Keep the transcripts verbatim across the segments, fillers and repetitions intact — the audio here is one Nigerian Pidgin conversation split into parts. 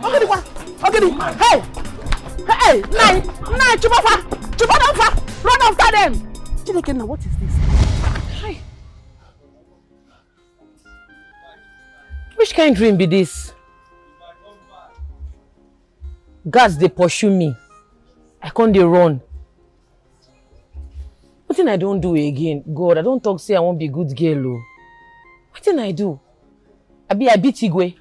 Ogidi kwa. Ogidi. Hey. Hey. Nai. Nai. Chubafa. Chubafa. Run after them. Chineke, now what is this? Hi. Which kind dream be this? Guards dey pursue me. I can't dey run. Wetin I don do again? God, I don talk say I wan be good girl o. Wetin I do? Abi I beat Igwe?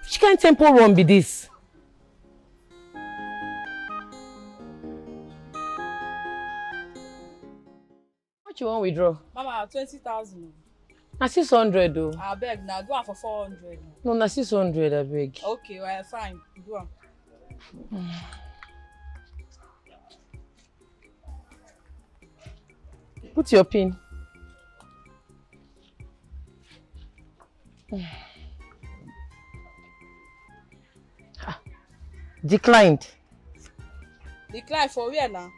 Which kind tempo run be this? What you wan withdraw? Mama, twenty thousand. Na six hundred o. Abeg, na do am for four hundred. No, na six hundred, abeg. Okay, well, fine. Do am. Put your pin. Ah, declined. Decline for where now?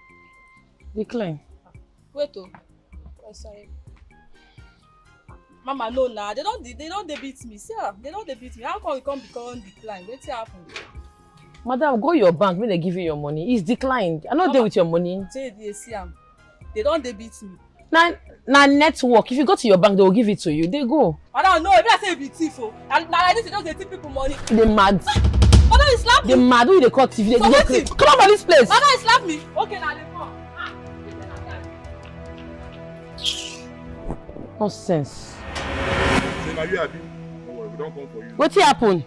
Decline. Wait o. Oh, sorry. Mama, no na. They don't, they don't dey beat me. See, ah, they don't dey beat me. How come you come become decline? Wetin happen? Madam, go your bank, make they give you your money. It's declined. I no dey with your money. Say they see am. They don't dey beat me. Na, na network. If you go to your bank, they will give it to you. They go. Madam, no, if I say you be thief o. Na, na like this, you just dey thief people money. They mad. Madam, you slap me. They mad. Who they call thief? They, so they wetin? Come out of this place. Madam, you slap me. Okay, now they come. Ah. Nonsense. Say, na you, abi? No worry, we don come for you. Wetin happen?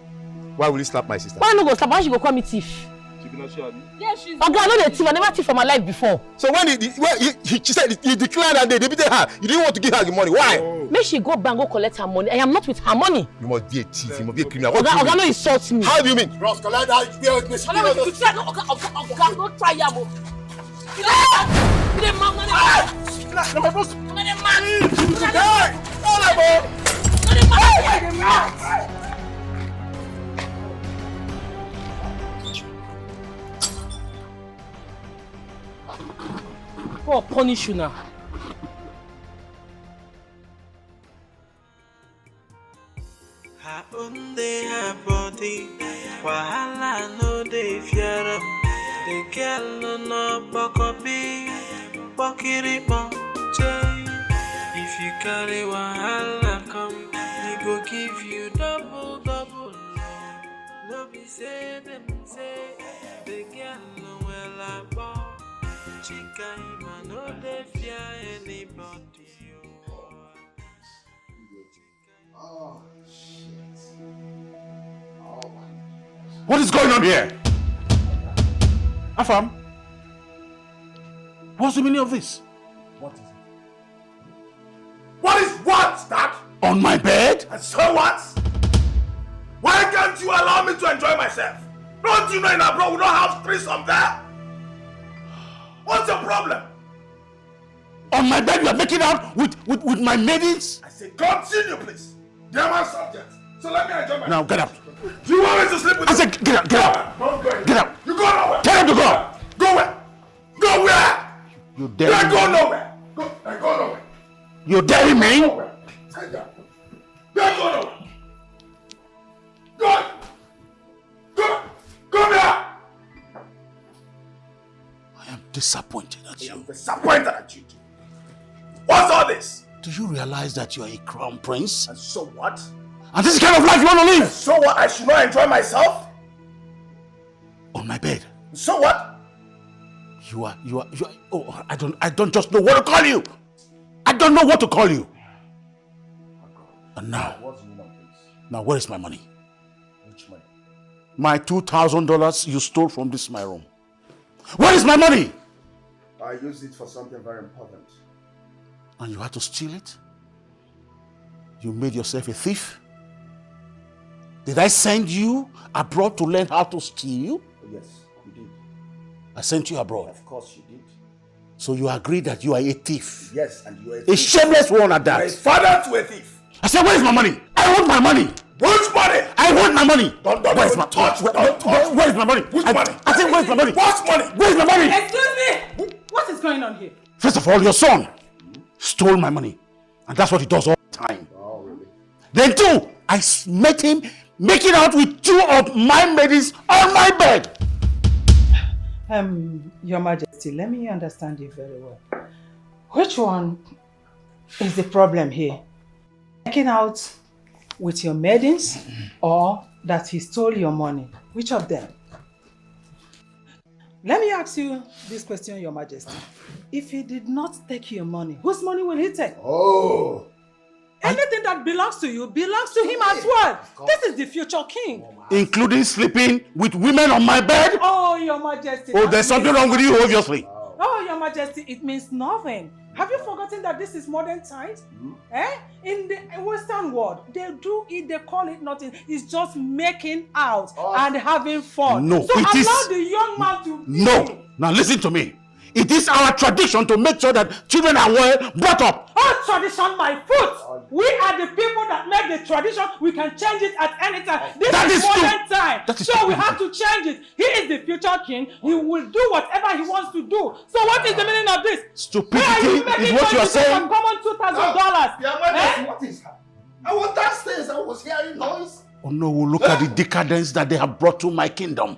Why will you slap my sister? Why no go slap? Why she go call me thief? She be not sure, abi? Yes, she's Oga, I no dey thief. I never thief for my life before. So when he, he, when he, he, she said he declined and they, they beat her, you didn't want to give her the money. Why? Oh. Make she go bank, go collect her money. I am not with her money. You must be a thief. You must be a criminal. What do you mean? Oga, no insult me. How do you mean? Bros, collect that. Oga, no try am o. You dey mad, you dey mad. Ah! Na my boss. You dey mad. Hey! No, no, no. You dey mad. God punish you now. Her own dey her body, wahala no dey fear am. The girl no no pokopi, pokiripo, che. If you carry wahala come, he go give you double, double. No be say dem say the girl no well abo. Chika Ima no dey fear anybody. Oh, shit. Oh, my God. What is going on here? Afam, what's the meaning of this? What is it? What is what, Dad? On my bed? And so what? Why can't you allow me to enjoy myself? Don't you know in abroad we don't have threesome there? What's your problem? On my bed, you are making out with, with, with my maidens? I say, continue, please. They are my subjects. So let me enjoy myself. Now, get out. Do you want me to sleep with I you? Said, get out, get out. Don't go anywhere. Get out. You go nowhere. Tell him to go. Go where? Go where? You dare me? Go nowhere. Go, I go nowhere. You dare me? Nowhere. Tell you. Go nowhere. Go. Come, come here! I am disappointed at you. I am disappointed at you too. What's all this? Do you realize that you are a crown prince? And so what? And this is the kind of life you want to live? And so what? I should not enjoy myself? On my bed. So what? You are, you are, you are, oh, I don't, I don't just know what to call you. I don't know what to call you. And now, what's the meaning of this? Now, where is my money? Which money? My two thousand dollars you stole from this my room. Where is my money? I used it for something very important. And you had to steal it? You made yourself a thief? Did I send you abroad to learn how to steal? Yes, you did. I sent you abroad. Of course you did. So you agree that you are a thief? Yes, and you are a thief. A Shameless one at that. You are a father to a thief. I said, where is my money? I want my money. Which money? I want my money. Don't, don't, where is my, don't touch, where, don't touch. Where is my money? Which money? I said, where is my money? What money? Where is my money? Excuse me. What is going on here? First of all, your son stole my money. And that's what he does all the time. Oh, really? Then two, I s-, met him Making out with two of my maidens on my bed. Um, Your Majesty, let me understand you very well. Which one is the problem here? Making out with your maidens or that he stole your money? Which of them? Let me ask you this question, Your Majesty. If he did not take your money, whose money will he take? Oh! Anything that belongs to you belongs to him as well. This is the future king. Including sleeping with women on my bed? Oh, Your Majesty. Oh, there's something wrong with you, obviously. Oh, Your Majesty, it means nothing. Have you forgotten that this is modern times? Mm -hmm. Eh? In the Western world, they do it, they call it nothing. It's just making out oh. and having fun. No, so it allow is... the young man to be. No. Now listen to me. It is our tradition to make sure that children are well brought up. Oh, tradition, my foot! We are the people that make the tradition. We can change it at any time. This that is, is modern time. That is so stupidity. We have to change it. He is the future king. He will do whatever he wants to do. So what is the meaning of this? Stupidity is what you are saying. Common two thousand dollars. Yeah, eh? What is that? I was downstairs. I was hearing noise. Oh no, look at the decadence that they have brought to my kingdom.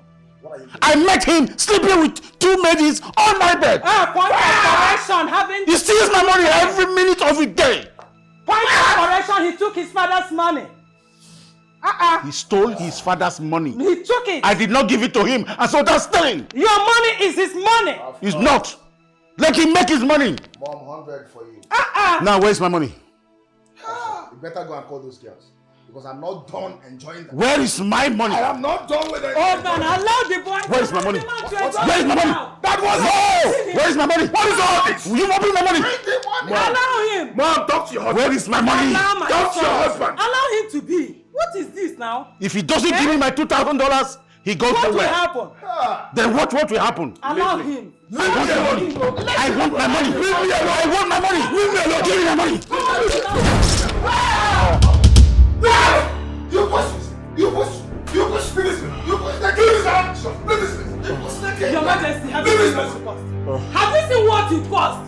I met him sleeping with two maidens on my bed. Ah, point of correction, having... He steals my money every minute of the day. Point of correction, he took his father's money. Uh-uh. He stole his father's money. He took it. I did not give it to him, and so that's stealing. Your money is his money. It's not. Let him make his money. Mom, hundred for you. Uh-uh. Now, where's my money? Ah, you better go and call those girls. Because I'm not done enjoying them. Where is my money? I am not done with it. Oh man, allow the boy. Where is my money? Where is my money? That was no. Where is my money? What is all this? You open my money. Bring the money. Allow him. Mom, talk to your husband. Where is my money? Talk to your husband. Allow him to be. What is this now? If he doesn't eh? give me my two thousand dollars, he goes what nowhere. What will happen? Then what what will happen? Allow him. Leave me alone. I want my money. Leave me alone. I want my money. Leave me alone. Give me my money. You push. You push. You push. Leave this man. Leave this man. You push the kid. Your Majesty, have you seen what you cost? Have you seen what you cost?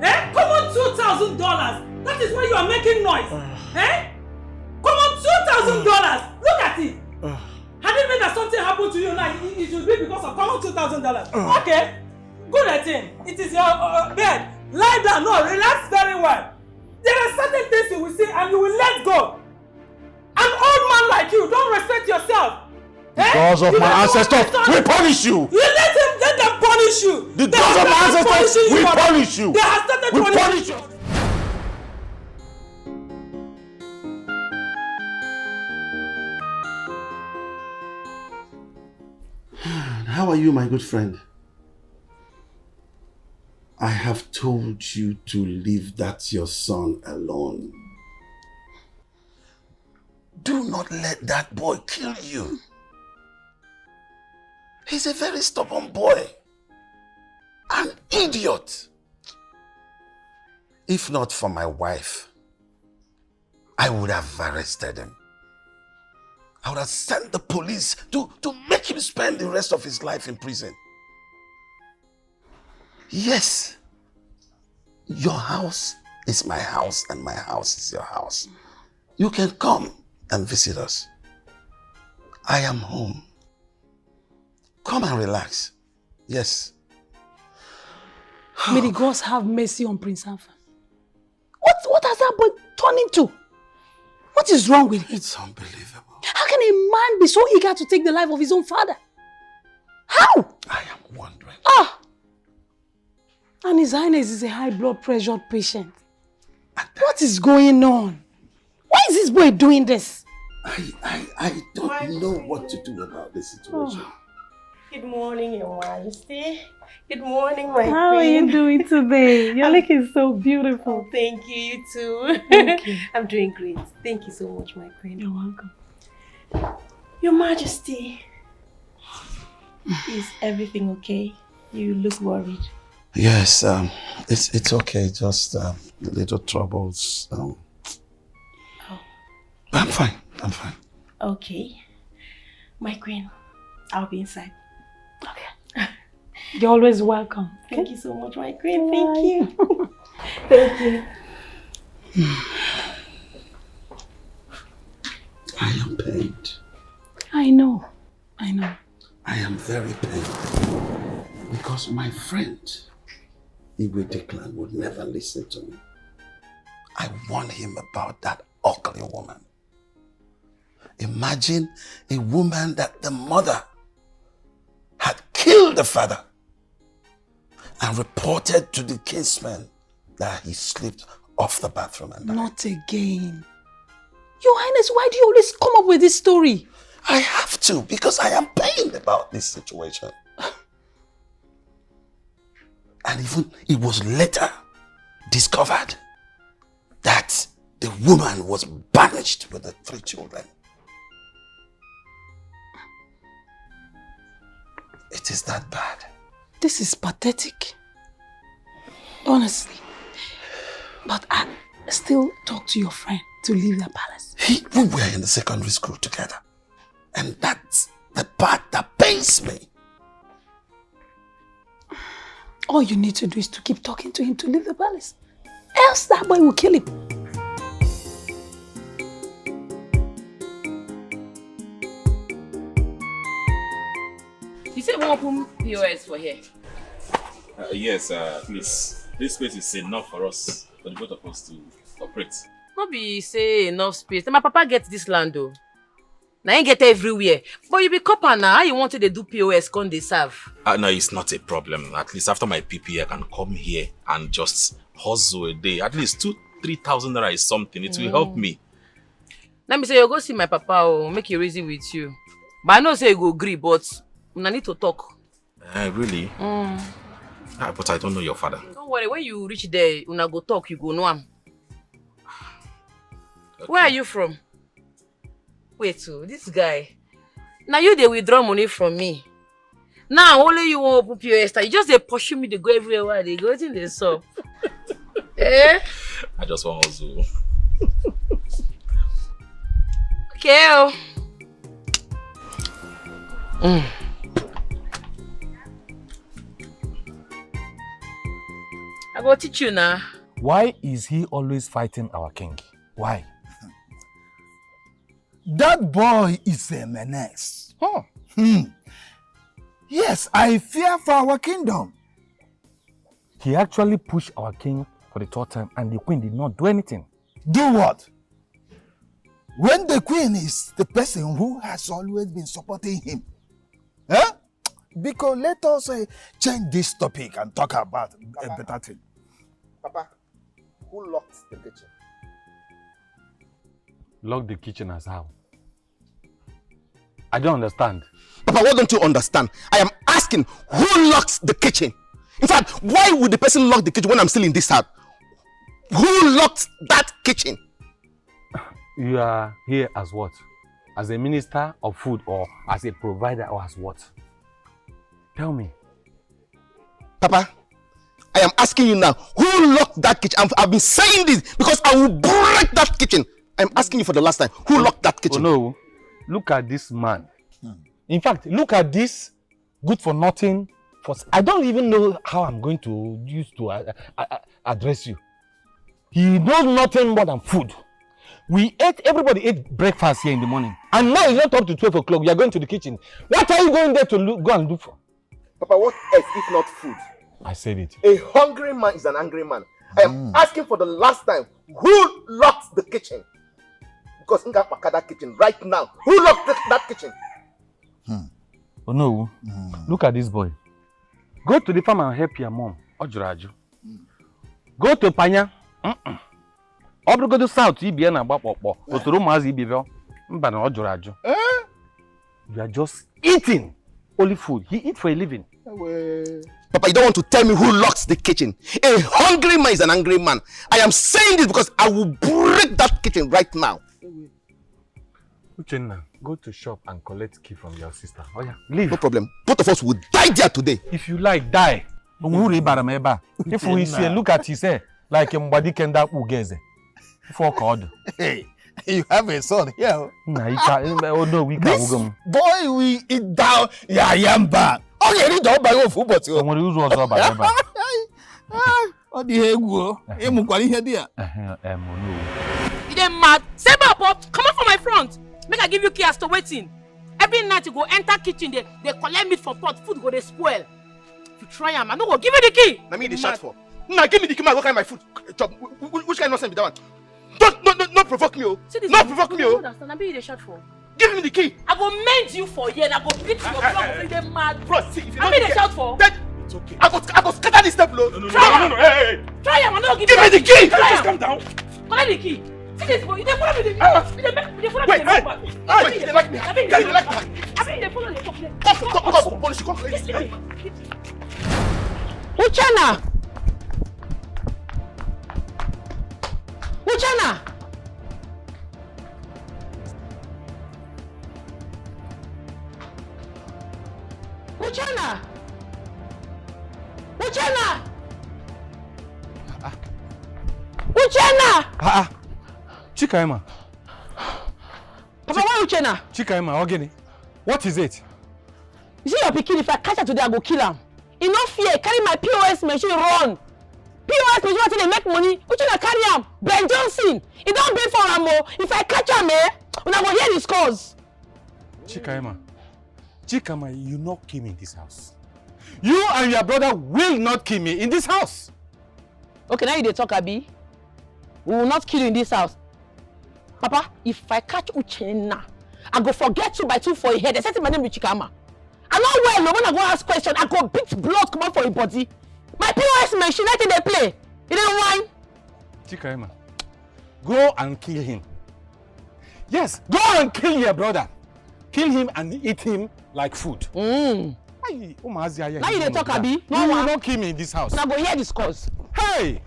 Eh? Common two thousand dollars. That is why you are making noise. Eh? Common two thousand dollars. Look at it. Had it been that something happened to you now, it, it should be because of common two thousand dollars. Okay. Good at him. It is your uh, bed. Lie down. No, relax very well. There are certain things you will see and you will let go. An old man like you don't respect yourself. Because eh? of you my ancestors, we punish you. You let him let them punish you. Because of my ancestors, we punish you. They have started we punish you. How are you, my good friend? I have told you to leave that your son alone. Do not let that boy kill you. He's a very stubborn boy. An idiot. If not for my wife, I would have arrested him. I would have sent the police to, to make him spend the rest of his life in prison. Yes, your house is my house and my house is your house. You can come and visit us. I am home. Come and relax. Yes. May the gods have mercy on Prince Alpha. What, what has that boy turned into? What is wrong with him? It's unbelievable. How can a man be so eager to take the life of his own father? How? I am wondering. Ah! And His Highness is a high blood pressure patient. What is going on? Why is this boy doing this? I, I, I don't know what to do about this situation. Oh. Good morning, Your Majesty. Good morning, my How queen. How are you doing today? You're looking so beautiful. Oh, thank you, you too. Thank you. I'm doing great. Thank you so much, my queen. You're welcome. Your Majesty, is everything okay? You look worried. Yes, um, it's it's okay. Just um, little troubles. Um, oh. I'm fine. I'm fine. Okay, my queen, I'll be inside. Okay. You're always welcome. Thank you so much, my queen. Bye. Thank you. Thank you. I am pained. I know. I know. I am very pained because my friend Igwe Declan would never listen to me. I warned him about that ugly woman. Imagine a woman that the mother had killed the father and reported to the kinsmen that he slipped off the bathroom and died. Not again. Your Highness, why do you always come up with this story? I have to because I am pained about this situation. And even it was later discovered that the woman was banished with the three children. It is that bad. This is pathetic. Honestly. But I still talk to your friend to leave the palace. He, we were in the secondary school together. And that's the part that pains me. All you need to do is to keep talking to him to leave the palace. Else that boy will kill him. You say we open P O S for here? Uh, yes, uh, please. This space is enough for us, for the both of us to operate. No be say enough space. Na my papa get this land o. Na him get everywhere. But you be copper now. How you want to dey do P O S come dey serve? Uh, no, it's not a problem. At least after my P P, I can come here and just hustle a day. At least two, three thousand naira is something. It will help me. Let me say you go see my papa o, make he reason with you. But I know say you go gree, but una need to talk. Uh, really? Mm. Ah, but I don't know your father. Don't worry, when you reach there, una go talk, you go know am. Where are you from? Wait, so this guy, now you dey withdraw money from me. Now only you wan open P O S. You just dey pursue me, dey go everywhere where I dey go. Wetin dey sup? Eh? I just want hustle. Okay. Oh. Mm. I go teach you now. Why is he always fighting our king? Why? That boy is a menace. Huh. Hmm. Yes, I fear for our kingdom. He actually pushed our king for the third time, and the queen did not do anything. Do what? When the queen is the person who has always been supporting him. Eh? Because let us uh, change this topic and talk about a better thing. Papa, who locked the kitchen? Lock the kitchen as how? I don't understand. Papa, what don't you understand? I am asking who locked the kitchen? In fact, why would the person lock the kitchen when I'm still in this house? Who locked that kitchen? You are here as what? As a minister of food or as a provider or as what? Tell me. Papa, I am asking you now, who locked that kitchen? I've, I've been saying this because I will break that kitchen. I'm asking you for the last time, who locked that kitchen? Oh no, look at this man. In fact, look at this good for nothing. For I don't even know how I'm going to use to uh, uh, uh, address you. He knows nothing more than food. We ate, everybody ate breakfast here in the morning. And now it's not up to twelve o'clock. We are going to the kitchen. What are you going there to look, go and look for? Papa, what else if not food? I said it. A hungry man is an angry man. I am asking for the last time, who locked the kitchen? Because Nga Makada kitchen right now. Who locked the, that kitchen? Oh no. Look at this boy. Go to the farm and help your mom. Ọ jụrụ ajụ. Go to Panya. Mm-mm. Ọ bụrụgodo south ibe ya na-agba kpọkpọ, o toro ụmụazị ibe ya. Mba na ọ jụrụ ajụ. You are just eating only food. He eat for a living. Papa, you don't want to tell me who locks the kitchen. A hungry man is an angry man. I am saying this because I will break that kitchen right now. Uchenna, go to shop and collect key from your sister. Oh yeah, leave. No problem. Both of us will die there today. If you like, die. Onwere uru ị bara m ebe a. If we see, look at his hair, like Mgbadike ndị akpụ ugeze. Ife ọka ọdụ. Hey, you have a son here. Oh. Nna ike, oh no, we can go. Boy, we eat down. Yeah, yeah, mba. Okay, you don't buy one food, but O nwere uru ọzọ ọ bara ebe a. Ọ dị egwu o. Ị mụkwara ihe dị ya. Ehe, em, no. You dey mad? Say my pop, come out from my front. Make I give you key as to wetin. I Sleeping night, you go enter kitchen, dey, dey collect meat for pot, food go dey spoil. If you try am, I no go give you the key. Na me you dey shout for. Na give me the key, make I go carry my food chop. Wh-, wh-, which kind nonsense be that one? Don't, no, no, no provoke me, oh. See this. No one, provoke me, oh. Understand? Na me you dey shout for. Give me the key. I go mend you for here, and I go beat your block so you dey mad. Bro, see, if you I no mean, give dey me shout for. Then it's okay. I go, I go scatter this table, oh. No, no, no, Try no, no, am. No, hey, hey, hey. Try am, I no give you. Give me the key. Try am. Just calm down. Collect the key. See this boy, you dey follow me, dey, Ah. You dey make, you dey follow me, Wait, dey hey. Make, Hey, you dey like me? I mean, Hey, you like me? I mean, you dey follow me, dey talk, dey Come, come, come, come, police, come. Listen to me. Uchenna! Uchenna! Uchenna! Uchenna! Ah, ah. Uchenna! Ah, ah. Chikaima. Papa, why Uchenna? Chikaima, Ogini, what is it? You see your pikin, if I catch her today, I go kill am. E no fear, carry my P O S machine run. P O S machine wey take dey make money, Uchenna carry am. Ben Johnson, e don big for am o. If I catch am, eh, una go hear the scores. Chikaima, Chikaima, you no kill me in this house. You and your brother will not kill me in this house. Okay, now you dey talk, abi? We will not kill you in this house. Papa, if I catch Uchenna, I go forget two by two for your head. They say my name is Chikaima. I no well, no, when I go ask question, I go beat blood comot for your body. My P O S machine, I think they play. You dey whine. Chikaima, go and kill him. Yes, go and kill your brother. Kill him and eat him like food. Mm. Ayi, ụmụazị ahịa Now you dey talk, abi? No, You will not kill me in this house. Una go hear the scores. Hey!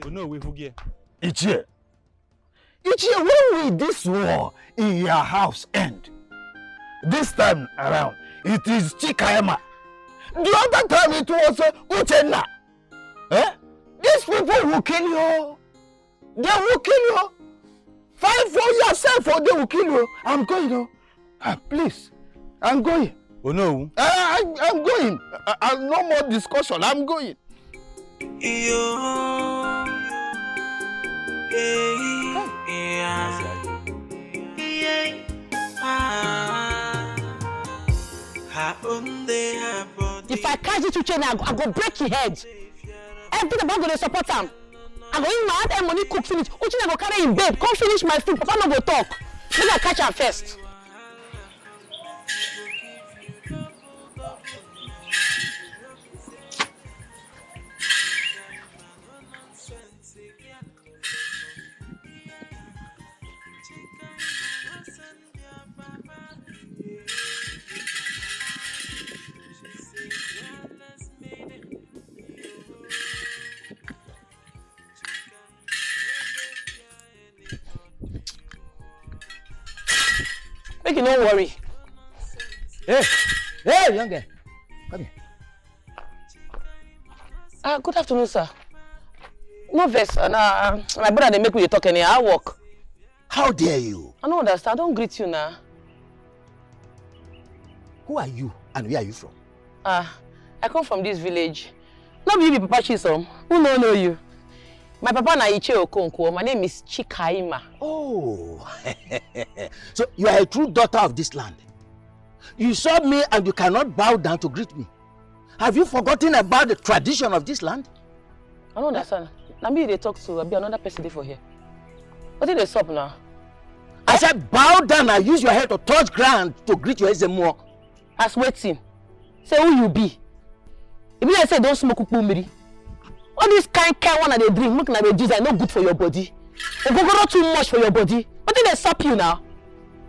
You know we forget. Ichie. Ichie, when will this war in your house end? This time around, it is Chikaima. The other time it was, uh, Uchenna. Eh? These people will kill you. They will kill you. Fight for yourself or they will kill you. I'm going, oh. Ah, please. I'm going. Oh no. I, I, I'm going. I, I, no more discussion. I'm going. Yo. Yeah. Yeah. Ah. Her own day, her body. If I catch this Uchenna, I go, I go break your head. Everything about go dey support am. I go use my hard earned money cook finish. Uchenna go carry him babe, come finish my food. Papa no go talk. Make I catch am first. Make you no worry. Hey, hey, young girl, come here. Ah, good afternoon, sir. No vex, sir. Na my brother dey make we dey talk anyhow. I work. How dare you? I no understand. I don greet you now. Who are you and where are you from? Ah, I come from this village. No be you be Papa Chisom. Who no know you? My papa na Ichie Okonkwo. My name is Chikaima. Oh, so you are a true daughter of this land. You saw me and you cannot bow down to greet me. Have you forgotten about the tradition of this land? I no understand. Na me you dey talk to, abi another person dey for here? Wetin dey sup now? I said bow down and use your head to touch ground to greet your Eze Muo. As wetin? Say who you be? E be like say you don smoke ukpo mmiri. All this kind kind one I dey drink, make una dey juice, e no good for your body. Ogogoro too much for your body. Wetin dey sup you now?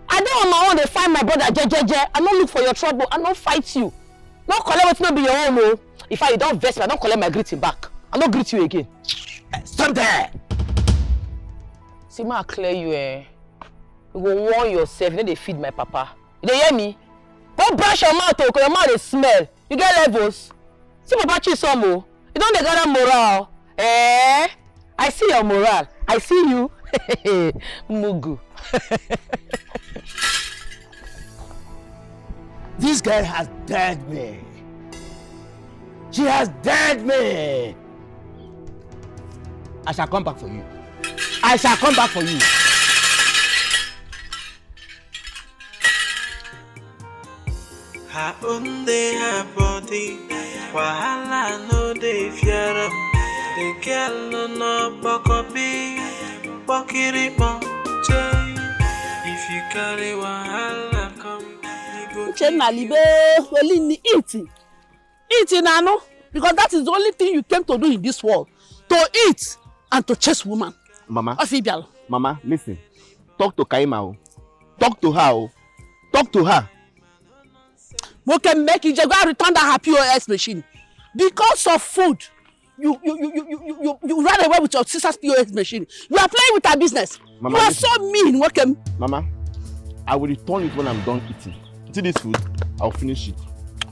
I dey on my own, dey find my brother, jejeje. I no look for your trouble, I no fight you. No collect wetin no be your own o. In fact, you don vex me, I don collect my greeting back. I no greet you again. Eh, stop there! See, ma clear you, eh? You go warn yourself, you no dey feed my papa. You dey hear me? Go brush your mouth o, 'cause your mouth dey smell. You get levels? See Papa Chisom o, you don dey gather morale. Eh? I see your morale. I see you. Mugu. This girl has dared me. She has dared me. I shall come back for you. I shall come back for you. Own dey her body, wahala no dey fear am. The girl no no pokopi, pokirikpon, chey. If you carry wahala come, you go Uchenna, libe, Olini, eat. Eat, Nanu, because that is the only thing you came to do in this world, to eat and to chase woman. Mama, Ofibial. Mama, listen. Talk to Kaima o. Talk to her o. Talk to her. Nwoke, make you go and return that her P O S machine. Because of food, you you you you you you, you, you ran away with your sister's P O S machine. You are playing with her business. Mama, You are listen. So mean, Nwoke. Mama, I will return it when I'm done eating. See this food? I'll finish it.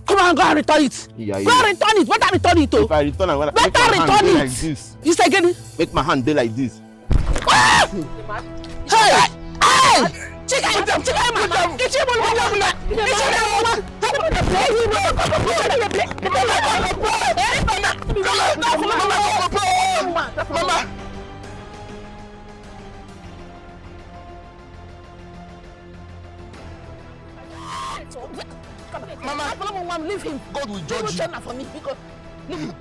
Come on, go and return it. Yeah, Go yeah. and return it. Better return it, oh. If I return, I'm gonna make Better my hand return dey it. Like this. You say again? Make my hand dey like this. Ah! Hey! Hey! Chika, Chika, Mama. Chika, Mama. Mama. Mama, Mama, leave him. God will judge you. China for me because leave him.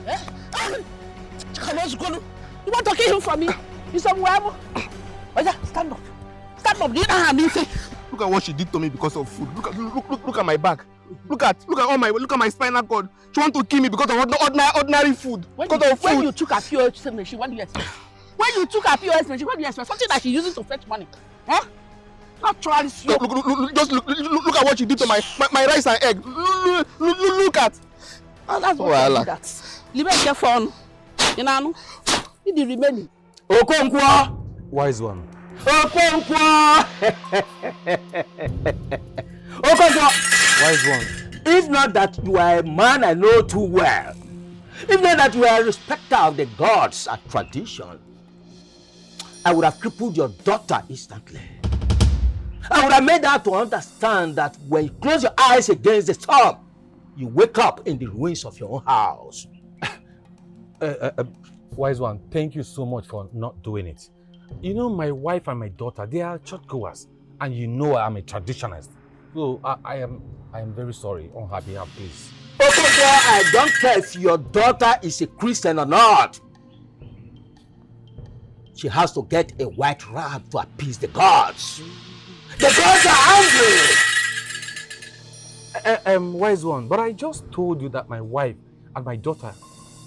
Eh? Ah! Come on, Chikolu. You want to kill him for me? You somewhere? Oh yeah, stand up. Stand up. Do you know how I mean? Look at what she did to me because of food. Look at look look look, look at my back. Look at look at all my look at my spinal cord. She want to kill me because of ordinary ordinary food. When Because you, of when food. you took her P O S machine, what do you expect? When you took her P O S machine, what do you expect? Something that she uses to fetch money. Huh? Actually, Look, look, look, look, look, just look, look, look, look at what you did to my, my, my rice and egg. Look, look, look, look at. And that's what Wahala. I did that. Libe, get phone. You know, you the remaining. Okonkwo. Wise one. Okonkwo. Okonkwo. Wise one. If not that you are a man I know too well, if not that you are a respecter of the gods and tradition, I would have crippled your daughter instantly. I would have made her to understand that when you close your eyes against the storm, you wake up in the ruins of your own house. Uh, uh, uh, Wise one, thank you so much for not doing it. You know, my wife and my daughter, they are churchgoers, and you know I'm a traditionalist. So I, I am, I am very sorry on her behalf, please. Okonkwo, I don't care if your daughter is a Christian or not. She has to get a white ram to appease the gods. The gods are angry. Uh, um, wise one, but I just told you that my wife and my daughter,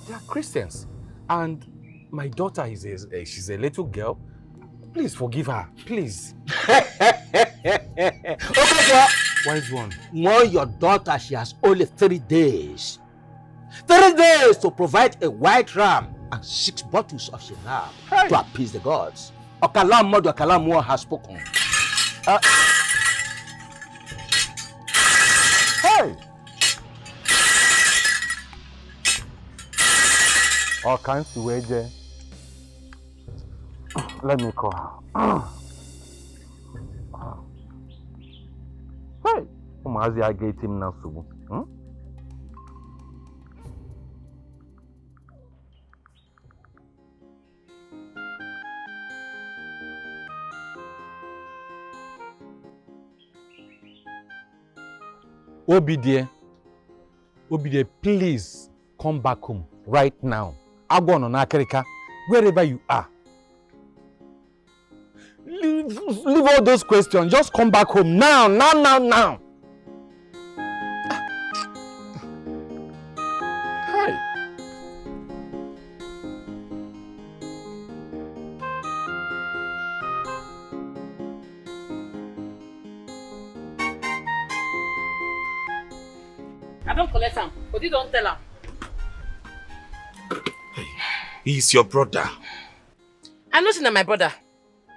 they are Christians, and my daughter is a, a- she's a little girl. Please forgive her, please. Okay, sir. Wise one. Warn your daughter she has only three days. Three days to provide a white ram and six bottles of Shinab Hey! to appease the gods. Okalam Modu, Okalam War has spoken. Uh, hey! Ọ ka m si wee jee. Let me call her. Hey! Ụmụazị a ga-eti m na nsogbu. Hmm? Obidie, Obidie, please come back home right now. Agwọ nọ n'akịrịka, wherever you are. Leave, leave all those questions. Just come back home now, now, now, now. Hi. I don collect am. Odi don tell am. He is your brother. I know say na my brother,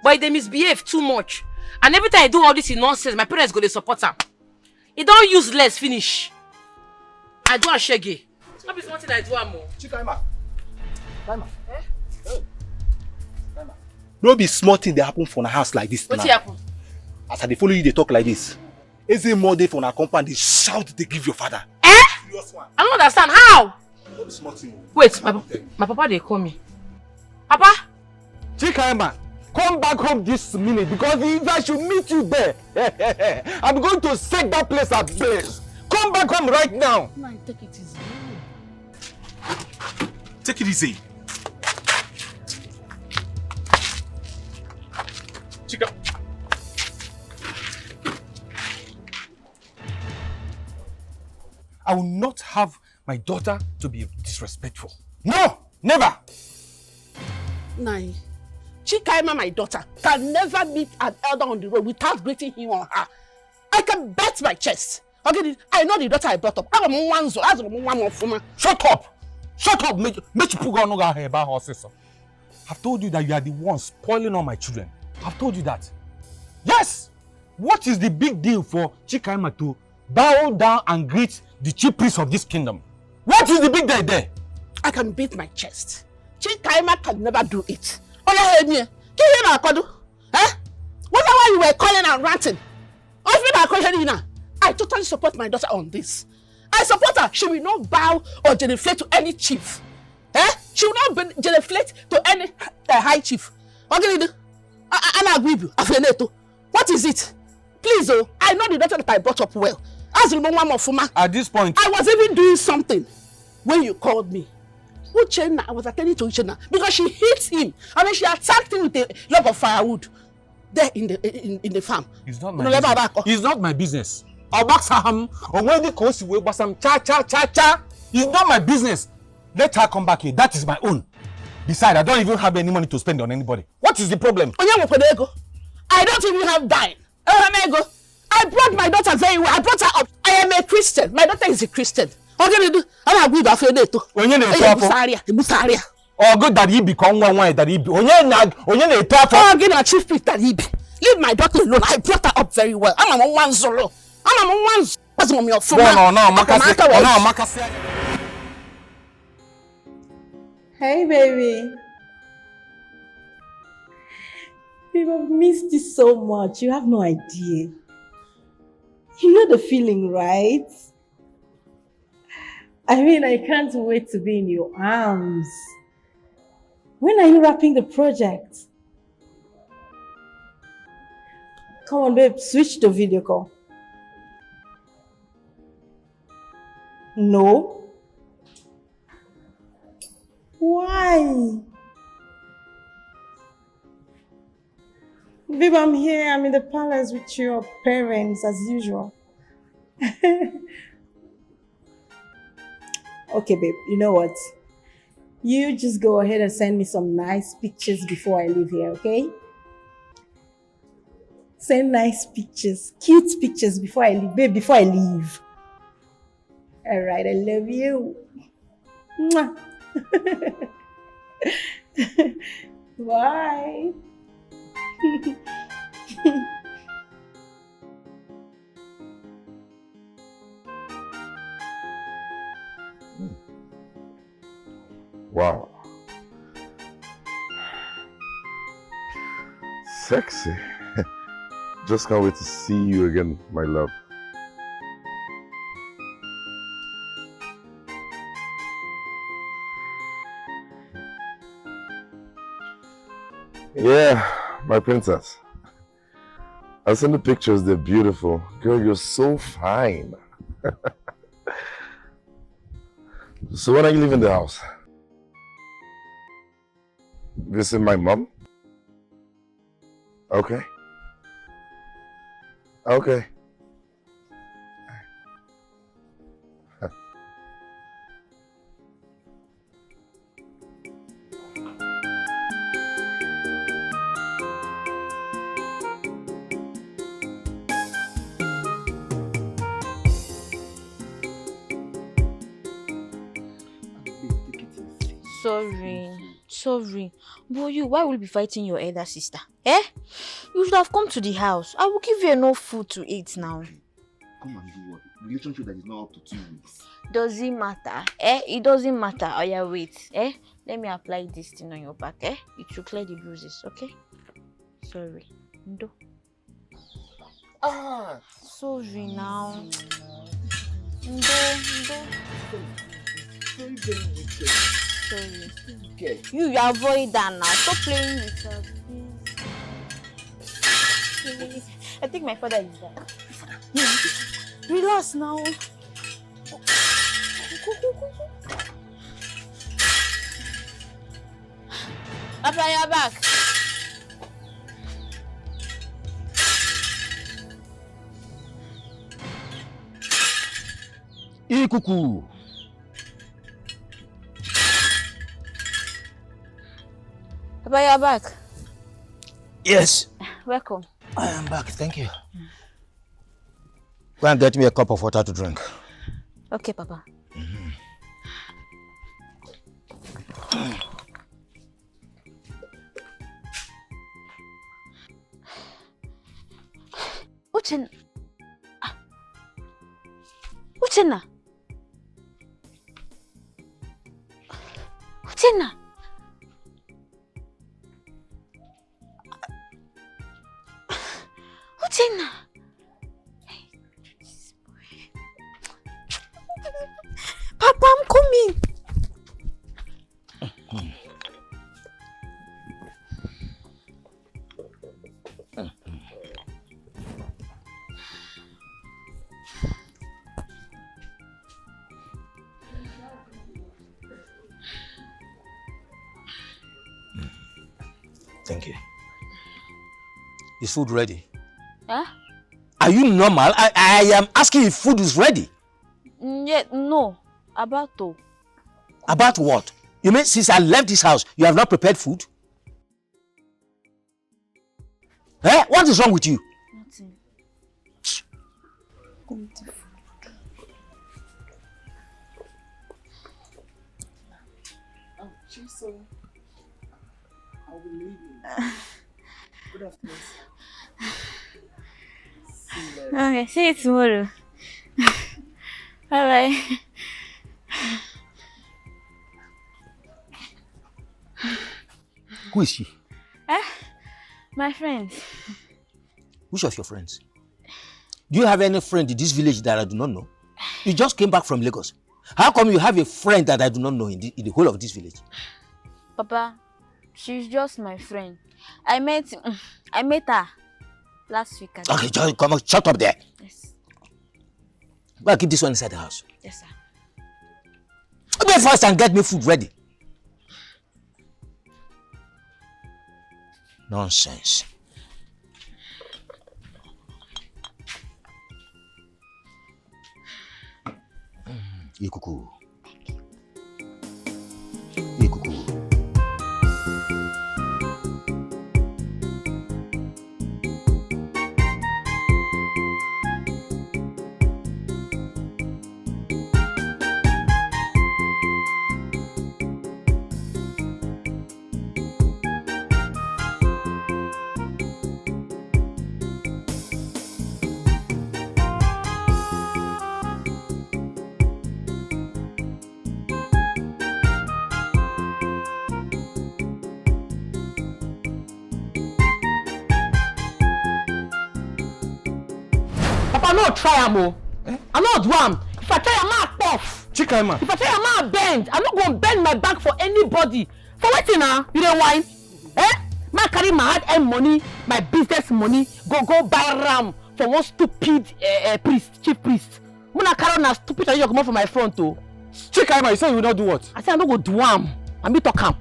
but he dey misbehave too much. And every time I do all this nonsense, my parents go dey support am. He don useless finish. I do am shege. No be small thing I do am o. Chika, Emma. Emma. Eh? Hey. Emma. No be small thing dey happen for una house like this now. Wetin happen? As I dey follow you dey talk like this, Eze Mo dey for una compound dey shout dey give your father. Eh? Serious one. I no understand. How? No be small thing o. Wait, my, my papa dey call me. Papa? Chikaima, come back home this minute, because if I should meet you there, I'm going to set that place ablaze. Come back home right now. Now take it easy. Take it easy. Chika. I will not have my daughter to be disrespectful. No, never. Nai, Chikaima, my daughter, can never meet an elder on the road without greeting him or her. I can bet my chest. Okay, I know the daughter I brought up. I'm one so, I'm one of Fuma. Shut up! Shut up! Mechipuga no ga heba hospital. I've told you that you are the one spoiling all my children. I've told you that. Yes! What is the big deal for Chikaima to bow down and greet the chief priest of this kingdom? What is the big deal there? I can beat my chest. Chikaima can never do it. Oya, Emie, can you not do? Eh? What why you were calling and ranting? Open my question now. I totally support my daughter on this. I support her. She will not bow or genuflect to any chief. Eh? She will not be- genuflect to any uh, high chief. What can you do? I, I, I agree with you. Afeneto. What is it? Please, oh, I know the daughter that I brought up well. As you know, Mama Fuma, At this point, I was even doing something when you called me. Uchenna, I was attending to Uchenna because she hit him and then she attacked him with a log of firewood there in the in, in the farm. It's not my No, let business. Baba go. It's not my business. Obaksaham, Onwendi Kosi Wegbasam, cha cha cha cha. It's not my business. Let her come back here. That is my own. Besides, I don't even have any money to spend on anybody. What is the problem? Onye nwekwara ego? I don't even have dime. I don't have ego. I brought my daughter very well. I brought her up. I am a Christian. My daughter is a Christian. Ọ gịnị do? A na-agwa ibe afọ edeto. Onye na-eto Onye afọ? busarịa, busarịa. Ọ gị dara ibi ka nwa nwaanyị dara ibi. Onye na onye na-eto afọ? Ọ gị na chief priest dara ibi. Leave my daughter alone. I brought her up very well. Ama m nwa nzụrụ. Ama m nwa nzụrụ. Azụrụ m ya Bro, ọfụma. no, no, Amakasi, Aka m aka no, wee- Amakasi. Hey, baby. Babe, I've missed you so much. You have no idea. You know the feeling, right? I mean, I can't wait to be in your arms. When are you wrapping the project? Come on, babe, switch to video call. No. Why? Babe, I'm here. I'm in the palace with your parents as usual. Okay, babe, you know what? You just go ahead and send me some nice pictures before I leave here, okay? Send nice pictures, cute pictures before I leave, babe, before I leave. All right, I love you. Mwah. Bye. Wow. Sexy. Just can't wait to see you again, my love. Yeah, my princess. I've seen the pictures, they're beautiful. Girl, you're so fine. So when are you leaving the house? Visit my mom? Okay. Okay. Sorry, sorry. But you, why will you be fighting your elder sister? Eh? You should have come to the house. I will give you enough food to eat now. Come and do what? Relationship that is not up to two weeks. Doesn't matter. Eh? It doesn't matter. Oh yeah, wait. Eh? Let me apply this thing on your back. Eh? It should clear the bruises, okay? Sorry. Ndo. Ah, Sorry now. Ndo, ndo. Very, very wicked. Sorry. Wicked. You, you avoid that now. Stop playing with her, please. I think my father is there. Relax now. Papa, you're back. Ikuku. Papa, you're back. Yes. Welcome. I am back, thank you. Go and get me a cup of water to drink. Okay, Papa. Uchenna. Ah. Uchenna. Uchenna. Uchenna. Papa, I'm coming. Thank you. Is food ready? Huh? Are you normal? I, I am asking if food is ready. Mm, yeah, no. About to. About what? You mean since I left this house, you have not prepared food? Eh? What is wrong with you? Nothing. Empty food. Oh, Jesus. I will leave you. Good afternoon, sir. See you later. Okay, see you tomorrow. Bye bye. Who is she? Eh? My friend. Which of your friends? Do you have any friend in this village that I do not know? You just came back from Lagos. How come you have a friend that I do not know in the, in the whole of this village? Papa, she's just my friend. I met, I met her last week. Okay, just come on, shut up there. Yes. Go and keep this one inside the house. Yes, sir. Go fast and get me food ready. Nonsense. Ikuku. Ikuku. Papa, no try am o. Eh? I no do am. If I try am, I puff. Chikaima. If I try am, I bend. I no go bend my back for anybody. For wetin na? You dey whine? Eh? Ma carry my hard-earned money, my business money, go go buy ram for one stupid eh, eh, priest, chief priest. Muna carry na stupid tradition comot for my front o. Chikaima, you say you will not do what? I say I no go do am. I be talk am.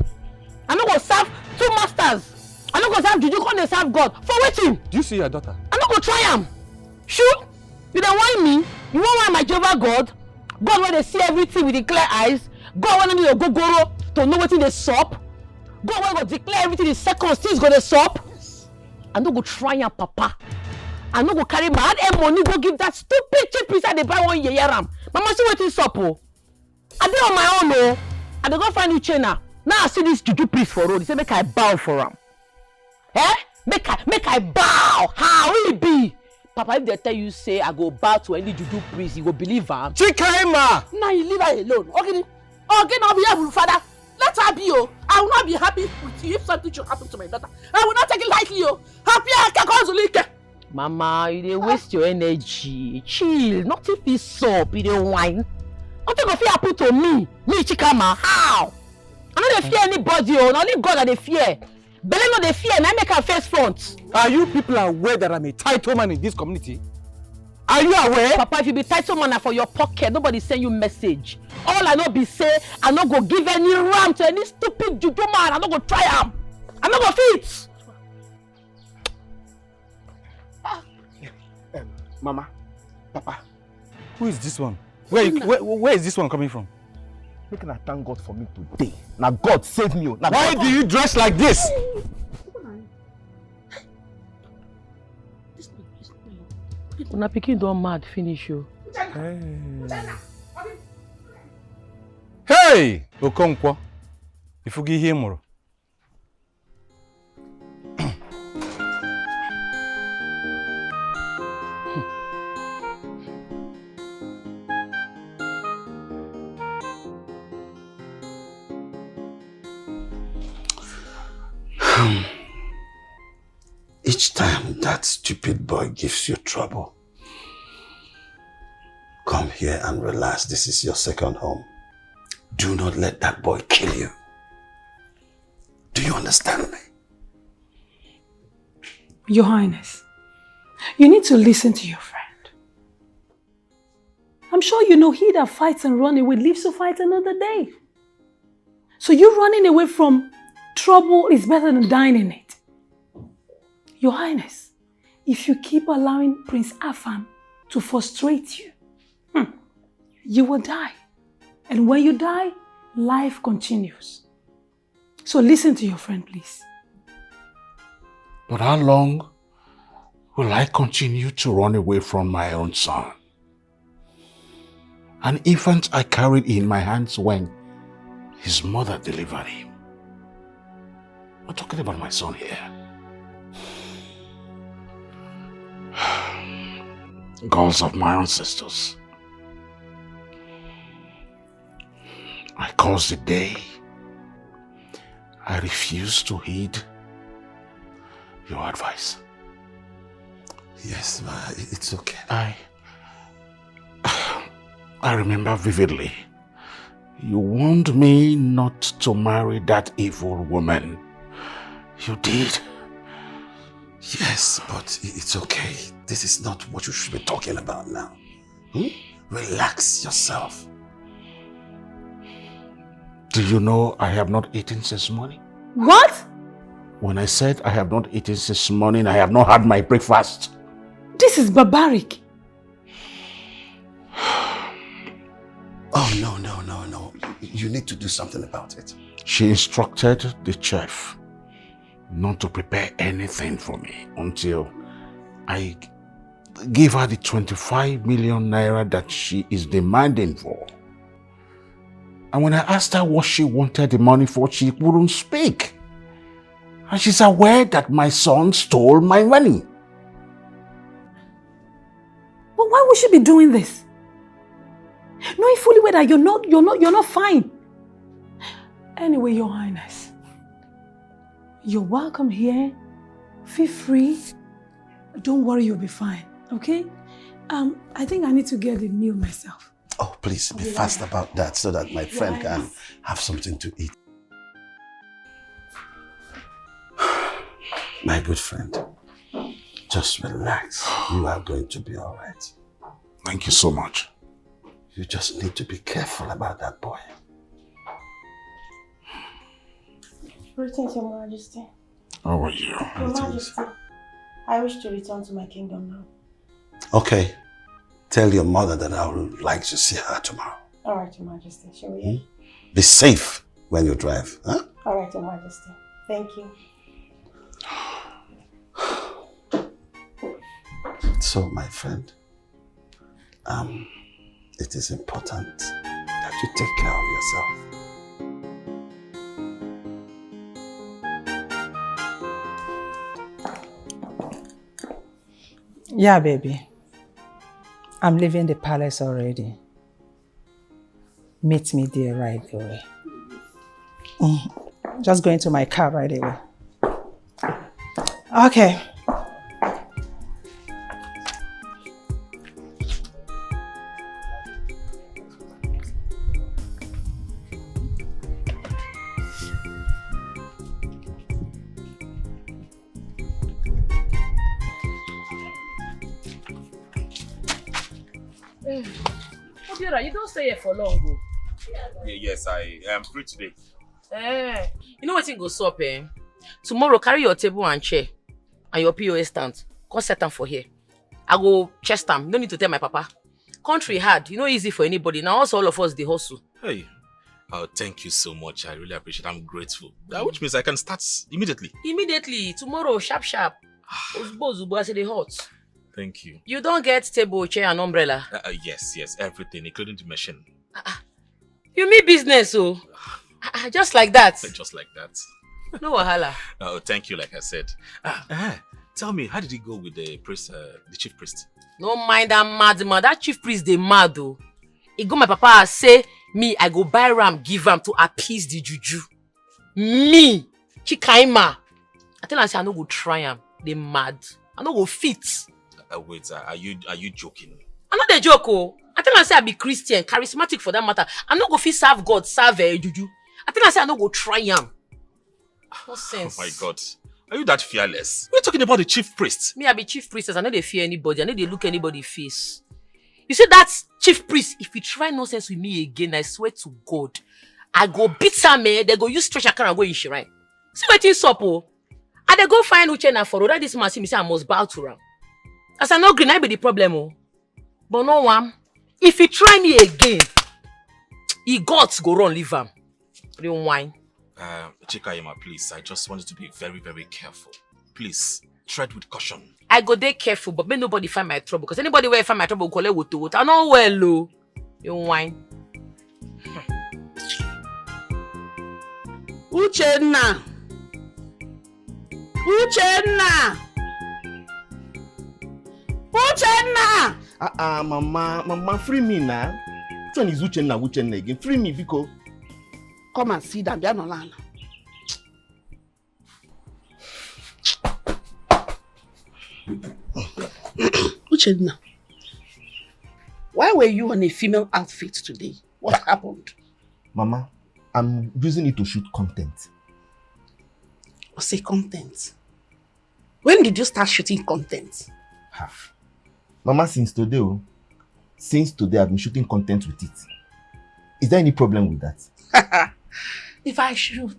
I no go serve two masters. I no go serve juju come dey serve God. For wetin? Do you see your daughter? I no go try am. Shu, you dey whine me? You wan whine my Jehovah God? God wey dey see everything with the clear eyes? God wey no need ogogoro to know wetin dey sup? God wey go declare everything in seconds, things go dey sup? I no go try am, papa. I no go carry my hard-earned money go give that stupid cheap priest I dey buy one yeye ram. Mama, see wetin sup o. I dey on my own o. I dey go find Uchenna. Now I see this juju priest for road. He say make I bow for am. Eh? Make I make I bow. How will it be? Papa, if they tell you say I go bow to any juju priest, you go believe am. Chikaima! Now you leave her alone. Okay, okay, now be able, father. Let her be o. I will not be happy with you if something should happen to my daughter. I will not take it lightly o. Happy Akakozulike. Mama, you dey waste your energy. Chill, nothing fit sup, you dey whine. Nothing go fit happen to me. Me, Chikaima, how? I no dey fear anybody o. Na only God I dey fear. Belle no dey fear, na make am face front. Are you people aware that I'm a title man in this community? Are you aware? Papa, if you be title man na for your pocket, nobody send you message. All I know be say I no go give any ram to any stupid juju man. I no go try am. I no go fit. Um, Mama, Papa, Who is this one? Where, you, where, where is this one coming from? Make una thank God for me today. Na God save me o. Na Why God. Do you dress like this? Una pikin don mad finish o. Hey! Okonkwo, ifugi ihe mụrụ. Each time that stupid boy gives you trouble, come here and relax. This is your second home. Do not let that boy kill you. Do you understand me? Your Highness, you need to listen to your friend. I'm sure you know he that fights and run away lives to fight another day. So you running away from trouble is better than dying in it. Your Highness, if you keep allowing Prince Afam to frustrate you, hmm, you will die. And when you die, life continues. So listen to your friend, please. But how long will I continue to run away from my own son? An infant I carried in my hands when his mother delivered him. We're talking about my son here. Gods of my ancestors. I curse the day I refuse to heed your advice. Yes, ma, it's okay. I I remember vividly. You warned me not to marry that evil woman. You did. Yes, but it's okay. This is not what you should be talking about now. Hmm? Relax yourself. Do you know I have not eaten since morning? What? When I said I have not eaten since morning, I have not had my breakfast. This is barbaric. Oh, no, no, no, no. You need to do something about it. She instructed the chef not to prepare anything for me until I give her the twenty-five million naira that she is demanding for. And when I asked her what she wanted the money for, she wouldn't speak. And she's aware that my son stole my money. But why would she be doing this? Knowing fully well that you're not, you're not, you're not fine. Anyway, Your Highness, you're welcome here. Feel free. Don't worry, you'll be fine. Okay? Um, I think I need to get the meal myself. Oh, please be fast about that so that my friend can have something to eat. My good friend, just relax. You are going to be all right. Thank you so much. You just need to be careful about that boy. Greetings, Your Majesty. How are you? Your Majesty, I wish to return to my kingdom now. Okay. Tell your mother that I would like to see her tomorrow. All right, Your Majesty. Shall we? Be safe when you drive, huh? All right, Your Majesty. Thank you. So, my friend, um, it is important that you take care of yourself. Yeah, baby. I'm leaving the palace already. Meet me there right away. Mm. Just go into my car right away. Okay. Obiora, you don't stay here for long, go. Yes, I am free today. Eh. You know what thing go sup, eh? Tomorrow, carry your table and chair and your P O S stand. Come set them for here. I go chest them. No need to tell my papa. Country hard. You know, easy for anybody. Now, also all of us, they hustle. Hey, oh, thank you so much. I really appreciate it. I'm grateful. Uh, which means I can start immediately. Immediately, tomorrow, sharp, sharp. Ozugbo, ozugbo, as e dey hot. Thank you. You don't get table, chair, and umbrella. Uh, uh, yes, yes, everything, including the machine. You mean business, oh? Ah, ah, just like that. Just like that. No wahala. Oh, thank you, like I said. Ah, eh, tell me, how did it go with the priest, uh, the chief priest? No mind that madman. That chief priest, they mad, oh. He go my papa say me, I go buy ram, give am to appease the juju. Me, Chikaima. I tell am say I no go try am. They mad. I no go fit. Uh, wait, uh, are you are you joking? I no dey joke, oh. I tell am say I be Christian, charismatic for that matter. I no go fit serve God, serve eh, juju. I tell am say I no go try am. Nonsense. Oh my God. Are you that fearless? We're talking about the chief priest. Me, I be chief priestess. I no dey fear anybody. I no dey look anybody face. You see that chief priest, if he try nonsense with me again, I swear to God, I go beat am, eh? They go use stretcher carry am go in shrine. See wetin sup, oh. I dey go find Uchenna for road. That this man see me say I must bow to am. As I no gree, na be the problem, oh. But no one. If he try me again, he guts go run leave am. Real wine. Uh, Chikaima, please, I just want you to be very, very careful. Please, tread with caution. I go dey careful, but make nobody find my trouble. Because anybody wey find my trouble go collect woto woto. I no well, oh. You wine. Uchenna! Uchenna! Uchenna! Ah, ah, mama, mama, free me now. Which one is Uchenna, Uchenna again? Free me, biko. Come and sit down, bịa nọrọ ala. Uchenna, why were you on a female outfit today? What happened? Mama, I'm using it to shoot content. What's a content? When did you start shooting content? Half. Mama, since today, oh, since today, I've been shooting content with it. Is there any problem with that? If I should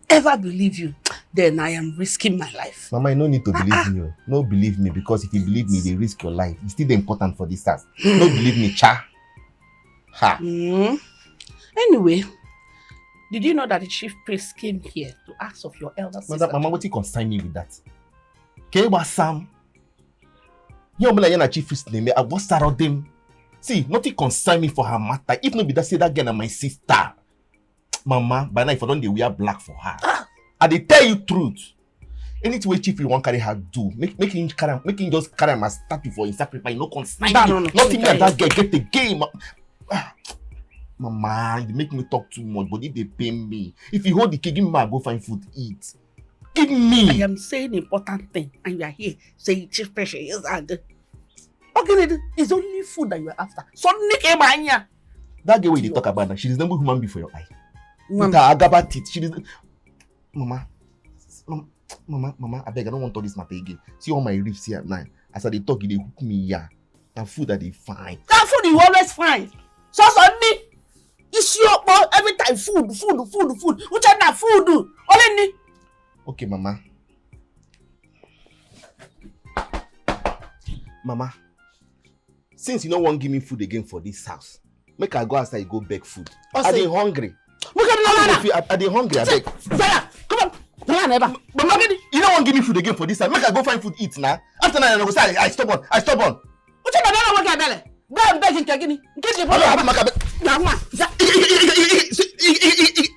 ever believe you, then I am risking my life. Mama, you no need to believe me, oh. No believe me, because if you believe me, they risk your life. It's still important for this house. No believe me, cha. Ha. Mm. Anyway, did you know that the chief priest came here to ask of your elder sister? Mama, what you concern me with that? Kewa Sam. You know, like, chief priest name. I was them. See, nothing concern me for her matter. If not be that, say that girl na my sister. Mama, by now if I don't dey wear black for her. I dey tell you truth. Anything wey chief priest wan carry her do, make make him carry am, make him just carry am as statue for him sacrifice. No concern me. No, no, no. Nothing me and that girl get again. Ma- Ah, Mama, you dey make me talk too much, but it dey pain me. If you hold the cake, give me, I go find food eat. Give me. I am saying important thing, and you are here saying chief priest is and okay, it's only food that you are after. So nick him anya. That girl wey you dey talk about now, she resemble human being for your eye. With her agaba teeth, she resemble. Mama, mama, mama, mama, I beg, I don't want all this matter again. See all my ribs here now. As I dey talk, e dey hook me here. Na food I dey find. Na food you always find. So so me. Isi okpo every time food, food, food, food. Which na food? Only ni. Okay, mama. Mama, since you no wan give me food again for this house, make I go outside go beg food. I dey hungry. Look at I me. dey feel- I I dey hungry, I beg. Fella, come on. Tell her never. Mama, you no wan give me food again for this house. Make I go find food eat now. After now, I go say I I stubborn. I stubborn. Which na bela waka bela. Go and beg nke gini. Nke the Mama, have my cabin. Na nwa.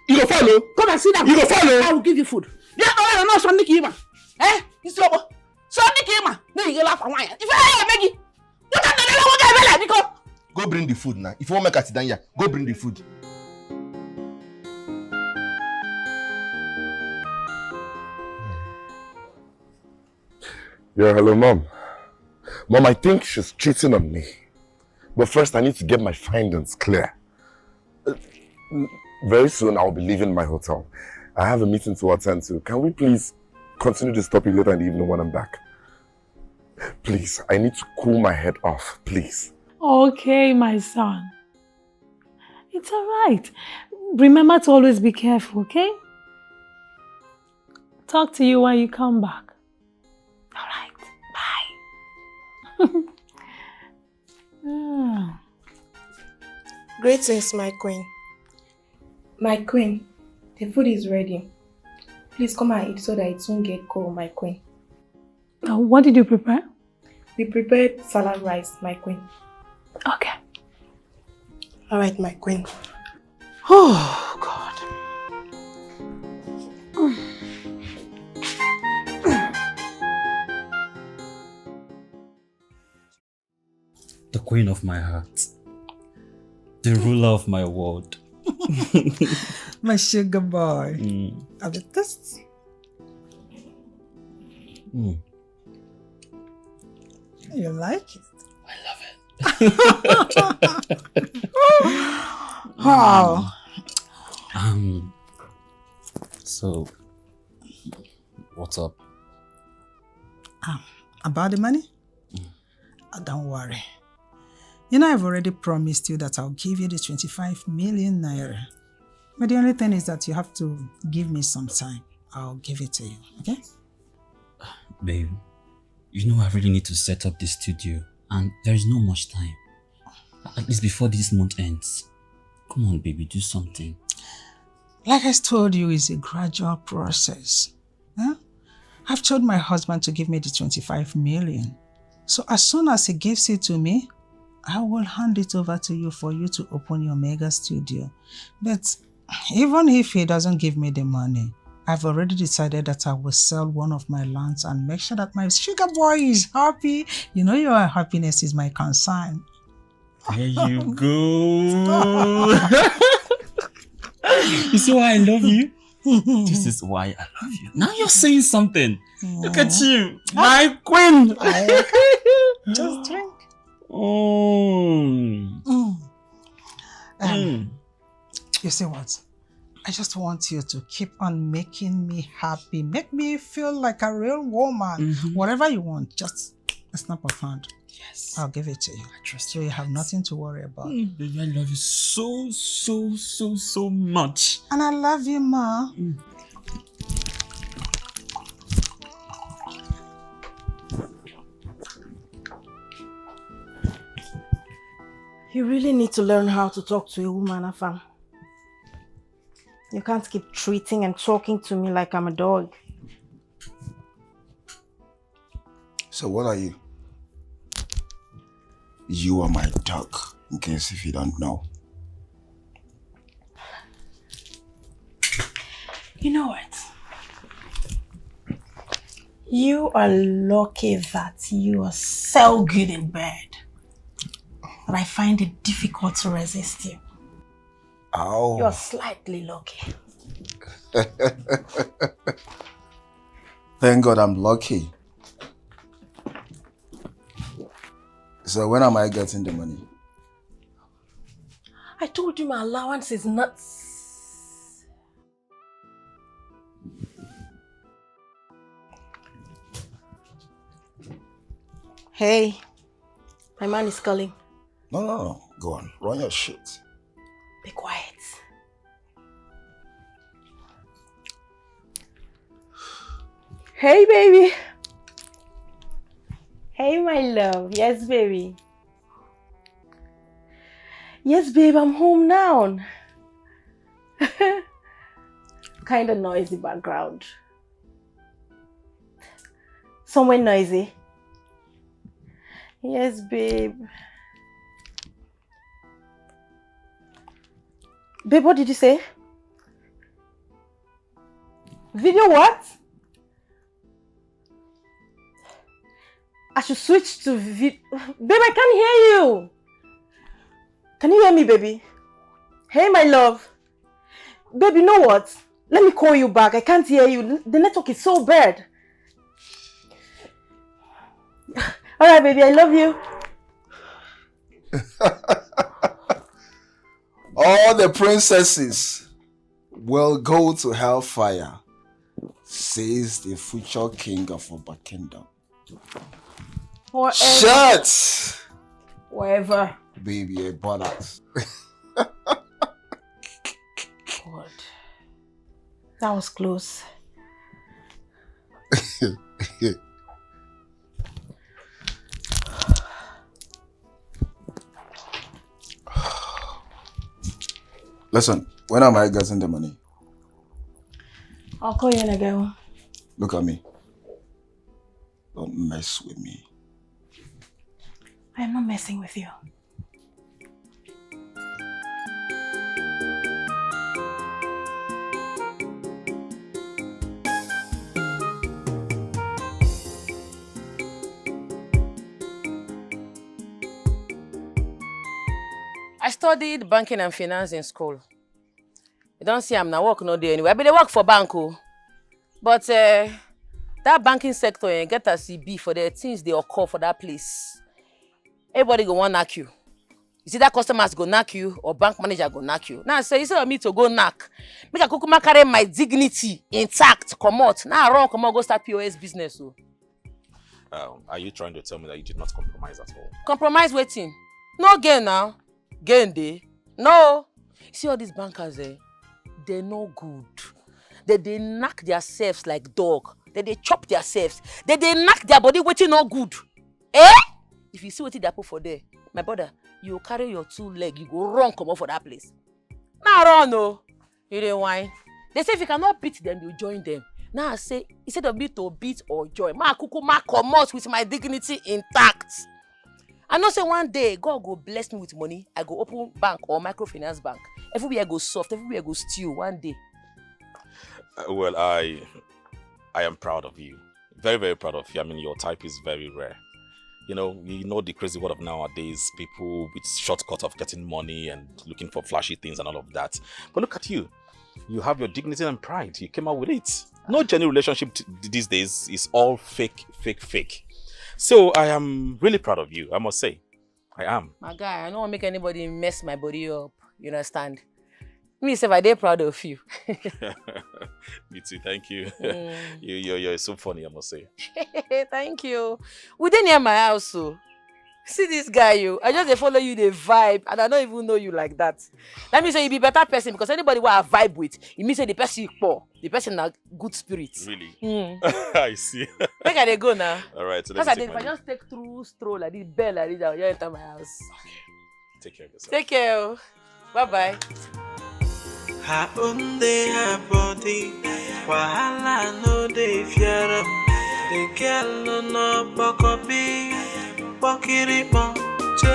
You go follow. Come and sit down. You go follow. I will give you food. Bịa kpọrọ ya na ọsọ ndị ka ịma. Eh? Isi ọkpọ. Sọ ndị ka ịma. Na ị ga-ele afa nwaanyị. Ife ya eme gị. Look at the bela waka bela, biko. Go bring the food now. If you want make I sit down here, go bring the food. Yeah, hello, Mom. Mom, I think she's cheating on me. But first, I need to get my findings clear. Uh, very soon, I'll be leaving my hotel. I have a meeting to attend to. Can we please continue this topic later in the evening when I'm back? Please, I need to cool my head off, please. Okay, my son. It's all right. Remember to always be careful, okay? Talk to you when you come back. All right. Bye. Ah. Greetings, my queen. My queen, the food is ready. Please come and eat so that it won't get cold, my queen. Uh, what did you prepare? We prepared salad rice, my queen. Okay. All right, my queen. Oh, God. The queen of my heart. The ruler of my world. My sugar boy. Mm. Have a taste. Mm. You like it? I love it. Wow. Um. So, what's up? Um, about the money? Uh, don't worry. You know, I've already promised you that I'll give you the twenty-five million naira. But the only thing is that you have to give me some time. I'll give it to you, okay? Babe, you know I really need to set up this studio, and there is no much time. At least before this month ends. Come on, baby, do something. Like I told you, it's a gradual process. Huh? I've told my husband to give me the twenty-five million. So as soon as he gives it to me, I will hand it over to you for you to open your mega studio. But even if he doesn't give me the money, I've already decided that I will sell one of my lands and make sure that my sugar boy is happy. You know, your happiness is my concern. There you go. You see why I love you? This is why I love you. Now you're saying something. Look at you, my queen. Just drink. Mm. Mm. Um, Mm. You see what? I just want you to keep on making me happy. Make me feel like a real woman. Mhm. Whatever you want, just a snap of hand. Yes. I'll give it to you. I trust So you have nothing to worry about. Mm, baby, I love you so, so, so, so much. And I love you, Ma. Mm. You really need to learn how to talk to a woman, Afam. You can't keep treating and talking to me like I'm a dog. So what are you? You are my dog, in case if you don't know. You know what? You are lucky that you are so good in bed. But I find it difficult to resist you. Ow. You're slightly lucky. Thank God I'm lucky. So when am I getting the money? I told you my allowance is not. Hey, my man is calling. No, no, no. Go on. Run your shit. Be quiet. Hey, baby. Hey, my love. Yes, baby. Yes, babe, I'm home now. Kind of noisy background. Somewhere noisy. Yes, babe. Babe, what did you say? Video what? I should switch to vid. Babe, I can't hear you. Can you hear me, baby? Hey, my love. Babe, you know what? Let me call you back. I can't hear you. The network is so bad. All right, baby, I love you. All the princesses will go to hellfire, says the future king of Oba Kingdom. Forever. Shut! Whatever. Baby, a bollocks. God. That was close. Listen, when am I getting the money? I'll call you in a girl. Look at me. Don't mess with me. I am not messing with you. I studied banking and finance in school. You don't see, I'm now work no day anyway. I be dey work for bank o. But uh, that banking sector, eh, get as e be for the things they occur for that place. Everybody go want knock you. You see that customers go knock you or bank manager go knock you. Now I say instead of me to go knock, make I kukuma carry my dignity intact, comot. Now I run comot go start P O S business o. Um, are you trying to tell me that you did not compromise at all? Compromise wetin? No gain now. Gain dey? No. See all these bankers eh, they no good. They dey knack themselves like dog. They dey chop themselves. They dey knack their body wetin no good. Eh? If you see wetin dey happen for there, my brother, you go carry your two leg, you go run comot for that place. Na run o. You dey whine. They say if you cannot beat them, you join them. Now I say instead of me to beat or join, ma kukuma comot with my dignity intact. I know say one day God go bless me with money. I go open bank or microfinance bank. Everywhere go soft, everywhere go stew one day. Uh, well, I, I am proud of you. Very, very proud of you. I mean, your type is very rare. You know, you know the crazy world of nowadays. People with shortcut of getting money and looking for flashy things and all of that. But look at you. You have your dignity and pride. You came out with it. No genuine relationship t- these days is all fake, fake, fake. So I am really proud of you, I must say. I am. My guy, I don't want to make anybody mess my body up. You understand? Me sef, I dey proud of you. Me too. Thank you. Mm. you you're, you're so funny, I must say. Thank you. We dey near my house, so see this guy, you. I just dey follow you, dey vibe, and I don't even know you like that. That means say you be better person because anybody who I vibe with, it means say the person you poor, the person na good spirit. Really? Mm. I see. Make I dey go now. All right. So Because let I me did, take if I my just take through stroll like this, bell like this, I'll just enter my house. Take care of yourself. Take care. Oh. Bye bye. Her own dey her body, wahala no dey fear am. The girl no no pokopi, pokirikpo, che.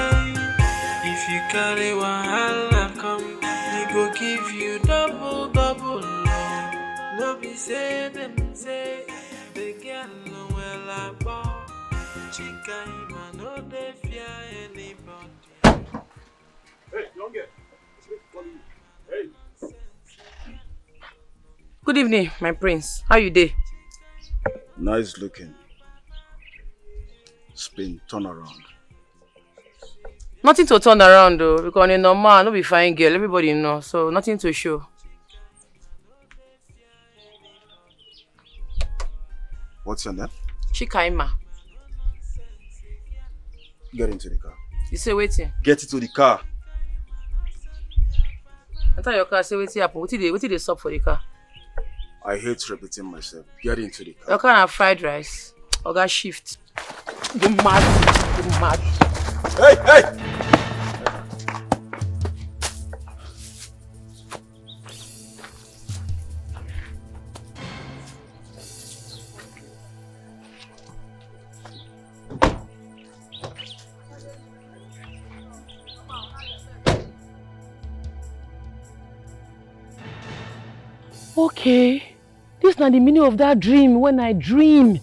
If you carry wahala come, he go give you double double. No, no be say dem say the girl no well abo. Chika Ima no dey fear anybody. Hey, young girl. Hey. Good evening, my prince. How you dey? Nice looking. Spin, turn around. Nothing to turn around though, because on a normal, no be fine girl. Everybody know, so nothing to show. What's your name? Chika Ima. Get into the car. You say waiting. Get into the car. I tell your car, say waiting happen. What did they, what did they stop for the car? I hate repeating myself. Get into the car. Your car na fried rice. Oga shift. You mad. You mad. Hey, hey! Okay. This na the meaning of that dream when I dream.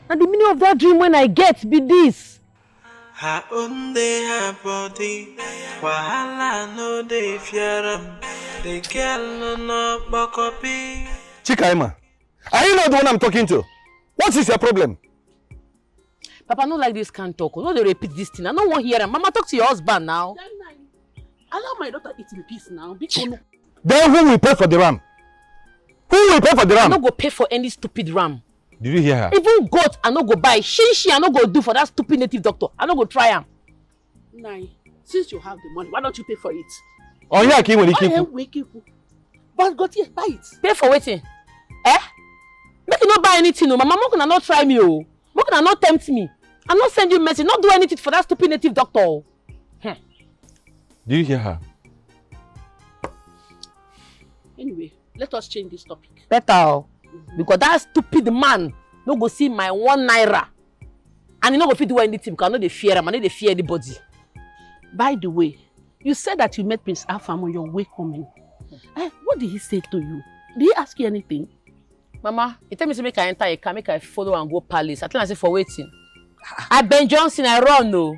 Na the meaning of that dream when I get be this. Her own dey her body, wahala no dey fear am. The girl no no pokopi. Chika Ima, are you not the one I'm talking to? What is your problem? Papa, no like this kind talk. No dey repeat this thing. I no wan hear am. Mama, talk to your husband now. Allow my daughter eat in peace now. Biko no. Then who will pay for the ram? Who will pay for the I ram? No go pay for any stupid ram. Did you hear her? Even goat, I no go buy. Shin shin, I no go do for that stupid native doctor. I no go try am. Nine. Since you have the money, why don't you pay for it? Onye ka ị nwere ike Onye ikwu? Nwee ike ikwu. But go there, buy it. Pay for wetin? Eh? Make you no buy anything o. Mama, make una no try me o. Make una no tempt me. I no send you message. No do anything for that stupid native doctor o. Do you hear her? Anyway, let us change this topic. Better o. Because that stupid man no go see my one naira. And he no go fit do anything because I no dey fear am. I no dey fear anybody. By the way, you said that you met Prince Afam on your way coming. Eh, what did he say to you? Did he ask you anything? Mama, he tell me say make I enter a car, make I follow and go palace. I tell am say for wetin? I Ben Johnson, I run o.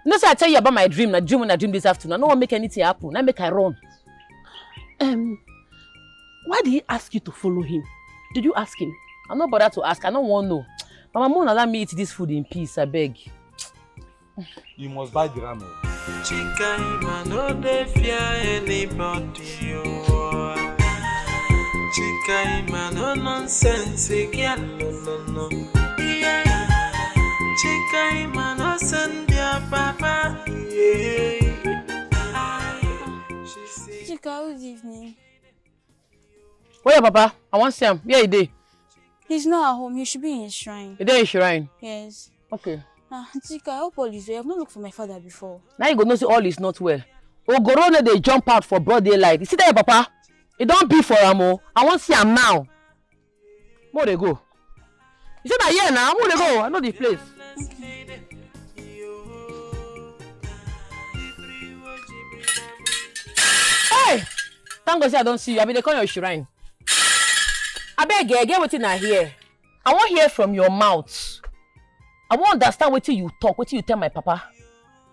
You know say I tell you about my dream, na dream when I dream this afternoon. I no wan make anything happen. Na make I run. Um, why did he ask you to follow him? Did you ask him? I no bother to ask. I no wan know. Mama, make una allow me eat this food in peace, abeg. You must buy the ram o. Chikaima no dey fear anybody o. Chikaima no nonsense again, no no no. Yeah. Chikaima no send their papa. Yeah. She say Chika, good evening. Where your papa? I wan see am. Where he dey? He's not at home. He should be in his shrine. He dey in shrine. Yes. Okay. Ah, Chika, I hope all is well. I've not looked for my father before. Now you go know say all is not well. Ogoro no dey jump out for broad daylight. You see that your papa? E don be for am o. I wan see am now. Mo dey go. You say na here now. Mo dey go. I know the place. Hey! Thank God say I don see you. I bin dey come your shrine. Abeg, eh, get wetin I hear. I wan hear from your mouth. I wan understand wetin you talk, wetin you tell my papa.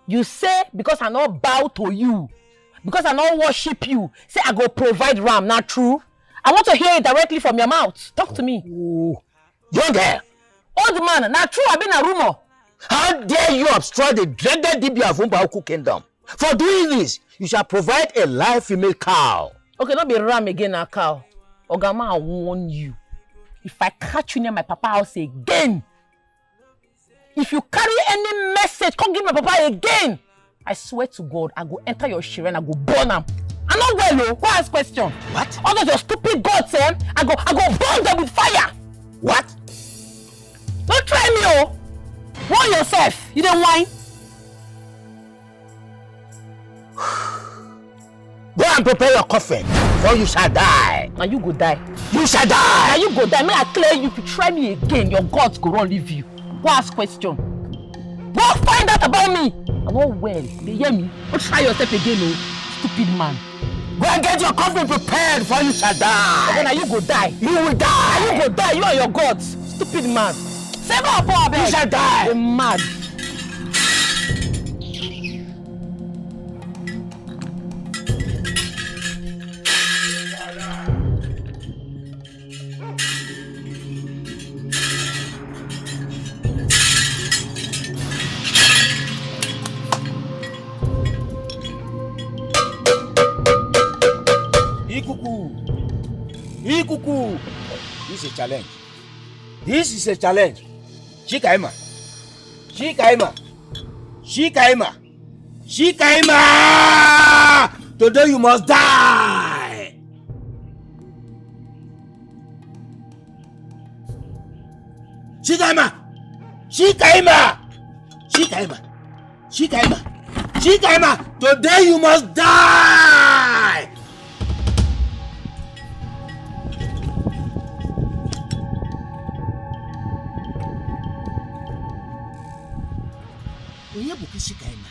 You say because I no bow to you, because I no worship you, say I go provide ram. Na true? I want to hear it directly from your mouth. Talk to me. Oh, young girl, Old man, na true abi na rumor? How dare you obstruct the dreaded Dibia of Umbaoku kingdom? For doing this, you shall provide a live female cow. Okay, no be ram again, na cow. Oga man, I warn you. If I catch you near my papa house again, if you carry any message, come give my papa again, I swear to God, I go enter your shrine, I go burn am. I no well o. Go ask question. What? All those your stupid gods, eh? I go, I go burn them with fire. What? Don't try me o. Warn yourself. You dey whine. Go and prepare your coffin, for you shall die. Na you go die. You shall Na die. you go die. Make I clear you. If you try me again, your gods go run leave you. Go ask question. Go find out about me. I no well. You dey hear me? Go try yourself again o. Stupid man. Go and get your coffin prepared, for you shall die. Oga, na you go die. You will die. You go die. You and your gods. Stupid man. Save our power, abeg. You shall die. You mad. Ikuku. Ikuku. This is a challenge. This is a challenge. Chikaima. Chikaima. Chikaima. Chikaima. Today you must die. Chikaima. Chikaima. Chikaima. Chikaima. Chikaima. Today you must die. Onye bụ Chikaima?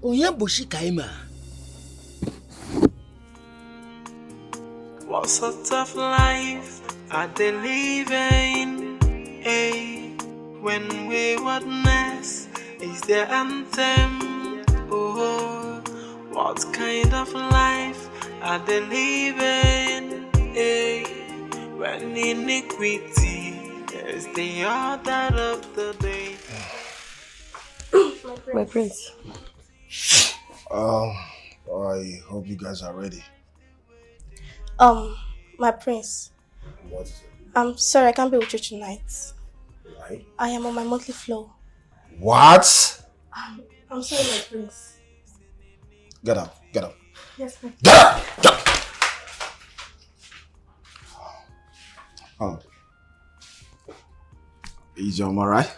Onye bụ Chikaima? What sort of life are they living? Hey, when waywardness is their anthem. Oh, what kind of life are they living? Hey, when iniquity is the order of the day. My prince. Um, I hope you guys are ready. Um, my prince. What is it? I'm sorry, I can't be with you tonight. Why? I am on my monthly flow. What? I'm, I'm sorry, my prince. Get up, get up. Yes, sir. Get up! Get up! Oh. Is your right?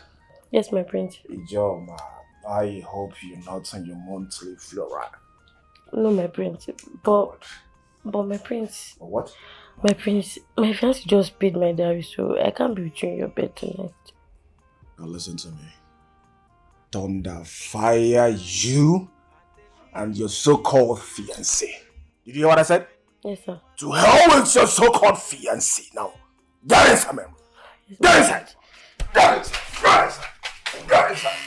Yes, my prince. Ijoma, I hope you're not on your monthly flow, right? No, my prince. But, but my prince. But what? My prince, my fiancé just paid my dowry, so I can't be with you in your bed tonight. Now listen to me. Thunder fire you and your so-called fiancé. Did you hear what I said? Yes, sir. To hell with your so-called fiancé now. Get inside, man. Get inside. Get inside. Get inside. Get inside.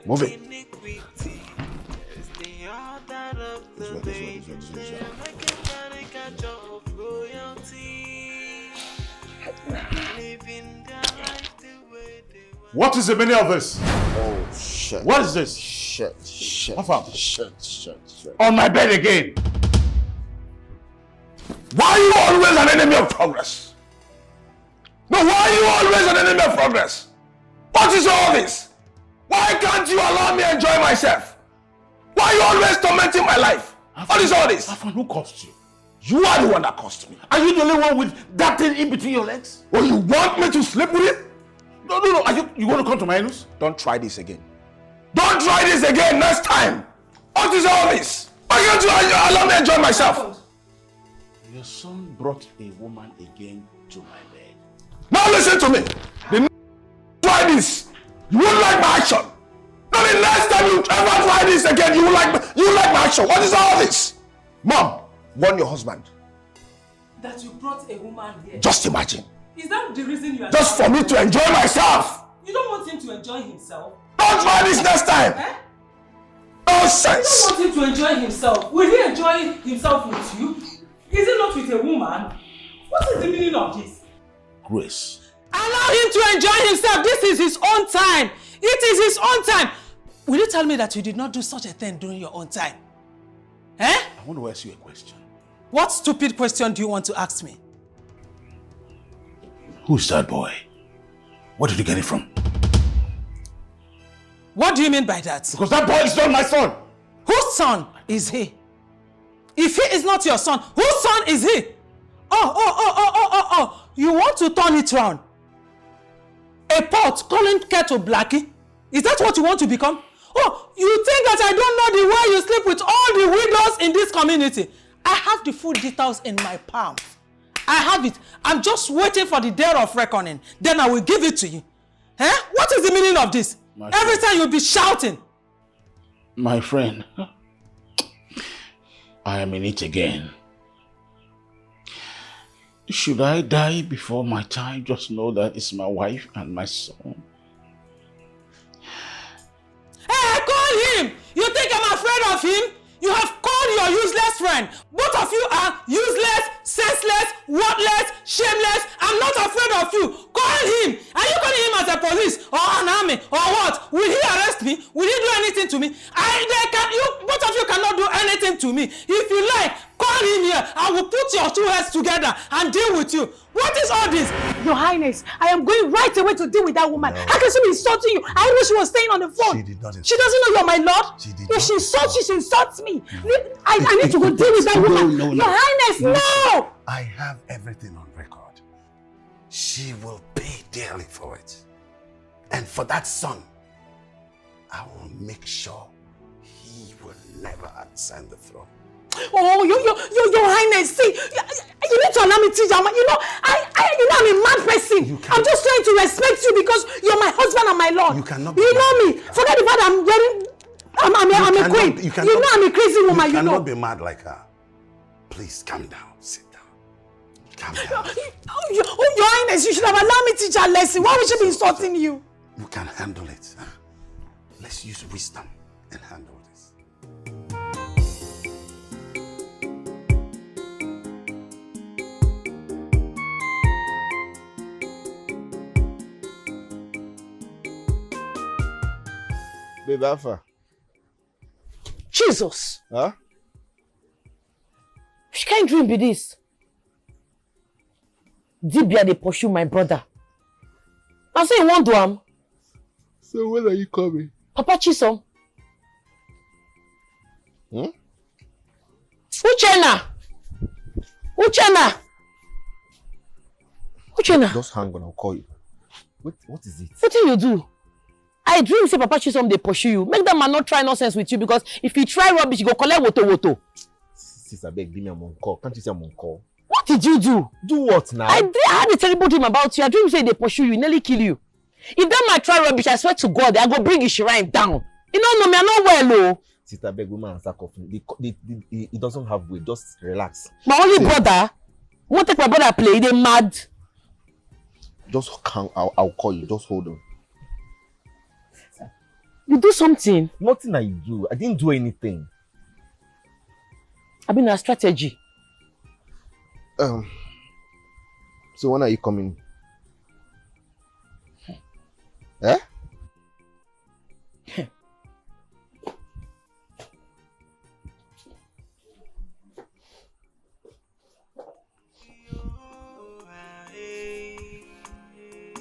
Move it. This way, this way, this way, this way, this way. What is the meaning of this? Oh, shit. What is this? Shit, shit. How far? Shit, shit, shit. On my bed again. Why are you always an enemy of progress? No, why are you always an enemy of progress? What is all this? Why can't you allow me enjoy myself? Why are you always tormenting my life? What is all this? Afan, who cursed you? You are the one that cursed me. Are you the only one with that thing in between your legs? Oh, you want me to sleep with it? No, no, no. Are you, you want to come to my anus? Don't try this again. Don't try this again next time. What is all this? Why can't you allow me enjoy myself? Your son brought a woman again to my bed. Now listen to me. The next try this, you won't like my action. Now the next time you ever try this again, you will like you will like my action. What is all this? Mom, warn your husband. That you brought a woman here. Just imagine. Is that the reason you are Just for me to enjoy myself. You don't want him to enjoy himself? Don't try this next time. Eh? Nonsense. You don't want him to enjoy himself. Will he enjoy himself with you? Is it not with a woman? What is the meaning of this? Grace. Allow him to enjoy himself. This is his own time. It is his own time. Will you tell me that you did not do such a thing during your own time? Eh? I want to ask you a question. What stupid question do you want to ask me? Who's that boy? Where did you get it from? What do you mean by that? Because that boy is not my son. Whose son is he? If he is not your son, whose son is he? Oh, oh, oh, oh, oh, oh, oh. You want to turn it round? A pot calling kettle blackie? Is that what you want to become? Oh, you think that I don't know the way you sleep with all the widows in this community? I have the full details in my palms. I have it. I'm just waiting for the day of reckoning. Then I will give it to you. Eh? What is the meaning of this? Every time you'll be shouting. My friend, I am in it again. Should I die before my time? Just know that it's my wife and my son. Hey, call him! You think I'm afraid of him? You have called your useless friend. Both of you are useless, senseless, worthless, shameless. I'm not afraid of you. Call him. Are you calling him as a police or an army or what? Will he arrest me? Will he do anything to me? I they can you both of you cannot do anything to me. If you like, call him here. I will put your two heads together and deal with you. What is all this? Your Highness, I am going right away to deal with that woman. No. How can she be insulting you? I know she was staying on the phone. She did not insult. She doesn't know you're my lord. She did If not she insults you, she insults me. I, I need to go deal with that woman. No, no, no. Your Highness, no. I have everything on record. She will pay dearly for it. And for that son, I will make sure he will never ascend the throne. Oh, your, your, your, your Highness, see, you, you need to allow me teach Ama. You know, I, I, you know, I'm a mad person. You I'm just trying to respect you because you're my husband and my lord. You cannot. You know me. Forget the fact I'm wearing. I'm, I'm, a, I'm a queen. You, you know, I'm a crazy woman. You, you cannot know. Be mad like her. Please calm down. Sit down. Calm down. Oh, your, oh, your Highness, you should have allowed me teach her lesson. Why would she be insulting you? You can handle it. Let's use wisdom and handle this. Babe, how far? Jesus! Huh? Which kind dream be this? Dibia dey pursue my brother. Na so he wan do am. So when are you coming? Papa Chisom. Hmm? Uchenna! Uchenna! Uchenna! Just hang on, I'll call you. What, what is it? Wetin you do? I dream say Papa Chisom dey pursue you. Make that man not try nonsense with you, because if he try rubbish, he go collect woto woto. Sis, abeg, leave me, I'm on call. Can't you see I'm on call? What did you do? Do what now? I, did, I had a terrible dream about you. I dream say they pursue you, nearly kill you. If that man try rubbish, I swear to God, I go bring his shrine down. You don't know me, I know well, oh. Sister, beg, woman, and sack off. The, the, the, he doesn't have weight. Just relax. My only brother, won't take my brother play. They mad. Just calm. I'll, I'll call you. Just hold on. You do something. Nothing I do. I didn't do anything. I mean, a strategy. Um. So when are you coming? Eh?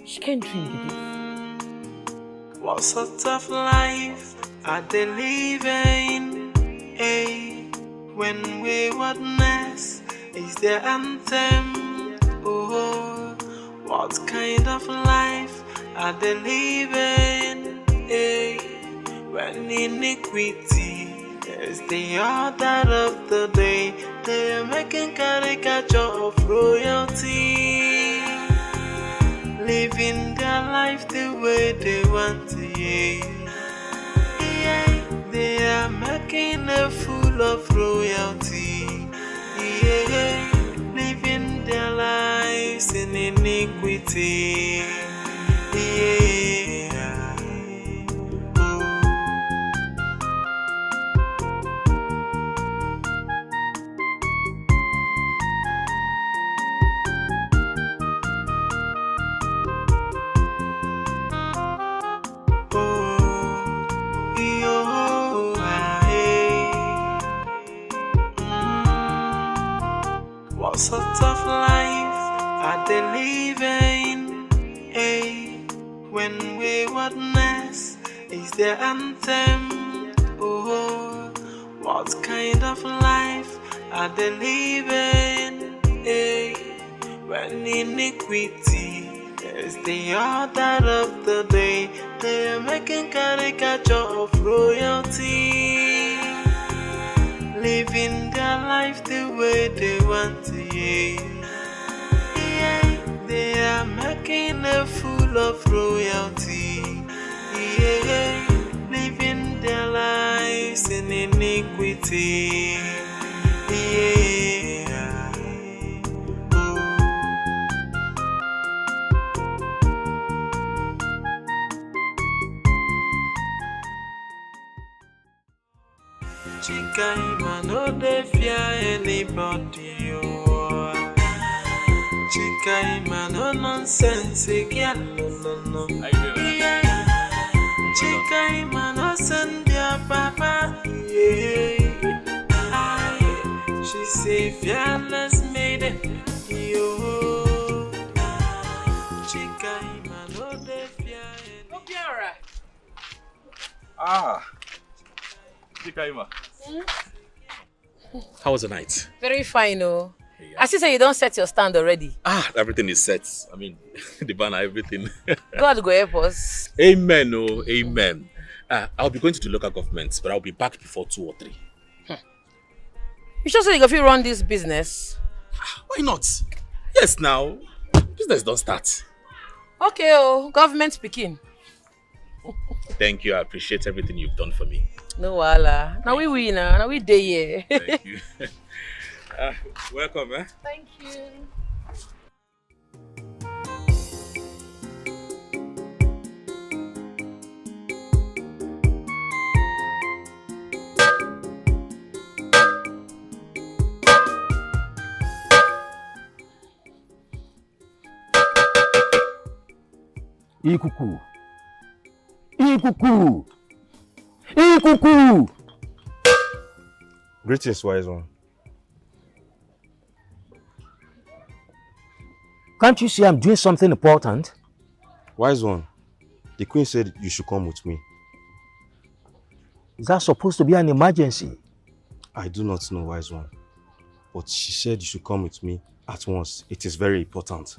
She can't drink this. What sort of life are they living? Hey, when waywardness is their anthem. Oh, what kind of life are they living? Hey, when iniquity is the order of the day, they are making caricature of royalty, living their life the way they want to. Yeah, they are making a fool of royalty. Yeah, living their lives in iniquity. Yeah. What sort of life are they living? Hey, when waywardness is their anthem. Oh, what kind of life are they living? Hey, when iniquity is the order of the day, they are making caricature of royalty, living their life the way they want to. Yeah, yeah, they are making a fool of royalty. Yeah, living their lives in iniquity. Yeah. Chikaima no dey fear anybody, oh. Chikaima no nonsense, girl, no, no, no. Yeah. Chikaima no send their papa, yeah. Aye. She say fearless maiden, yo. Chikaima no dey fear. Obiara. Ah, Chikaima. Hmm? How was the night? Very fine, oh. Yeah. I see say you don set your stand already. Ah, everything is set. I mean, the banner, everything. God go help us. Amen, oh, amen. Uh, I'll be going to the local government, but I'll be back before two or three. Hmm. You sure say you go fit run this business? Ah, why not? Yes, now. Business don start. Okay, oh, government pikin. Thank you. I appreciate everything you've done for me. No wahala. Na we win na. Na we dey here. Thank you. Ah, welcome, eh? Thank you. Ikuku. Ikuku. Ikuku. Greetings, wise one. Can't you see I'm doing something important? Wise one, the queen said you should come with me. Is that supposed to be an emergency? I do not know, wise one. But she said you should come with me at once. It is very important.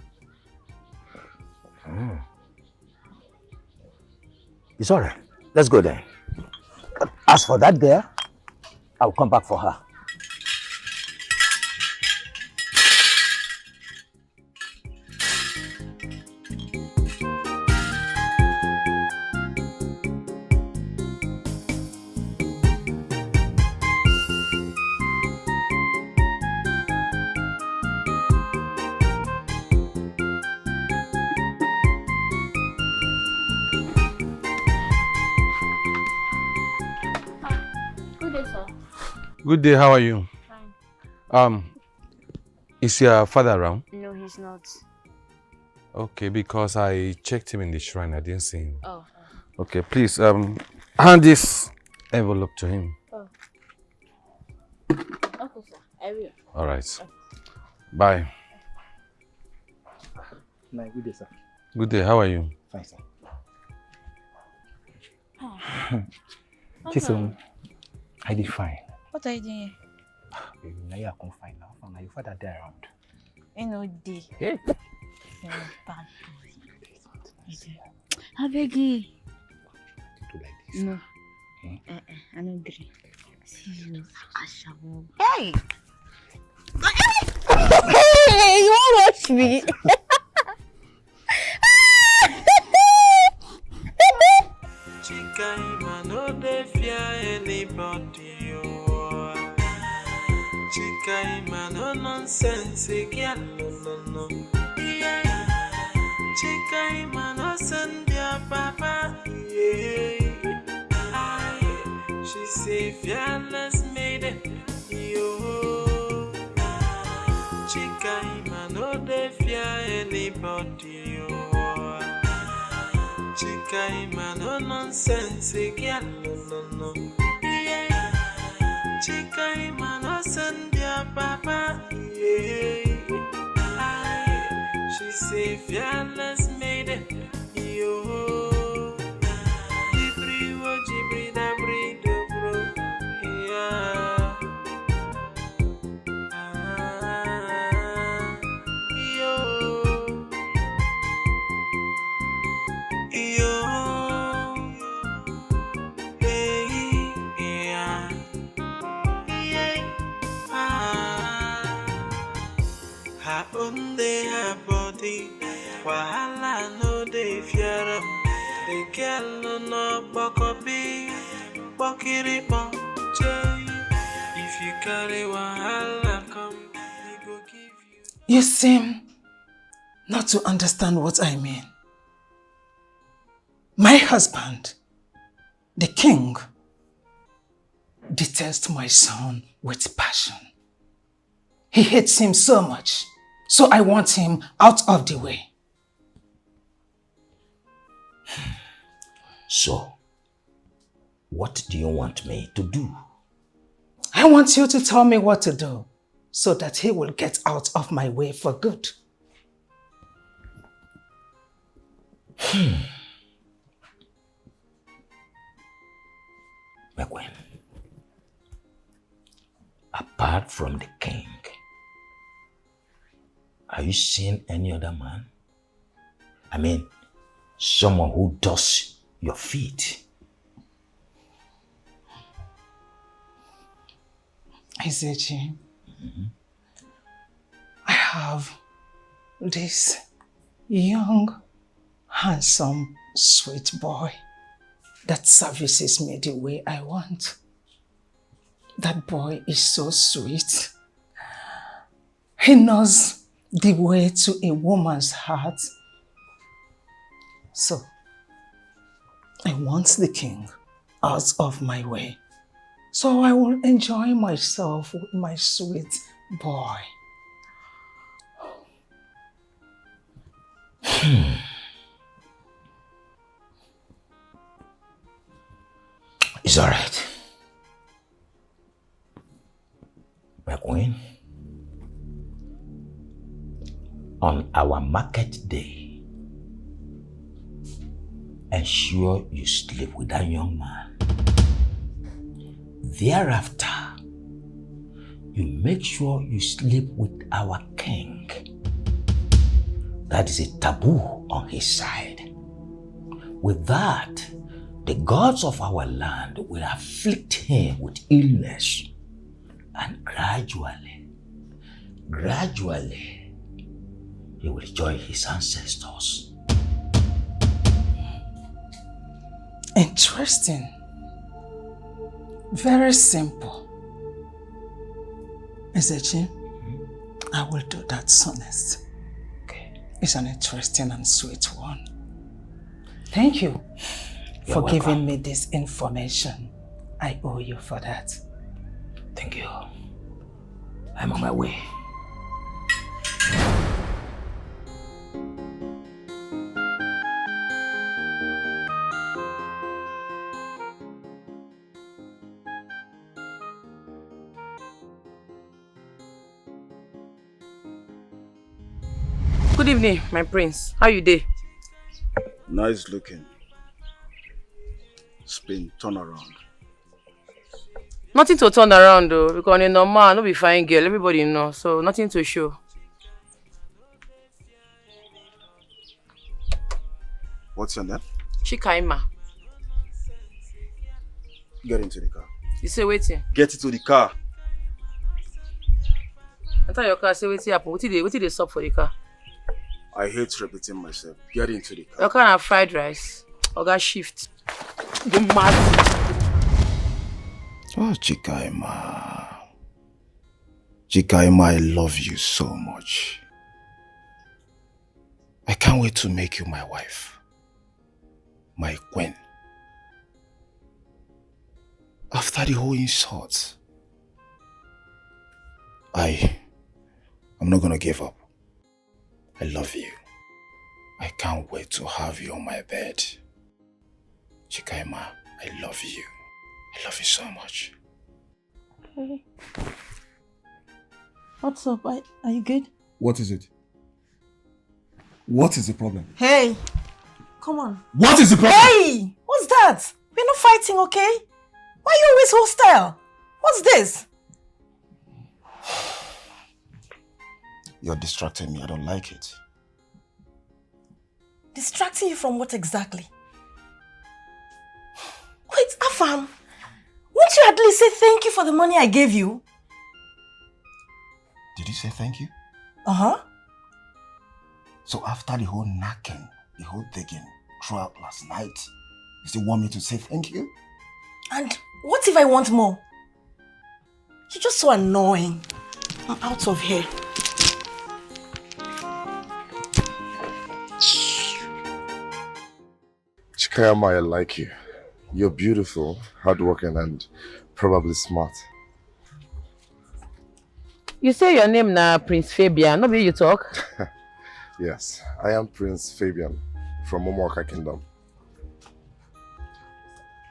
Hmm. It's all right. Let's go then. As for that girl, I'll come back for her. Good day, sir. Good day, how are you? Fine. Um, is your father around? No, he's not. Okay, because I checked him in the shrine, I didn't see him. Oh. Okay, please, um, hand this envelope to him. Oh. Okay, sir. I will. All right. Bye. My good day, sir. Good day, how are you? Fine, sir. Chisom, I dey fine. What are you doing here? Baby, now you come fine now. Now your father dey around. You know, day. Hey. You're a bad boy. I beg you. Do like this. No. Hmm? Uh-uh, I don't agree. See you. Ashawo. Hey! Hey! You won't watch me. Chikaima no dey fear anybody, oh. Chikaima no nonsense, girl, no, no, no. Yeah. Chikaima no send your papa, yeah. Aye. She say fearless maiden, yo. Chikaima no dey fear anybody, yo. Chikaima no nonsense, girl, no, no, no. Yeah. Chikaima no send your papa, yeah. Aye. She say fearless maiden, yo. Jibri wo, jibri da bri do bro, yeah. Ah, yo. Yo. Hey, yeah. Yeah. Ah. Her own dey her body. Wahala no dey fear am. The girl no no kpokopi, kpokiripo, jay. If you carry wahala come, we go give you. You seem not to understand what I mean. My husband, the king, detests my son with passion. He hates him so much, so I want him out of the way. So, what do you want me to do? I want you to tell me what to do so that he will get out of my way for good. My queen, apart from the king, are you seeing any other man? I mean, someone who does your feet. Izechi, I have this young, handsome, sweet boy that services me the way I want. That boy is so sweet. He knows the way to a woman's heart. So, I want the king out of my way, so I will enjoy myself with my sweet boy. It's all right. My queen, On our market day, ensure you sleep with that young man. Thereafter, you make sure you sleep with our king. That is a taboo on his side. With that, the gods of our land will afflict him with illness, and gradually, gradually, he will join his ancestors. Interesting. Very simple. Ezechi, I will do that soonest. Okay. It's an interesting and sweet one. Thank you You're for welcome. giving me this information. I owe you for that. Thank you. I'm on my way. Good evening, my prince. How you dey? Nice looking. Spin, turn around. Nothing to turn around though, because on a normal, no be fine girl, everybody know, so nothing to show. What's your name? Chikaima. Get into the car. You say wetin? Get into the car. Enter your car, say wetin happen, wetin dey, wetin dey sup for the car? I hate repeating myself. Get into the car. Your car na fried rice. Oga shift. You mad? Oh, Chikaima. Chikaima, I love you so much. I can't wait to make you my wife. My queen. After the whole insult, I, I'm not gonna give up. I love you. I can't wait to have you on my bed. Chikaima, I love you. I love you so much. Hey. What's up? Are, are you good? What is it? What is the problem? Hey, come on. What is the problem? Hey, what's that? We're not fighting, okay? Why are you always hostile? What's this? You're distracting me. I don't like it. Distracting you from what exactly? Wait, Afam, won't you at least say thank you for the money I gave you? Did you say thank you? Uh huh. So after the whole knocking, the whole digging throughout last night, you still want me to say thank you? And what if I want more? You're just so annoying. I'm out of here. Chikayama, I like you. You're beautiful, hardworking, and probably smart. You say your name na Prince Fabian, no be you talk? Yes, I am Prince Fabian from Umuaka Kingdom.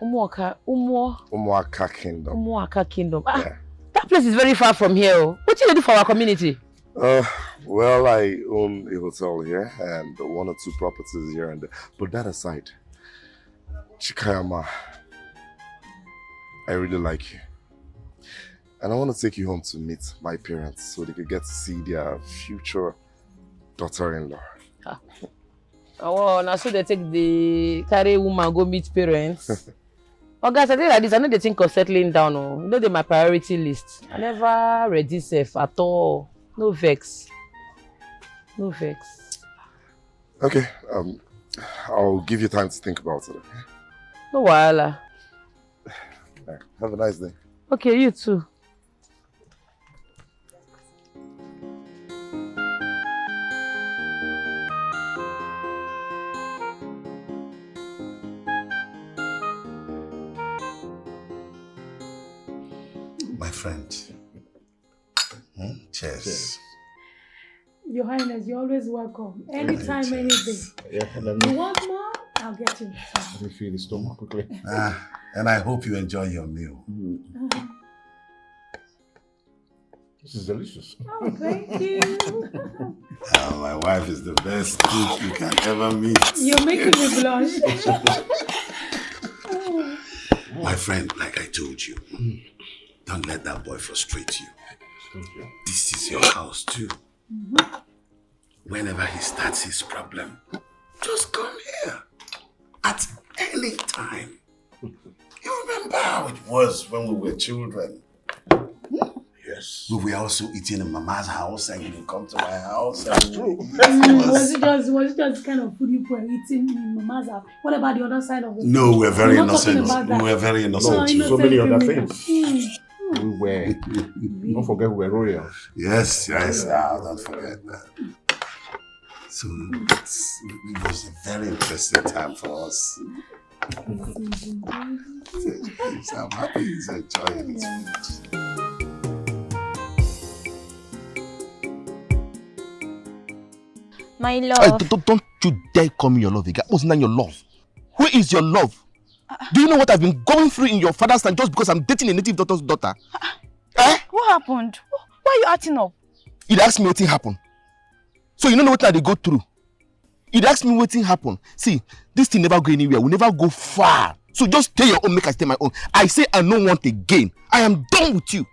Umuaka, Umuo. Umuaka Kingdom. Umuaka Kingdom. Ah, yeah. That place is very far from here. Oh. What do you do for our community? Uh, well, I own a hotel here and one or two properties here and there. But that aside, Chikayama, I really like you. And I want to take you home to meet my parents so they could get to see their future daughter-in-law. Oh, now so they take the carry woman go meet parents. Oh, guys, I think like this. I know they think of settling down. Oh, you know, they my priority list. I never ready safe at all. No vex. No vex. Okay, um, I'll give you time to think about it. Okay? No wahala. Have a nice day. Okay, you too. My friend. Hmm? Cheers. Cheers. Your Highness, you're always welcome. Anytime, any day. Yeah, you want more? I'll get you. Let me fill the stomach quickly. Ah, and I hope you enjoy your meal. Mm. This is delicious. Oh, thank you. Uh, my wife is the best cook you can ever meet. You're making me blush. My friend, like I told you, don't let that boy frustrate you. Thank you. This is your house too. Whenever he starts his problem, just come here at any time. You remember how it was when we were children? Yes. We were also eating in Mama's house and you come to my house. That's true. Mm, was it just was it just the kind of food you were eating in Mama's house? What about the other side of the No, we're very We're not talking innocent. about that. We were very No, innocent. so innocent many other criminal. things. Mm. We were. Don't forget we were royals. Yes, yes, ah, don't forget that. So it's, it was a very interesting time for us. So I'm happy he's enjoying his food. My Hey, love. don't, don't you dare call me your love again. What's not your love? Who is your love? Do you know what I've been going through in your father's time just because I'm dating a native doctor's daughter? Eh? What happened? Wh- Why are you acting up? You dey ask me what happened. So you don't know what I dey go through. You dey ask me what happened. See, this thing never go anywhere. We never go far. So just stay your own, make I stay my own. I say I no want again. I am done with you.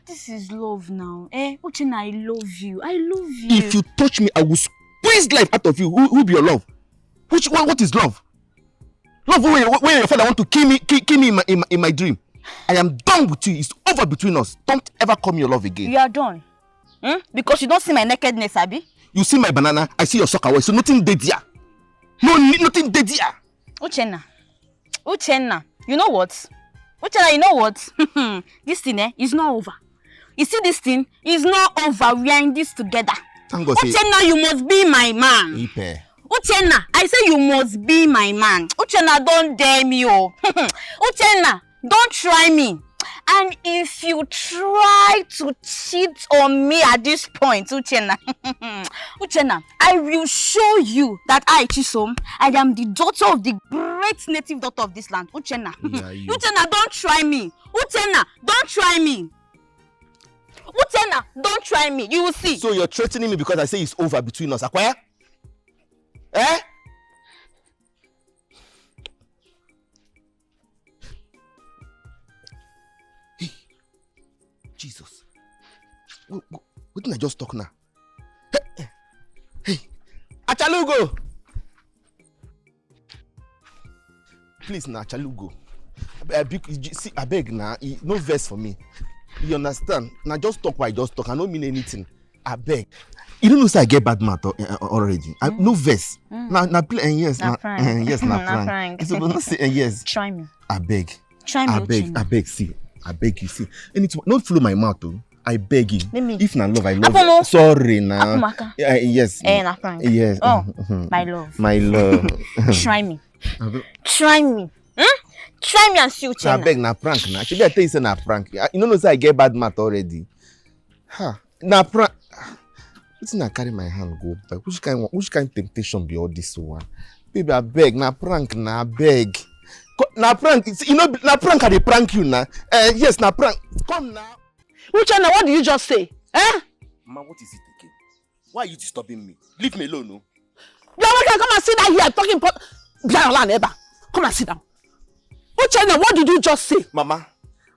This is love now. Eh? Uchenna, I love you. I love you. If you touch me, I will squeeze life out of you. Who, who be your love? Which what, what is love? Love where, where your father want to kill me, kill, kill me in my, in my in my dream. I am done with you. It's over between us. Don't ever call me your love again. You are done. Hmm? Because you don't see my nakedness, Abi? You see my banana, I see your soccer. So nothing dey there. No, nothing dey there. Uchenna. Uchenna. You know what? Uchenna, you know what? This thing, eh, is not over. You see this thing? Is not over. We are in this together. Thank God say. Uchenna, you must be my man. Ipe. Uchenna, I say you must be my man. Uchenna, don't dare me, oh. Uchenna, don't try me. And if you try to cheat on me at this point, Uchenna, Uchenna, I will show you that I, Chisom, I am the daughter of the great native doctor of this land. Uchenna, Yeah, you. Uchenna, don't try me. Uchenna, don't try me. Uchenna, don't try me. You will see. So you're threatening me because I say it's over between us. Akwaya? Eh? Hey, Jesus. Wh- wh- Wetin I just talk now? Hey, hey, Achalugo! Please, na Achalugo. I beg, see, I beg na, e- no vex for me. You understand? Na just talk why I just talk. I no mean anything. I beg. You don't know say I get bad mouth al- eh, already. I, no vex. Na na play eh, yes Na na prank. Eh, yes na Na prank. prank. You suppose not say eh, yes. Try me. I beg. Try me, I beg. Uchenna. I beg. See, I beg you. See, anything. Don't follow my mouth, oh. I beg you. Let me- If na love, I love. Apomo. Sorry na. Akumaka. Eh, yes. Eh, na prank. Yes. Oh, Mhm. my love. My love. Try me. I beg- Try me. Hmm? Try me and see, I Uchenna. beg na prank na. Shebi I tell you say na prank. I- You no know say I get bad mouth already. Ha. Na prank. Wetin I carry my hand go back? Which kind one? Which kind temptation be all this one? Baby, I beg. Na prank na, I beg. Co- Na prank. It's- You know, na prank I dey prank you na. Eh, yes, na prank. Come na. Uchenna, what did you just say? Eh? Ma, what is it again? Why are you disturbing me? Leave me alone, no. Bianca, come and sit down here talking. Po- Bianca, neighbor, come and sit down. Uchenna, what did you just say? Mama,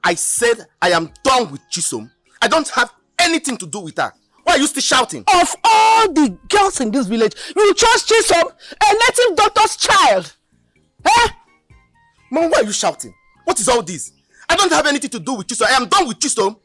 I said I am done with Chisom. I don't have anything to do with her. Why are you still shouting? Of all the girls in this village, you chose Chisom, a native doctor's child. Eh? Mama, why are you shouting? What is all this? I don't have anything to do with Chisom. I am done with Chisom.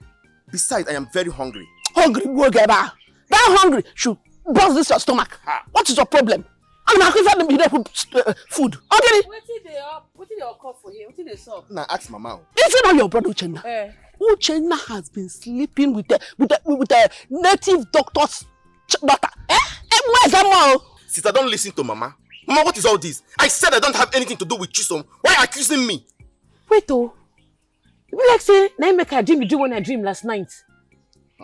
Besides, I am very hungry. Hungry, go get her. That hungry should burst this your stomach. What is your problem? I'm not even the middle food. Uh, food. Okay. Wetin dey up? Wetin dey occur for here? Wetin dey sup? Now ask Mama. Is it not your brother Uchenna? Eh. Uchenna has been sleeping with a with a, with a native doctor's ch- daughter. Eh? Eh, where's that mom? Sister, don't listen to Mama. Mama, what is all this? I said I don't have anything to do with Chisom. Why accusing me? Wait oh. E be like say na im make I dream the dream when I dream last night.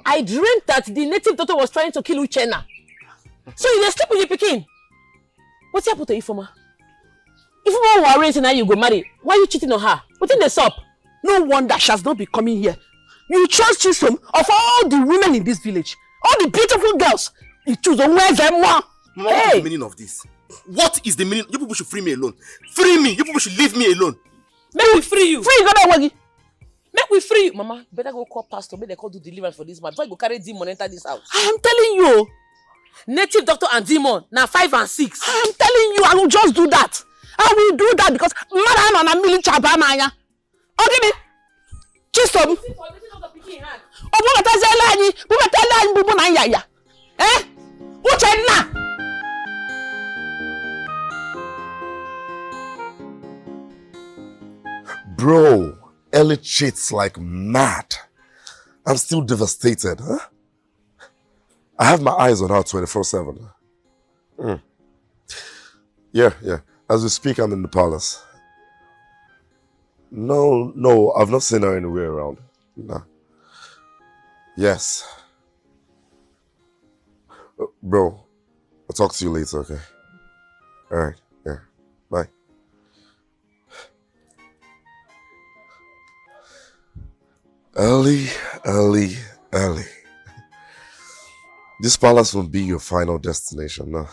I dreamed that the native doctor was trying to kill Uchenna. So you dey sleep with the pikin. Wetin happen to Ifeoma? Ifeoma were arranged, now you go marry. Why you cheating on her? Wetin dey sup? No wonder she has not been coming here. You chose Chisom of all the women in this village, all the beautiful girls. You choose Onwezemwa. Mama, what is the meaning of this? What is the meaning? You people should free me alone. Free me. You people should leave me alone. Make we free you. Free you, go back. Make we free you. Mama, better go call pastor. Make they call do deliverance for this man. Before you go carry demon enter this house. I am telling you. Native doctor and demon, na five and six. I am telling you, I will just do that. I will do that because mmadụ anọ na mmiri chabamanya. Ọ gịnị? Chisom. Ọ bụbataziela anyị, bụbatala anyị bụbụ na nyanya. Eh? Uchenna. Bro, Ellie cheats like mad. I'm still devastated, huh? I have my eyes on her twenty-four seven. Hmm. Yeah, yeah. As we speak, I'm in the palace. No, no, I've not seen her anywhere around. Nah. Yes. Uh, bro, I'll talk to you later, okay? All right, yeah. Bye. Ellie, Ellie, Ellie. This palace will be your final destination, no?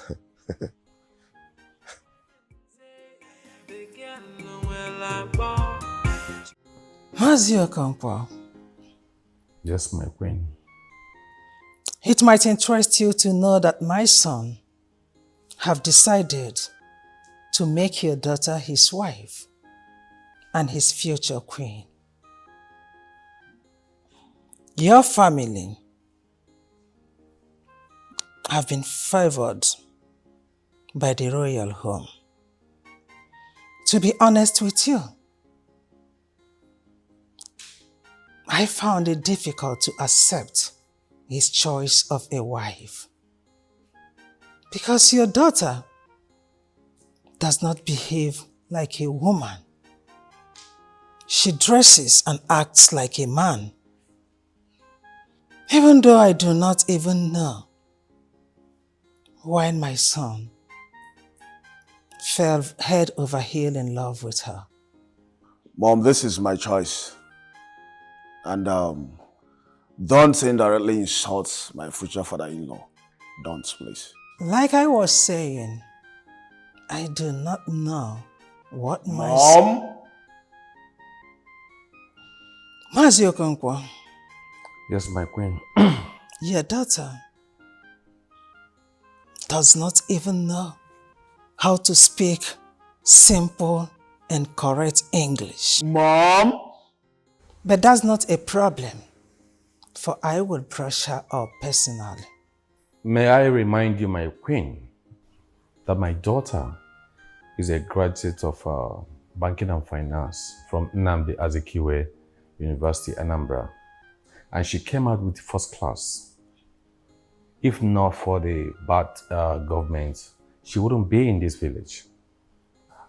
Mazi Okonkwo. Yes, my queen. It might interest you to know that my son have decided to make your daughter his wife and his future queen. Your family have been favored by the royal home. To be honest with you, I found it difficult to accept his choice of a wife. Because your daughter does not behave like a woman. She dresses and acts like a man. Even though I do not even know why my son fell head over heel in love with her. Mom, this is my choice. And um, don't indirectly insult my future father-in-law. Don't, please. Like I was saying, I do not know what my s- Mom? Mazi Okonkwo. Yes, my queen. Your daughter does not even know how to speak simple and correct English. Mom? But that's not a problem, for I will brush her up personally. May I remind you, my queen, that my daughter is a graduate of uh, banking and finance from Nnamdi Azikiwe University, Anambra, and she came out with first class. If not for the bad uh, government, she wouldn't be in this village.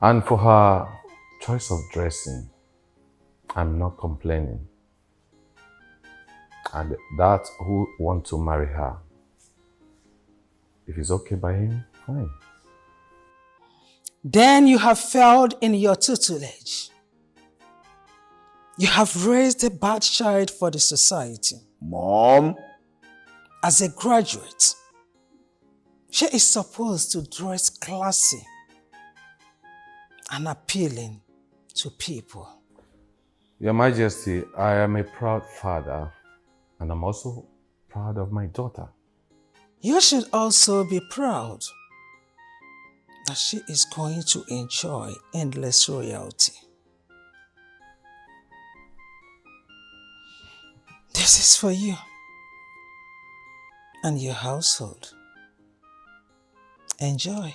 And for her choice of dressing, I'm not complaining. And that who want to marry her, if it's okay by him, fine. Then you have failed in your tutelage. You have raised a bad child for the society. Mom? As a graduate, she is supposed to dress classy and appealing to people. Your Majesty, I am a proud father, and I'm also proud of my daughter. You should also be proud that she is going to enjoy endless royalty. This is for you and your household. Enjoy.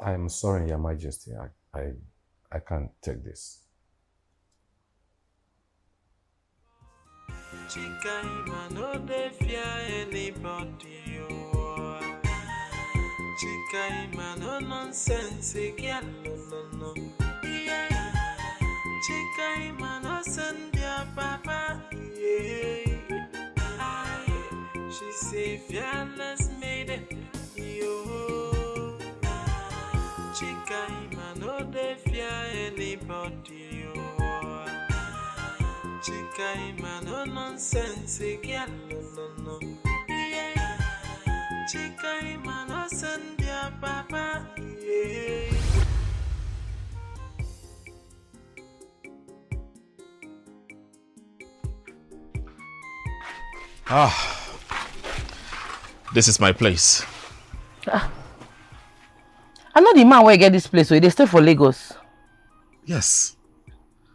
I am sorry, Your Majesty. I, I, I can't take this. Chikaima no dey fear anybody, oh. Chikaima no nonsense, girl, no, no, no. Yeah. Chikaima no send your papa, yeah. Aye. She say fearless maiden, yo. Chikaima Chikaima no dey fear anybody, oh. Chikaima no nonsense again, no, no, no. Yeah. Chikaima no send their papa, yeah. Ah, this is my place. I know the man where get this place, so they stay for Lagos. Yes.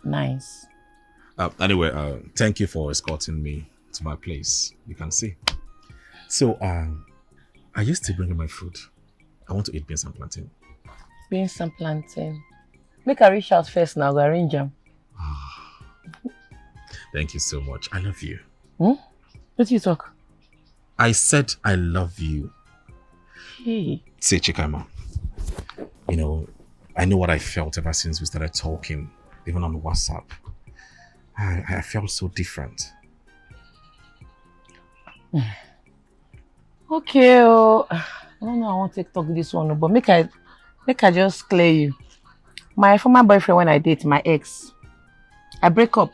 Nice. Uh, anyway, uh, thank you for escorting me to my place. You can see. So, um, are you still bringing my food? I want to eat beans and plantain. Beans and plantain. Make I reach out first now, go arrange them. Thank you so much. I love you. Hmm? What do you talk? I said I love you. Hey. Say, Chikaima, you know, I know what I felt ever since we started talking, even on WhatsApp. I, I felt so different. Okay, oh, I don't know. I want to talk this one, but make I make I just clear you. My former boyfriend, when I date my ex, I break up.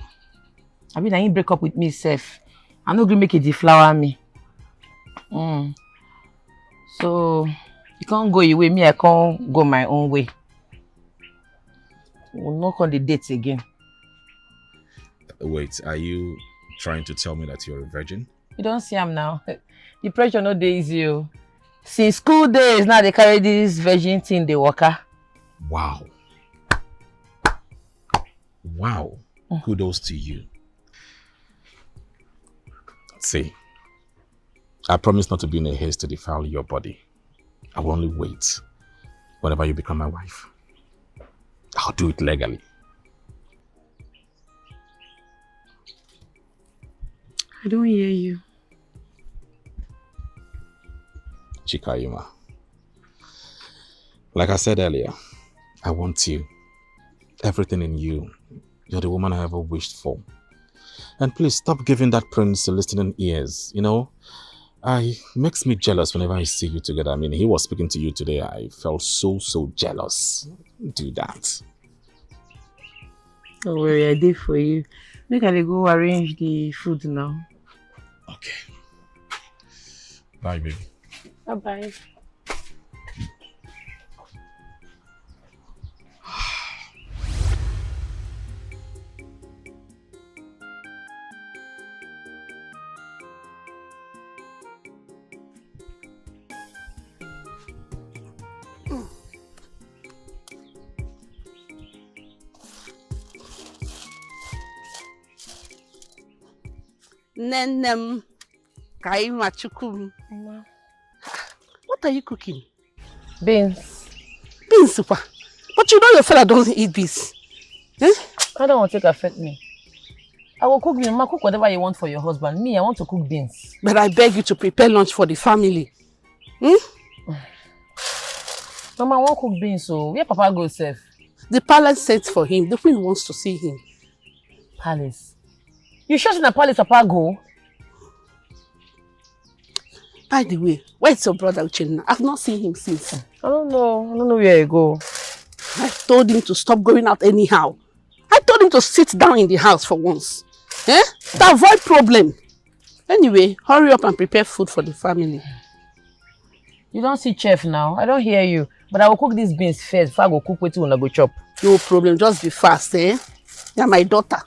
I mean, I ain't break up with me self. I no gree make it deflower me. Mm. So you can't go your way, me I can't go my own way. We'll not on the dates again. Wait, are you trying to tell me that you're a virgin? You don't see him now. The pressure no dey easy o. Since school days now they carry this virgin thing dey waka. Wow. Wow. Kudos to you. See, I promise not to be in a haste to defile your body. I will only wait whenever you become my wife. I'll do it legally. I don't hear you. Chikaima. Like I said earlier, I want you. Everything in you. You're the woman I ever wished for. And please stop giving that prince listening ears, you know? I makes me jealous whenever I see you together. I mean, he was speaking to you today. I felt so, so jealous. Do that. Don't worry, I did for you. Make I go arrange the food now. Okay. Bye, baby. Bye bye. Nne nne m, ka anyị ma Chukwu m. What are you cooking? Beans. Beans kwa. But you know your father doesn't eat beans. Eh? I don't want to take affect me. I will cook beans. Ma, cook whatever you want for your husband. Me, I want to cook beans. But I beg you to prepare lunch for the family. Hmm? Mama, I won't cook beans, so where Papa go sef? The palace sent for him. The queen wants to see him. Palace. You sure say na palace Papa go? By the way, where's your brother Uchenna? I've not seen him since. I don't know. I don't know where he go. I told him to stop going out anyhow. I told him to sit down in the house for once. Eh? To avoid problem. Anyway, hurry up and prepare food for the family. You don't see chef now. I don't hear you. But I will cook these beans first before I go cook wetin una go chop. No problem. Just be fast, eh? You're my daughter.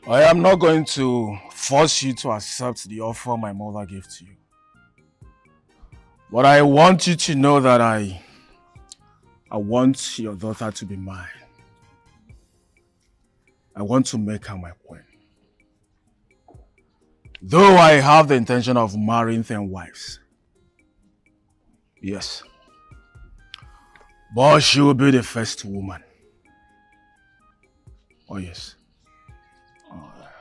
I am not going to force you to accept the offer my mother gave to you. But I want you to know that I, I want your daughter to be mine. I want to make her my queen. Though I have the intention of marrying ten wives. Yes. But she will be the first woman. Oh, yes.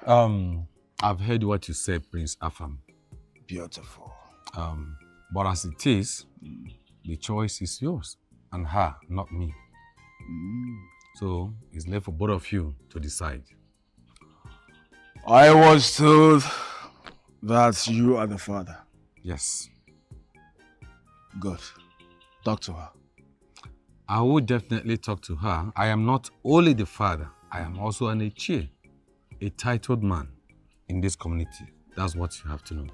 Um, I've heard what you said, Prince Afam. Beautiful. Um, but as it is, the choice is yours and her, not me. So it's left for both of you to decide. I was told that you are the father. Yes. Good. Talk to her. I will definitely talk to her. I am not only the father, I am also an Ichie, a titled man in this community. That's what you have to know.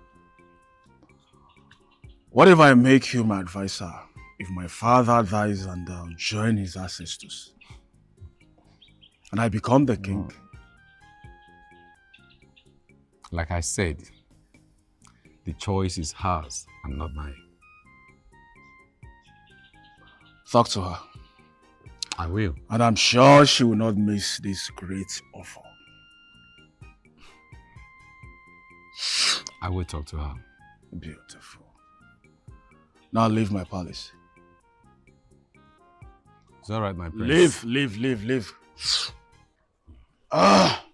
What if I make you my advisor? If my father dies and uh, join his ancestors, and I become the king. Like I said, the choice is hers and not mine. Talk to her. I will. And I'm sure she will not miss this great offer. I will talk to her. Beautiful. Now leave my palace. It's all right, my prince. Leave, leave, leave, leave. Ah!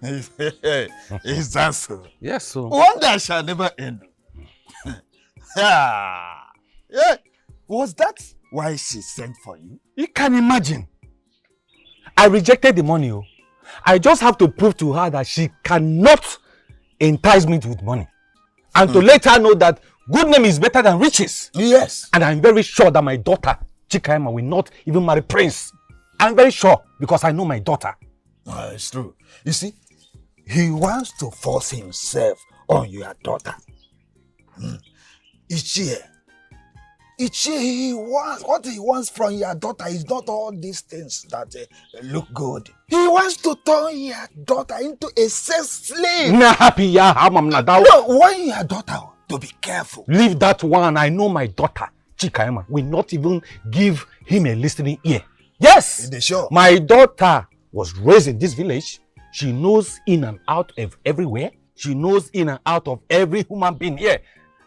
Is that so? Yes, so. Wonder shall never end. Ah, yeah. Was that why she sent for you? You can imagine. I rejected the money. Oh. I just have to prove to her that she cannot entice me with money. And to let her know that good name is better than riches. Yes. And I'm very sure that my daughter, Chikaima, will not even marry Prince. I'm very sure because I know my daughter. Uh, it's true. You see, he wants to force himself on your daughter. Hmm. Ichie, Ichie, he wants, what he wants from your daughter is not all these things that uh, look good. He wants to turn your daughter into a sex slave. Na happy ya hamam na dawo. No, when your daughter, to be careful. Leave that one. I know my daughter, Chikaima, will not even give him a listening ear. Yes. Is it sure? My daughter was raised in this village. She knows in and out of everywhere. She knows in and out of every human being here.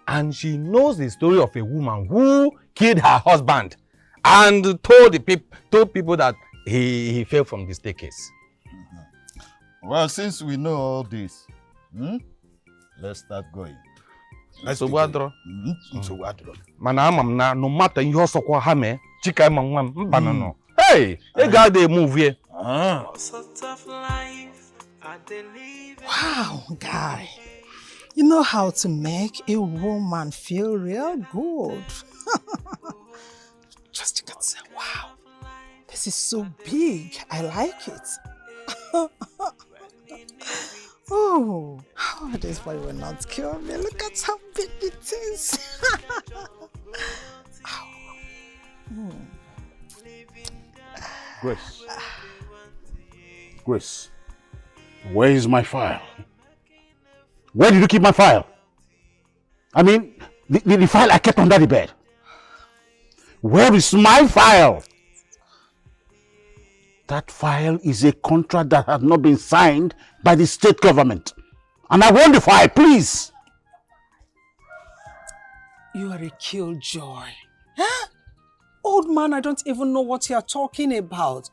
And she knows the story of a woman who killed her husband and told the peop- told people that he, he fell from the staircase. Well, since we know all this, hmm, let's start going. Let's Nsogbu begin. Adọrọ. Mhm, nsogbu adọrọ. Mana ama m na no matter ihe ọsọkwa ha mee, Chikaima nwa m, mba nọ nọ. Hey, ị ga-ada eme uvie. Ah. Wow, guy. You know how to make a woman feel real good. Just look at her. Wow. This is so big. I like it. Oh, oh, this boy will not kill me. Look at how big it is. Ow. Hmm. Grace. Grace, where is my file? Where did you keep my file? I mean, the, the, the file I kept under the bed. Where is my file? That file is a contract that has not been signed by the state government. And I want the file, please. You are a killjoy. Huh? Old man, I don't even know what you are talking about.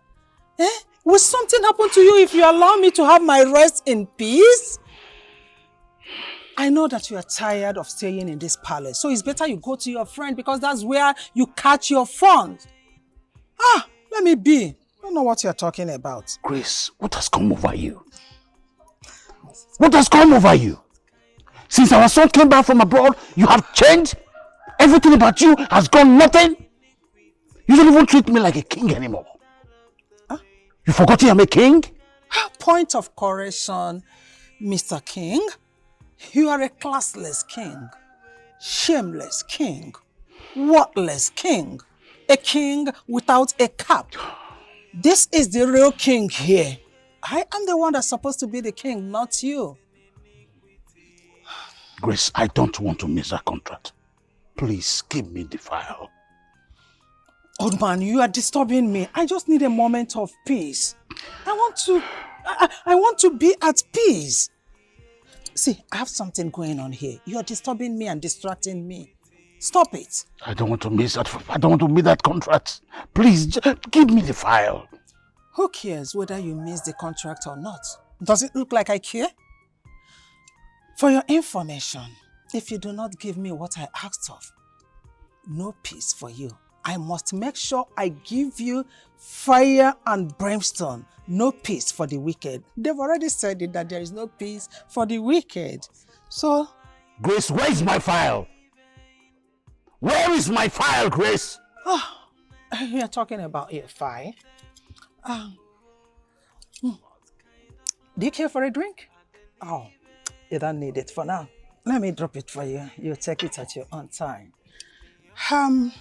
Eh? Will something happen to you if you allow me to have my rest in peace? I know that you are tired of staying in this palace, so it's better you go to your friend because that's where you catch your fun. Ah, let me be. I don't know what you're talking about. Grace, what has come over you? What has come over you? Since our son came back from abroad, you have changed. Everything about you has gone nothing. You don't even treat me like a king anymore. You forgot I'm a king? Point of correction, Mister King. You are a classless king, shameless king, worthless king, a king without a cap. This is the real king here. I am the one that's supposed to be the king, not you. Grace, I don't want to miss that contract. Please give me the file. Old man, you are disturbing me. I just need a moment of peace. I want to, I, I want to be at peace. See, I have something going on here. You are disturbing me and distracting me. Stop it. I don't want to miss that. I don't want to miss that contract. Please, j- give me the file. Who cares whether you miss the contract or not? Does it look like I care? For your information, If you do not give me what I asked of, no peace for you. I must make sure I give you fire and brimstone. No peace for the wicked. They've already said it that there is no peace for the wicked. So, Grace, where is my file? Where is my file, Grace? Oh, you're talking about your file. Um, hmm. Do you care for a drink? Oh, you don't need it for now. Let me drop it for you. You take it at your own time. Um,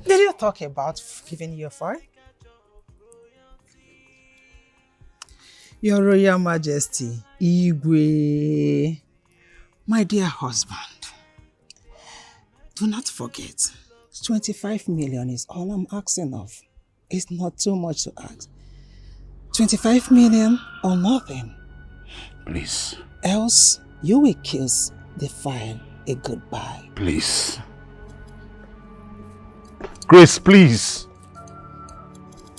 did you talk about giving your file? Your Royal Majesty, Igwe, my dear husband, do not forget, twenty-five million is all I'm asking of. It's not too much to ask. Twenty-five million or nothing. Please. Else, you will kiss the file a goodbye. Please. Grace, please.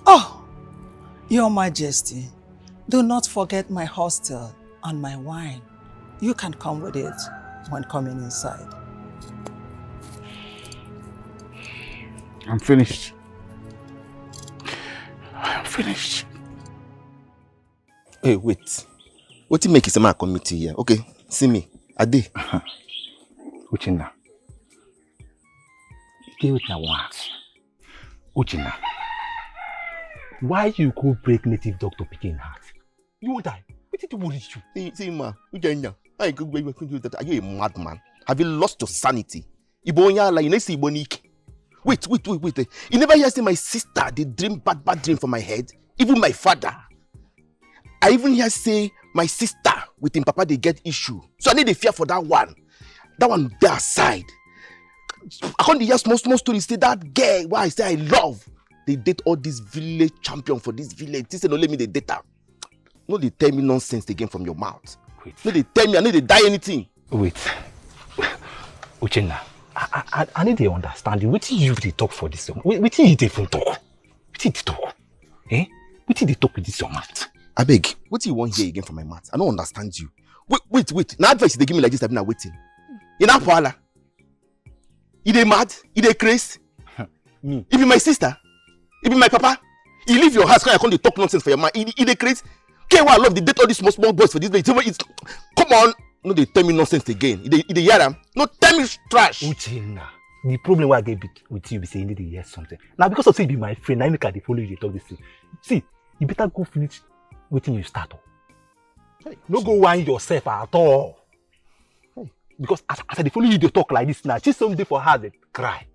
Oh, Your Majesty, do not forget my hostel and my wine. You can come with it when coming inside. I'm finished. I'm finished. Hey, wait. Wetin make you say make I come meet you here? Okay, see me. I dey. Uchenna. You get wetin I wan ask? Uchenna. Why you go break native doctor pikin heart? You wan die? Wetin dey worry you? See, see, ma, Uchenna, I go break native doctor. Are you a madman? Have you lost your sanity? Igbo onye ala, you no see Igbo n'ike. Wait, wait, wait, wait. Eh. You never hear say my sister dey dream bad, bad dream for my head? Even my father. I even hear say my sister with him papa dey get issue. So I no dey fear for that one. That one dey aside. I come dey hear small, small story say that girl wey I say I love dey date all this village champion for this village. Think say na only me dey date am. No dey tell me nonsense again from your mouth. Wait. No dey tell me I no dey die anything. Wait. Uchenna, I, I, I, I no dey understand you. Wetin you dey talk for this? Wait, wetin you dey even talk? Wetin you dey talk? Eh? Wetin you dey talk with this your mouth? Abeg, wetin you wan hear again from my mouth? I no understand you. Wait, wait, wait. Na advice you dey give me like this, abi na wetin? You na wahala? You dey mad? You dey craze? Me? You be my sister? You be my papa? You leave your house, come here, come dey talk nonsense for your man. You, you dey craze? K Y, I love the date all these small, small boys for this place. It's, come on, no dey tell me nonsense again. You dey, you dey hear am? No tell me trash. Uchenna, the problem wey I get with, with you be say you no dey hear something. Na because of say you be my friend, na make I dey follow you dey talk this thing. See, you better go finish wetin you start o. Hey, no go whine yourself at all. Hey. Because as, as I dey follow you dey talk like this now, Chisom dey for house dey cry.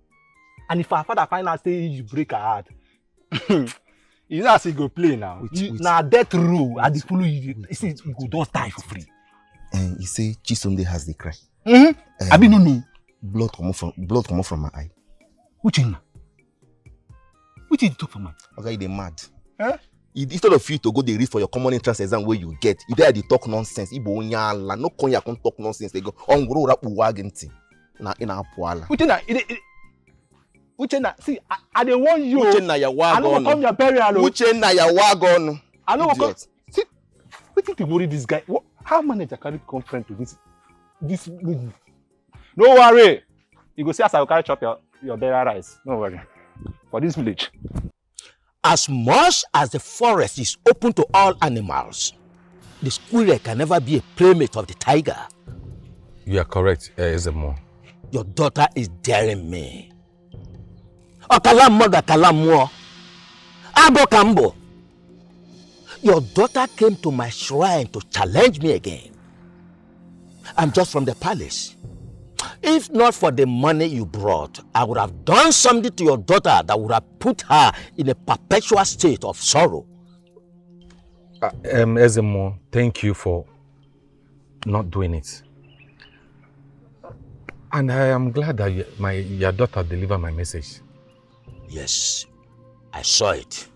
And if her father find out say you break her heart, you know as e go play now. Wait, you, wait. Na death row, I dey follow you. Wait, you see, wait, you go just die for free. And you say Chisom dey house dey cry. Mm-hmm. Um, I be no know. Blood comot from, blood comot from my eye. Uchenna. Wetin you dey talk for mouth? Oga, you dey mad. Eh? You, instead of you to go dey read for your common entrance exam wey you get, you dey dey talk nonsense. Igbo onye ala, no come here come talk nonsense again. Ongoro ora kpuwa gị ntị. Na ị na-apụ ala. Uchenna, you dey, you dey, Uchenna, see, I, I dey warn you. Uchenna, ya wa I no go gone. Come your burial o. Uchenna, ya wa gone. I no go come. Idiot. See, wetin dey worry this guy? What, how manager carry come friend to this, this lady? No worry. You go see as I go carry chop your, your burial rice. No worry. For this village. As much as the forest is open to all animals, the squirrel can never be a playmate of the tiger. You are correct, eh, Ezemo. Your daughter is daring me. Ọkala mmadụ, ọkala mmụọ. Agụ ka m bụ. Your daughter came to my shrine to challenge me again. I'm just from the palace. If not for the money you brought, I would have done something to your daughter that would have put her in a perpetual state of sorrow. Uh, um, Ezemo, thank you for not doing it. And I am glad that you, my, your daughter delivered my message. Yes, I saw it.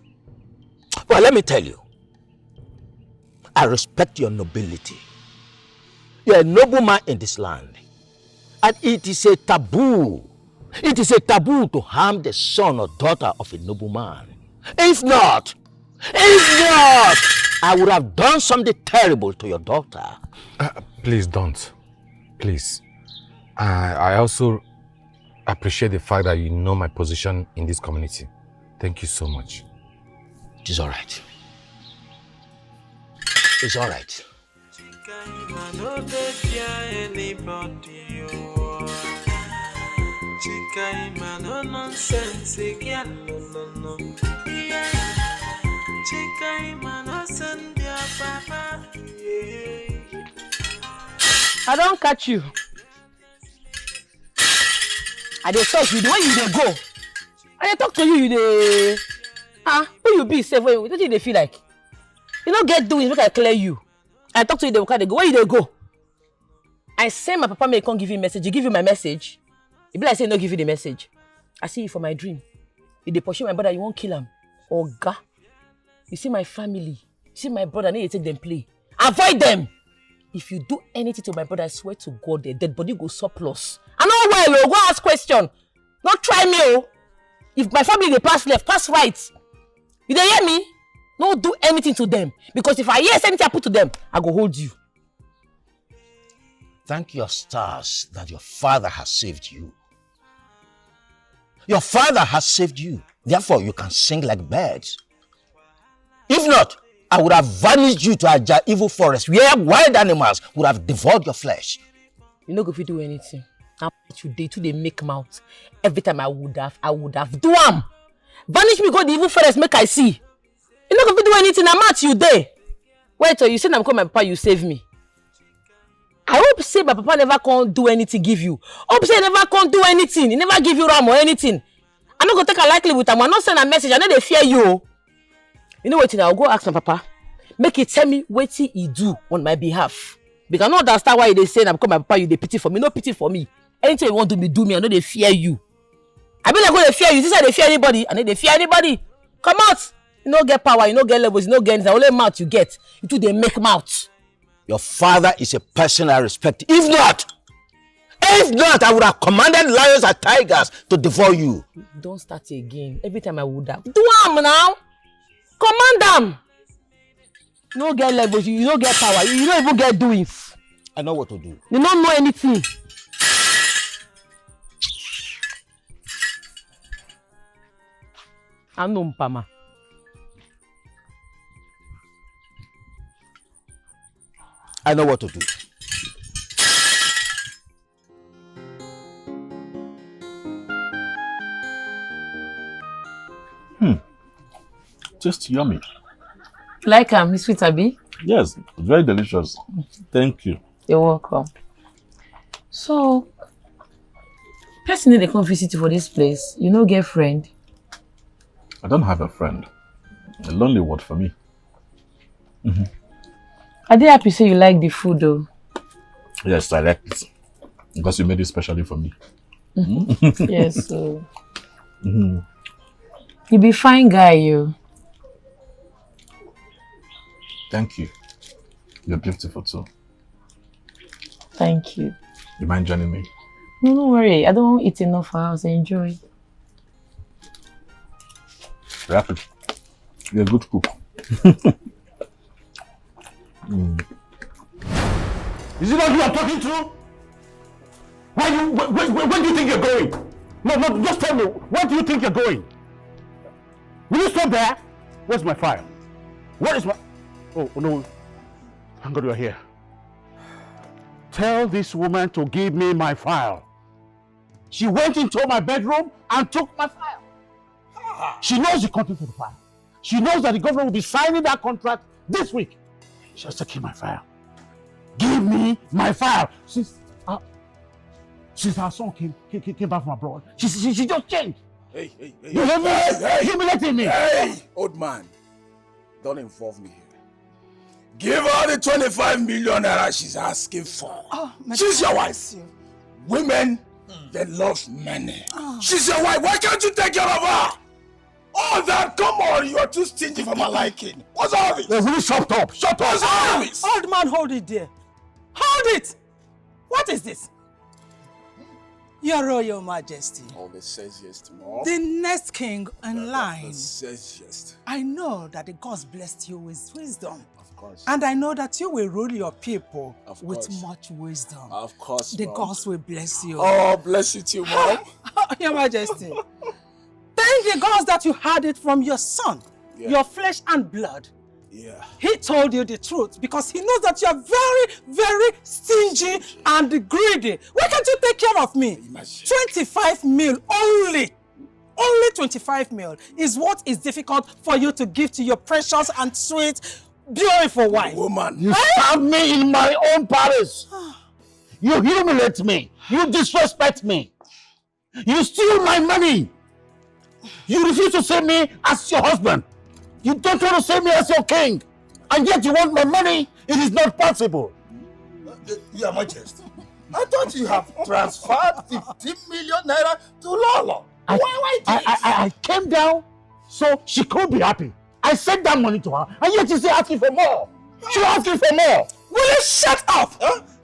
But let me tell you, I respect your nobility. You're a noble man in this land. And it is a taboo. It is a taboo to harm the son or daughter of a noble man. If not, if not, I would have done something terrible to your daughter. Uh, please don't. Please. I, I also appreciate the fact that you know my position in this community. Thank you so much. It's all right. It's all right. Chikaima no dey fear anybody, oh. Chikaima no nonsense, girl, no, no, no. Yeah. Chikaima no send your papa, yeah. I don catch you. I dey talk you the way you dey go. I dey talk to you, you dey. Ah, who you be sef? Wetin you dey feel like? You no get doings, make I clear you. I talk to you, dey waka dey go. Where you dey go? I send my papa make he come give you message. He give you my message. E be like say he no give you the message. I see you for my dream. You dey pursue my brother, you wan kill am. Oga, you see my family, you see my brother, no dey take them play. Avoid them. If you do anything to my brother, I swear to God, the dead body go surplus. I know where you go ask question. No try me, oh. If my family dey pass left, pass right. You dey hear me? No do anything to them. Because if I hear anything happen to them, I go hold you. Thank your stars that your father has saved you. Your father has saved you. Therefore, you can sing like birds. If not, I would have vanished you to Aja evil forest where wild animals would have devoured your flesh. You no go fit do anything. Now you dey too dey make mouth. Every time I would have, I would have do am. Vanish me go the evil forest make I see. You no go fit do anything. Na mad you dey. Wait till you say na because my papa you save me. I hope say my papa never come do anything give you. Hope say he never come do anything. He never give you ram or anything. I no go take am lightly with am. I no send a message. I no dey fear you. Oh. You know wetin? I go ask my papa. Make he tell me wetin he do on my behalf. Because I no understand why you dey say na because my papa you dey pity for me. No pity for me. Anything you wan do me, do me. I no dey fear you. I be like go dey fear you. This I dey fear anybody. I no dey fear anybody. Come out. You no get power. You no get levels. You no get anything. Only mouth you get. You too dey make mouth. Your father is a person I respect. If not, if not, I would have commanded lions and tigers to devour you. Don't start again. Every time I would have. Do am now. Command am. You no get levels. You no get power. You no even get doings. I know what to do. You no know anything. Anu mpama. I know what to do. Hmm. Just yummy. Like am, it's sweet, abi? Yes, very delicious. Thank you. You're welcome. So, person need to come visit you for this place. You no get friend? I don't have a friend. A lonely word for me. Mm-hmm. I dey happy say you like the food though. Yes, I like it. Because you made it specially for me. Mm-hmm. Yes, so. Mm-hmm. You be fine guy, you. Thank you. You're beautiful too. Thank you. You mind joining me? No, no worry. I don't eat enough for house. Enjoy. Rapid. You're a good cook. Mm. Is it not you I'm talking to? Where, you, where, where, where do you think you're going? No, no, just tell me. Where do you think you're going? Will you stop there? Where's my file? Where is my... Oh, oh no. Thank God you're here. Tell this woman to give me my file. She went into my bedroom and took my file. She knows the content of the file. She knows that the government will be signing that contract this week. She has taken my file. Give me my file. Since, uh, since our son came, came, came back from abroad, she, she, she just changed. Hey, hey, hey, hey, humiliating me. Hey, old man, don't involve me here. Give her the twenty-five million naira she's asking for. Oh, she's your wife. You. Women, mm, they love money. Oh. She's your wife. Why can't you take care of her? All that, come on, you are too stingy for my liking. What's all this? Hey, will you shut up? Shut up. What's all this? Old man, hold it there. Hold it. What is this? Your Royal Majesty. Always says yes to more. The next king in line. Says yes. I know that the gods blessed you with wisdom. Of course. And I know that you will rule your people Of with course. much wisdom. Of course, The Mom. gods will bless you. Oh, bless you too, Mom. Your Majesty, thank the gods that you had it from your son, Yeah. your flesh and blood. Yeah. He told you the truth because he knows that you are very, very stingy and greedy. Why can't you take care of me? Imagine. Twenty-five mil only. Only twenty-five mil is what is difficult for you to give to your precious and sweet, beautiful wife. Woman. You stab me in my own palace. You humiliate me. You disrespect me. You steal my money. You refuse to see me as your husband. You don't want to see me as your king. And yet you want my money. It is not possible. Uh, Your Majesty, I thought you have transferred fifteen million naira to Lolo. I, Why, why I, this? I, I, I came down so she could be happy. I sent that money to her, and yet she's still asking for more. She's asking for more. Will you shut up?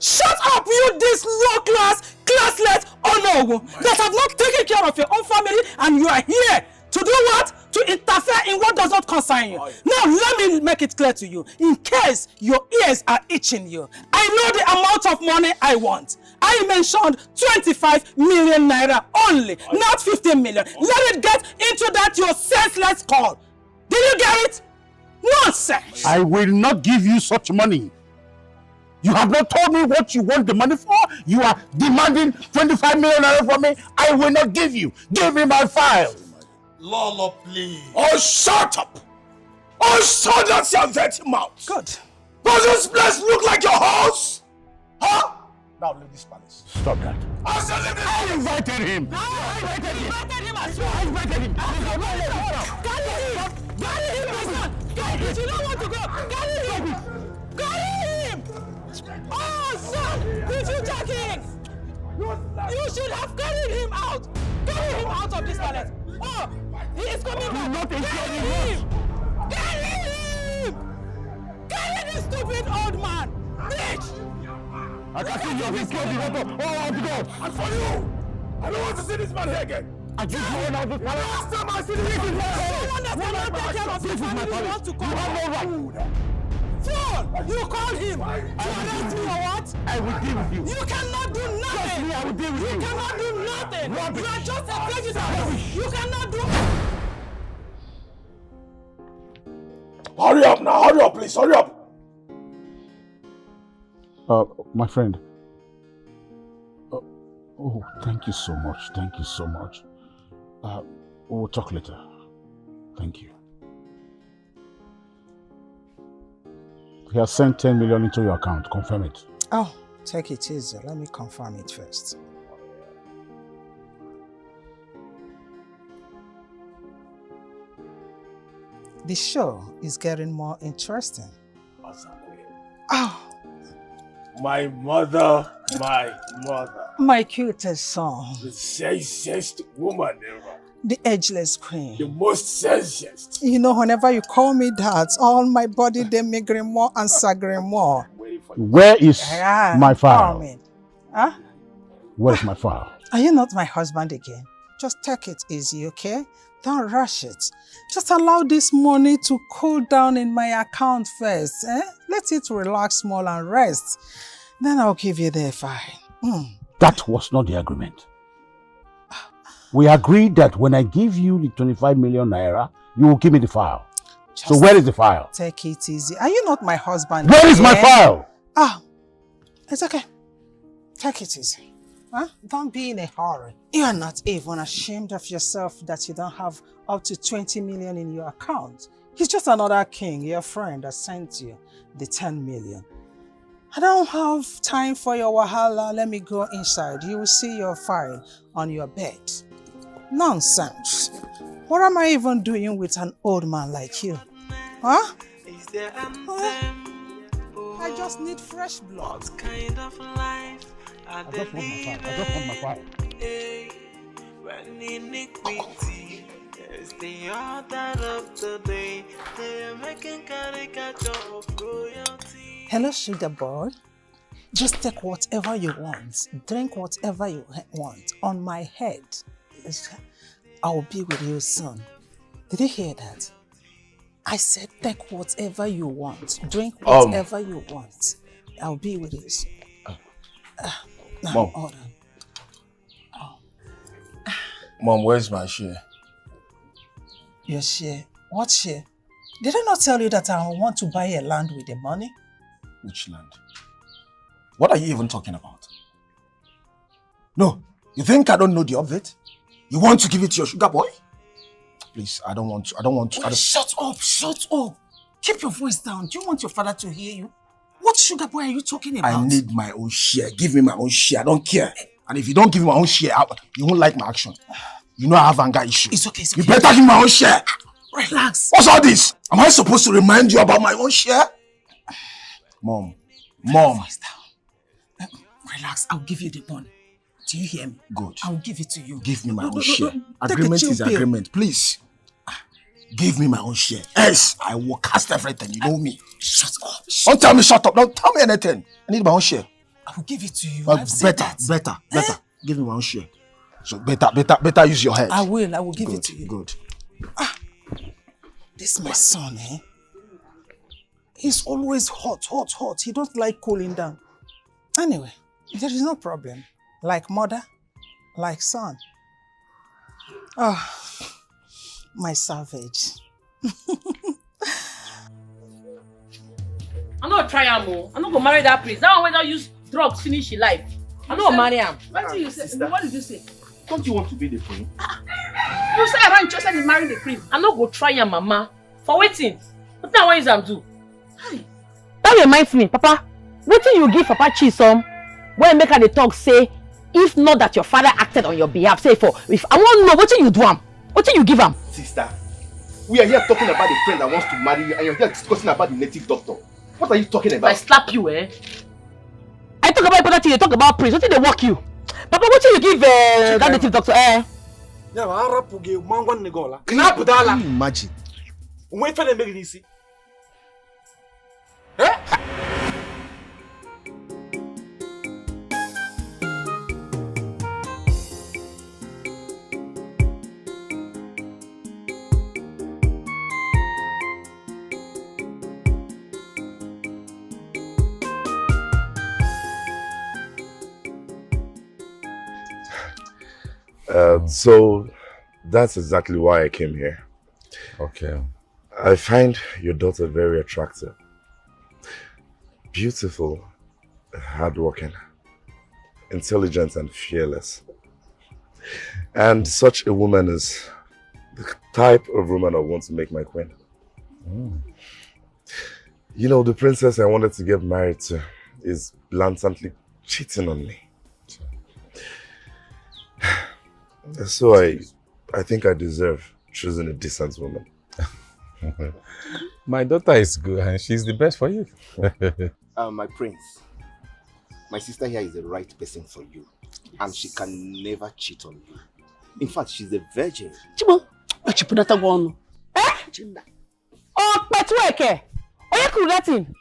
Shut up, you this low class, classless Onowo that have not taken care of your own family and you are here to do what? To interfere in what does not concern you. Now let me make it clear to you, in case your ears are itching you. I know the amount of money I want. I mentioned twenty-five million naira only, not fifteen million. Let it get into that your senseless call. Did you get it? Nonsense! I will not give you such money. You have not told me what you want the money for. You are demanding twenty-five million naira from me. I will not give you. Give me my file. Lolo, please. Oh, shut up! Oh, shut that your dirty mouth! Good. Does this place look like your house? Huh? Now leave this palace. Stop that. I said leave this I invited him. I invited him. I invited him as well. I invited him. Carry him. Carry him, my son. Carry him. You don't want to go. Carry him. Carry him. Oh, son, the future king. You should have carried him out. Carry him out of this palace. Oh, he is coming back. Not Carry enjoying him. Carry him. Carry this stupid old man. Bitch. I can see you have been killed the weapon. Oh, of God. And for you, I don't want to see this man here again. I just want out of this palace. Last time I see this man here, Someone that cannot take care of his This is my family palace. wants to You come. have no right. Fool! You called him to arrest me or what? I will deal with you. You cannot do Trust me, nothing. I will deal with You you. Cannot do nothing. Rubbish. You are just a digital. You cannot do. Hurry up now, hurry up, please, hurry up. Uh, my friend. Uh, oh, thank you so much. Thank you so much. Uh, we'll talk later. Thank you. He has sent ten million into your account. Confirm it. Oh, take it easy. Let me confirm it first. The show is getting more interesting. Oh, My mother, my mother. My cutest son, The sexist woman ever. The ageless queen. The most sexist. You know, whenever you call me that, all my body they make more and sagre more. Waiting for Where is Ah, my file? Amen. Huh? Where's my file? Are you not my husband again? Just take it easy, okay? Don't rush it. Just allow this money to cool down in my account first. Eh? Let it relax small and rest. Then I'll give you the file. Mm. That was not the agreement. We agreed that when I give you the twenty-five million naira, you will give me the file. So Just where is the file? Take it easy. Are you not my husband? Where is my again? File? Ah, it's okay. Take it easy. Huh? Don't be in a hurry. You are not even ashamed of yourself that you don't have up to twenty million in your account. He's just another king, your friend that sent you the ten million. I don't have time for your wahala. Let me go inside. You will see your file on your bed. Nonsense. What am I even doing with an old man like you? Huh? Huh? I just need fresh blood. What kind of life are I just want my file. I just want my file. When iniquity is the order of the day, they are making caricature of royalty. Hello, sugar boy. Just take whatever you want, drink whatever you want on my head. I'll be with you soon. Did you hear that? I said take whatever you want. Drink Um. whatever you want. I'll be with you soon. Uh, now, Mom. Hold on. Mom, where's my share? Your share. What share? Did I not tell you that I want to buy a land with the money? Which land? What are you even talking about? No, you think I don't know the update? You want to give it to your sugar boy? Please, I don't want to. I don't want to. I Well, don't... shut up, shut up. Keep your voice down. Do you want your father to hear you? What sugar boy are you talking about? I need my own share. Give me my own share. I don't care. And if you don't give me my own share, I, you won't like my action. You know I have anger issues. It's okay, it's You okay. better give me my own share. Relax. What's all this? Am I supposed to remind you about my own share? Mom, mom, Voice down. Um, Relax. I'll give you the money. Do you hear me? Good. I'll give it to you. Give me my No, own no, no, share. no. Take a Agreement chill is pill. Agreement. Please. Give me my own share. Else, I will cast everything. You know me. Shut up. Don't tell me shut up. Don't tell me anything. I need my own share. I will give it to you. But I've said better, that. better, better. Give me my own share. So better, better, better use your head. I will. I will give Good, it to you. Good. This my son, eh? He's always hot, hot, hot. He don't like cooling down. Anyway, there is no problem. Like mother, like son. Ah, my savage. I no try am o. I no go marry that prince. That one wey don use drugs finish him life. I no go marry am. What did you say? What did you say? Don't you want to be the prince? You say I wan interested in marrying the prince. I no go try am, mama. For wetin? Wetin I wan use am do? That reminds me, Papa. Wetin you give Papa Chisom? When make her dey talk say, if not that your father acted on your behalf, say for if I wan know wetin you do am, wetin you give am? Sister, we are here talking about the friend that wants to marry you, and you're here discussing about the native doctor. What are you talking If I about? Slap you, eh? I talk about important thing, you talk about prince. Wetin dey work you? Papa, wetin you give uh, that Chika. Native doctor? Eh? Ya bụ arapụ gị ma ngwa nne gị ọla. Napụta ala. Can you imagine? Onwe ife na-eme gị n'isi. Uh, so that's exactly why I came here. Okay. I find your daughter very attractive, beautiful, hardworking, intelligent, and fearless. And such a woman is the type of woman I want to make my queen. You know, the princess I wanted to get married to is blatantly cheating on me. So I, I think I deserve choosing a decent woman. My daughter is good and she's the best for you. Uh, my prince, my sister here is the right person for you, and she can never cheat on you. In fact, she's a virgin. Chimo, but you put that one. Eh? Chinda. Oh, Petueke. Oh, you could that thing.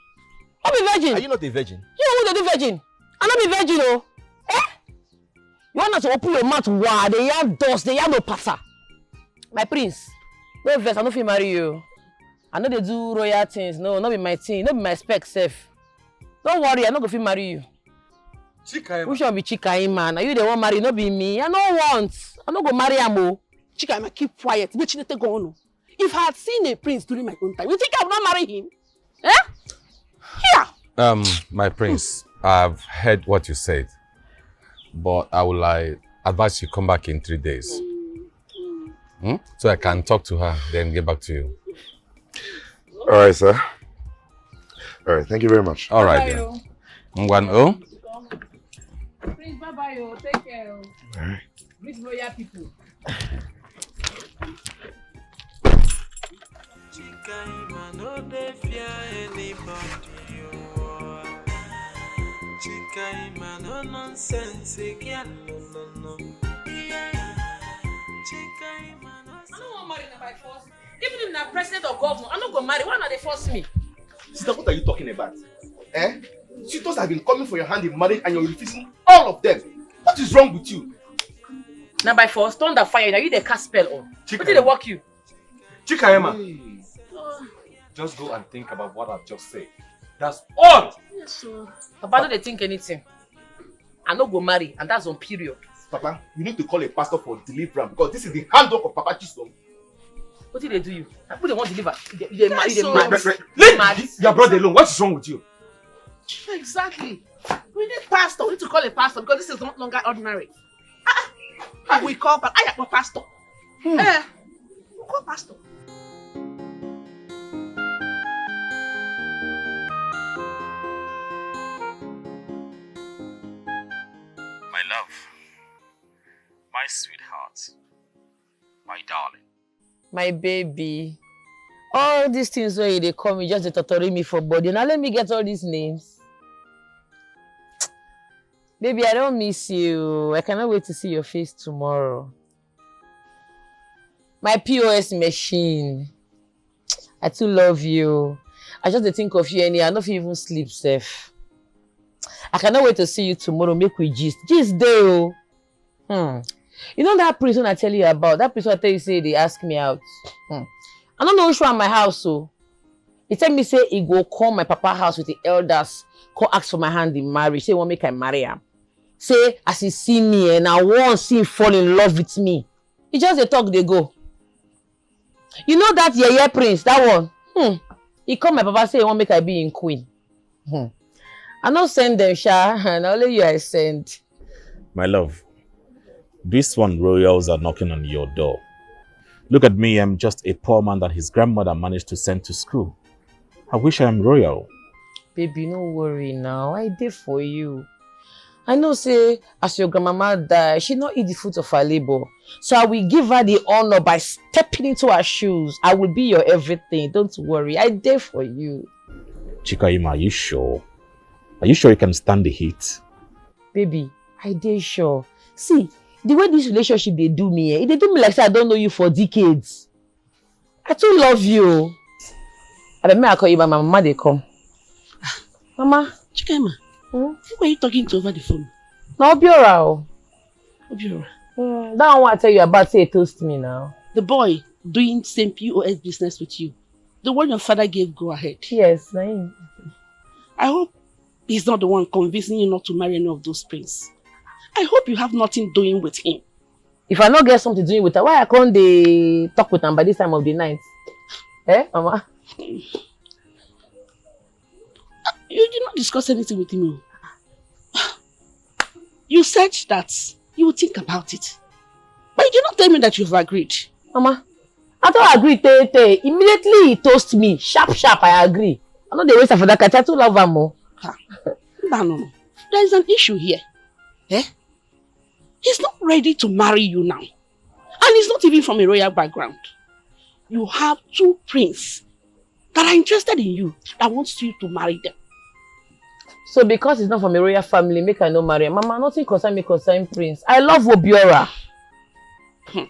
No be virgin. Are you not a virgin? You know who dey do virgin? I no be virgin o. Eh? You want to open your mouth wide, dey hear dust, dey hear no pata. My prince, no vex, I no fit marry you. I no dey do royal things, no, no be my thing, no be my spec sef. Don't worry, I no go fit marry you. Chikaima. Which one be Chikaima? Na you dey wan marry, no be me. I no want. I no go marry am o. Chikaima, keep quiet. Make she take go on o. If I had seen a prince during my own time, you think I would not marry him? Eh? Here. Um, my prince, I've heard what you said, but I will, like, advise you come back in three days. Hmm? So I can talk to her, then get back to you. All right, sir. All right, thank you very much. All right, then. Ngwan, oh? Prince, bye bye, oh. Take care, oh. All right. Greet royal people. Chikaima no dey fear anybody, oh. Chikaima no nonsense again, no, no, no. Yeah. Chikaima no I no wan marry na by force. Even if na president or governor, I no go marry. Why una dey force me? Sister, what are you talking about? Eh? Suitors have been coming for your hand in marriage and you're refusing all of them. What is wrong with you? Na by force, thunder fire, na you dey cast spell on. Chika. Wetin dey work you? Chikaima. Oh, Just go and think about what I've just said. That's all. Yes, sir. Papa, no dey think anything. I no go marry, and that's on period. Papa, you need to call a pastor for deliverance because this is the handwork of Papa Chisom. What did they do you? People they want deliver. You dey, you dey ma- you dey mad. Leave your brother alone. What is wrong with you? Exactly. We need pastor. We need to call a pastor because this is no longer ordinary. Ah, ah. We call pa- Ayakwa pastor. Eh, we call pastor. My love, my sweetheart, my darling. My baby. All these things wey you dey call me just dey totori me for body. Now let me get all these names. Baby, I don't miss you. I cannot wait to see your face tomorrow. My P O S machine. I too love you. I just dey think of you anyhow. I no fit even sleep sef. I cannot wait to see you tomorrow. Make we gist. Gist dey o. Hmm. You know that priest when I tell you about? That priest when I tell you say they ask me out. Hmm. I don't know which one my house so. He tell me say he go come my papa house with the elders, come ask for my hand in marriage. Say he wan make I marry am. Say as he see me and I wan see him fall in love with me. He just dey talk dey go. You know that yeye prince, that one. Hmm. He come my papa say he wan make I be him queen. Hmm. I no send them, sha. Na only you I send. My love, this one royals are knocking on your door. Look at me, I'm just a poor man that his grandmother managed to send to school. I wish I am royal. Baby, no worry now. I dey for you. I know say as your grandmama die, she no eat the fruit of her labor. So I will give her the honor by stepping into her shoes. I will be your everything. Don't worry. I dey for you. Chikaima, are you sure? Are you sure you can stand the heat? Baby, I dey sure. See, the way this relationship dey do me, eh, e dey do me like say I don't know you for decades. I too love you. I bet me I call you, but my mama dey come. Mama. Chikaima, hmm? Who are you talking to over the phone? Na Obiora o. Obiora. Mm, that one I tell you about say toast me now. The boy doing same P O S business with you. The one your father gave go ahead. Yes, na him. I hope he's not the one convincing you not to marry any of those prince. I hope you have nothing doing with him. If I no get something doing with her, why I come dey talk with am by this time of the night? Eh, mama? You did not discuss anything with him. You said that you will think about it. But you did not tell me that you've agreed. Mama, I don't agree, tey tey. Immediately he toast me. Sharp, sharp, I agree. I no dey waste am for that kind. I too love am o. No, no, no. There is an issue here. Eh? He's not ready to marry you now. And he's not even from a royal background. You have two prince that are interested in you, that wants you to marry them. So because he's not from a royal family, make I no marry am. Mama, nothing concern me concern prince. I love Obiora. Hmm.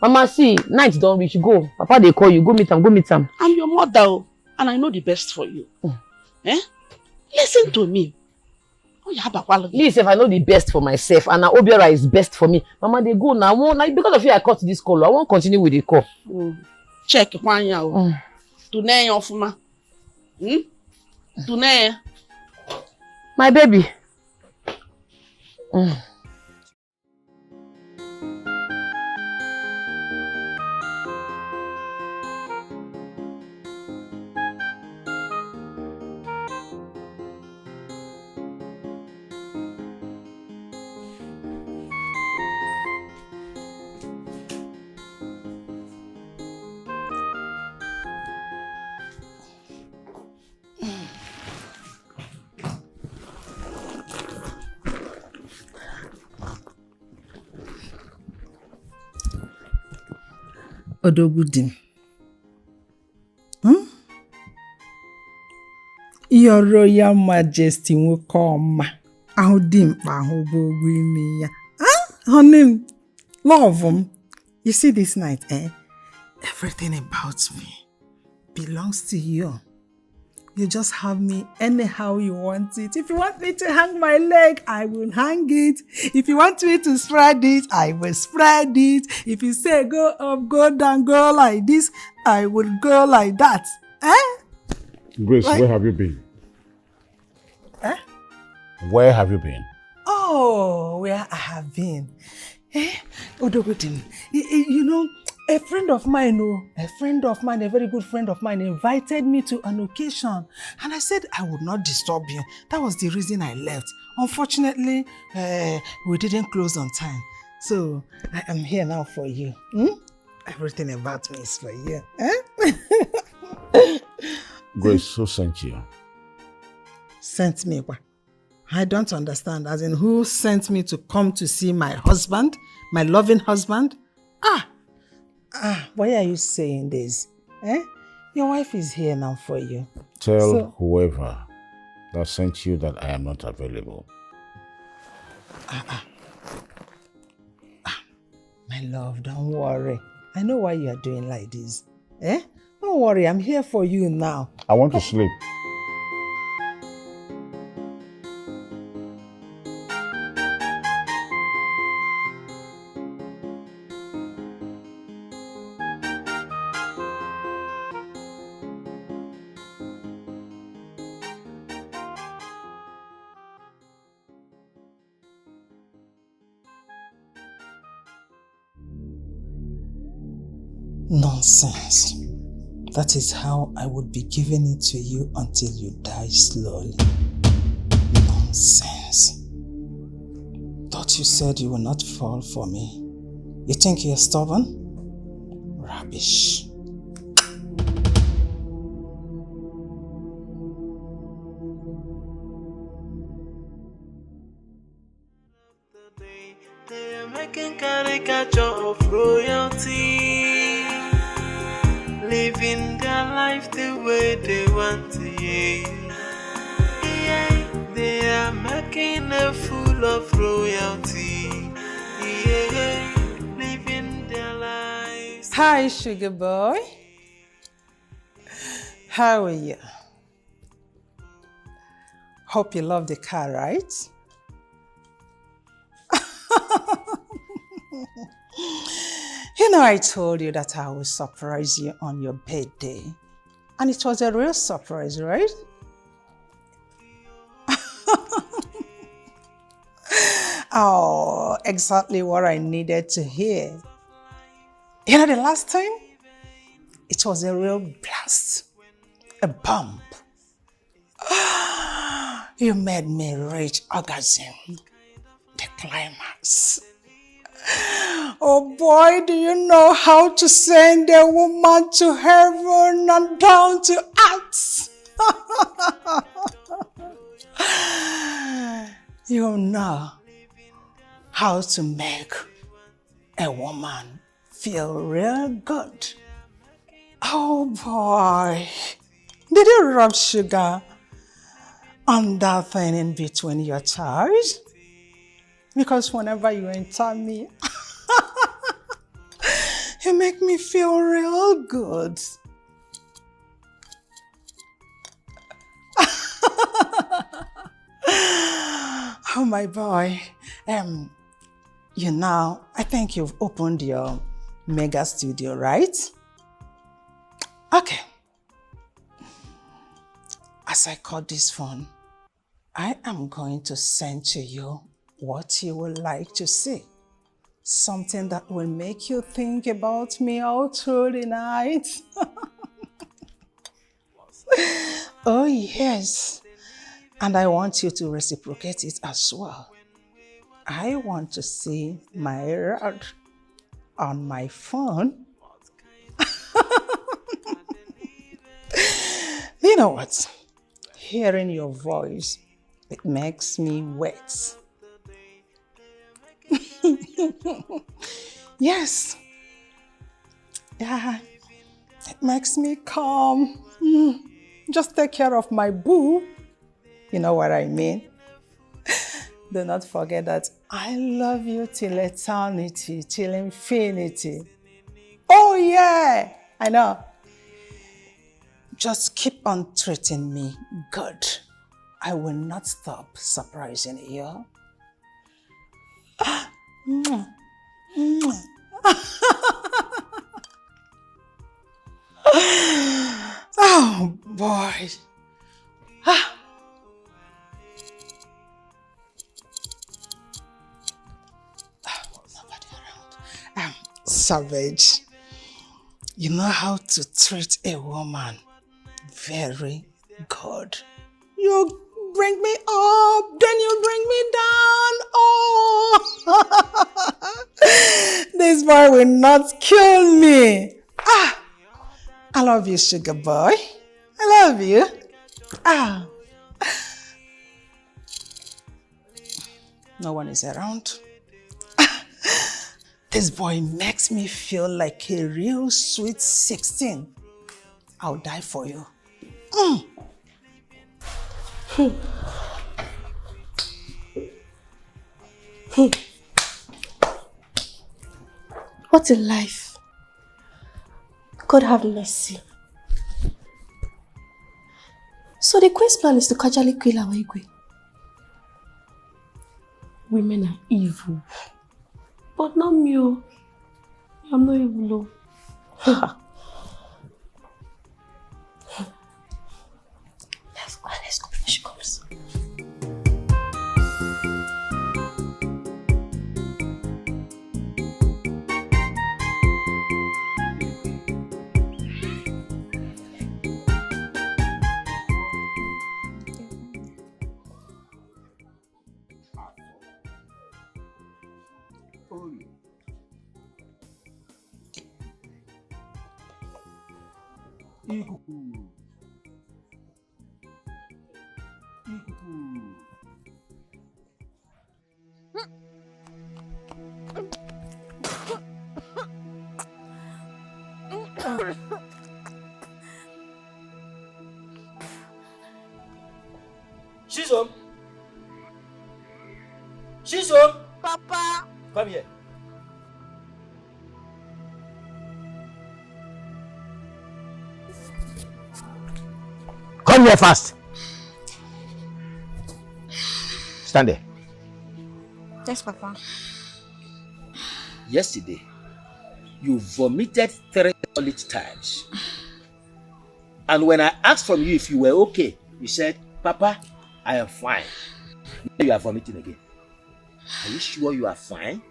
Mama, see, night don reach, go. Papa dey call you, go meet am, go meet am. I'm your mother o, and I know the best for you. Hmm. Eh? Listen to me. Oh, you have a quality. Me sef, I know the best for myself, and na Obiora is best for me. Mama, dey go now. I wan, na because of you I cut this call. I wan continue with the call. Mm. Check, Kwanya. Mm. Tune ọfụma. Hmm? Tune. My baby. Mm. Odogwu di m. Hmm? Your Royal Majesty, nwoke ọma, ahụ dimkpa, ahụ bụ ogwu imi ya. Huh? Honey m, love m. You see this night, eh? Everything about me belongs to you. You just have me anyhow you want it. If you want me to hang my leg, I will hang it. If you want me to spread it, I will spread it. If you say go up, go down, go like this, I will go like that. Eh? Grace, where have you been? Eh? Where have you been? Oh, where I have been. Eh? Odogudin, you know, a friend of mine, oh, a friend of mine, a very good friend of mine, invited me to an occasion. And I said I would not disturb you. That was the reason I left. Unfortunately, uh, we didn't close on time. So I am here now for you. Hmm? Everything about me is for you. Eh? Grace, who sent you? Sent me what? I don't understand. As in, who sent me to come to see my husband, my loving husband? Ah, ah, why are you saying this? Eh? Your wife is here now for you. Tell so, whoever that sent you that I am not available. Ah, ah. Ah, my love, don't worry. I know why you are doing like this. Eh? Don't worry, I'm here for you now. I want to sleep. Nonsense. That is how I would be giving it to you until you die slowly. Nonsense. Thought you said you will not fall for me. You think you're stubborn? Rubbish. They're making caricature of royalty, living their life the way they want to. Yeah. Yeah. They are making a fool of royalty. Yeah. Living their lives. Hi, sugar boy. How are you? Hope you love the car, right? You know, I told you that I will surprise you on your birthday. And it was a real surprise, right? Oh, exactly what I needed to hear. You know, the last time, it was a real blast, a bomb. You made me reach orgasm, the climax. Oh boy, do you know how to send a woman to heaven and down to earth? You know how to make a woman feel real good. Oh boy, did you rub sugar on that thing in between your thighs? Because whenever you enter me, you make me feel real good. Oh my boy, um, you now, I think you've opened your mega studio, right? Okay. As I cut this phone, I am going to send to you what you would like to see. Something that will make you think about me all through the night. Oh, yes. And I want you to reciprocate it as well. I want to see my rod on my phone. You know what? Hearing your voice, it makes me wet. Yes. Yeah. It makes me calm. Mm. Just take care of my boo. You know what I mean? Do not forget that I love you till eternity, till infinity. Oh, yeah, I know. Just keep on treating me good. I will not stop surprising you. Mwah. Mwah. Oh Hey. Ah. Ah, nobody around. Um, Savage, you know how to treat a woman very good. You bring me up, then you bring me down. Oh, this boy will not kill me. Ah, I love you, sugar boy. I love you. Ah, no one is around. This boy makes me feel like a real sweet sixteen. I'll die for you. Mm. What a life. God have mercy. So the queen's plan is to casually kill our Igwe. Women are evil. But not me. Oh. I'm not evil. Oh. Let's go, let's go before she comes. Ikuku. Ikuku. Chisom. Chisom. Papa. Come here. Come here fast. Stand there. Yes, Papa. Yesterday, you vomited three solid times. And when I asked from you if you were okay, you said, Papa, I am fine. Now you are vomiting again. Are you sure you are fine?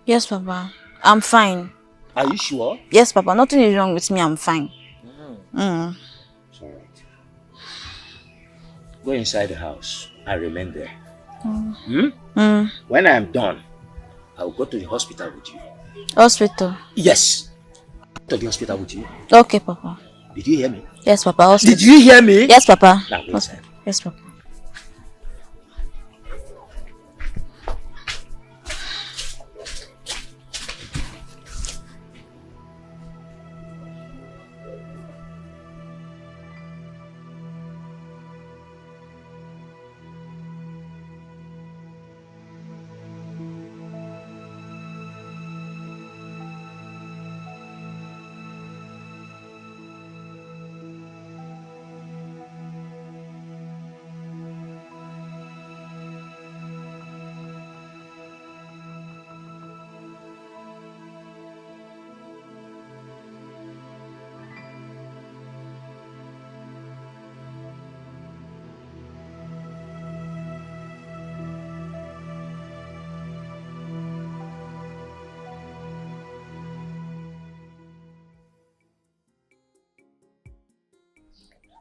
Yes, Papa. I'm fine. Are you sure? Yes, Papa. Nothing is wrong with me. I'm fine. Mm. It's all right. Go inside the house. I remain there. Mm. Hmm? Mm. When I am done, I will go to the hospital with you. Hospital? Yes. To the hospital with you. Okay, Papa. Did you hear me? Yes, Papa. Hospital. Did you hear me? Yes, Papa. Now go inside. Yes, Papa.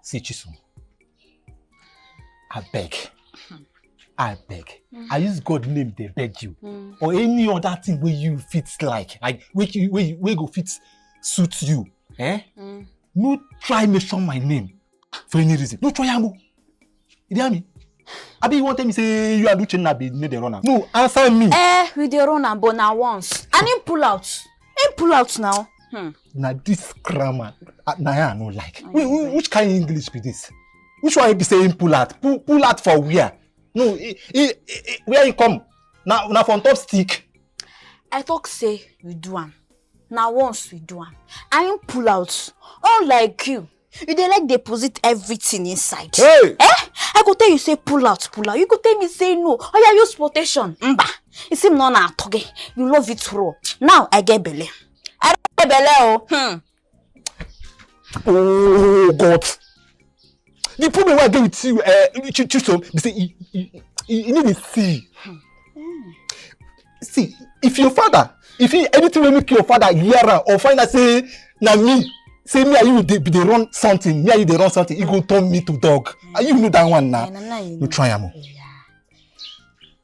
See Chisom, I beg, I beg. Mm. I use God name they beg you, mm. Or any other thing where you fit like, like where you where, you, where go fit suit you, eh? Mm. No try mention my name for any reason. No try am. You hear me? Abi you wan tell me say you and Uchenna be no dey run am? No, answer me. Eh, we dey run am, but na once. And him pull out. Him pull out now. Hmm. Na this grammar, uh, na I no like. Which kind English be this? Which one be say him pull out? Pull, pull out for where? No, he, he, he, where he come? Na, na from top stick. I talk say we do am. Na once we do am. And him pull out. Unlike you. You dey like deposit everything inside. Hey! Eh? I go tell you say pull out, pull out. You go tell me say no. Oh yeah, use protection. Mba. You see, no na atoge. You love it raw. Now I get belle. I get belle. Oh. Hmm. Oh God. The problem wey I get with you, uh, Chisom, be say you, you, you, you need to see. See, if your father, if he, anything will make your father hear am or find out say na me, say me and you dey, dey run something, me and you dey run something, he go turn me to dog. And you know that one now. No try am.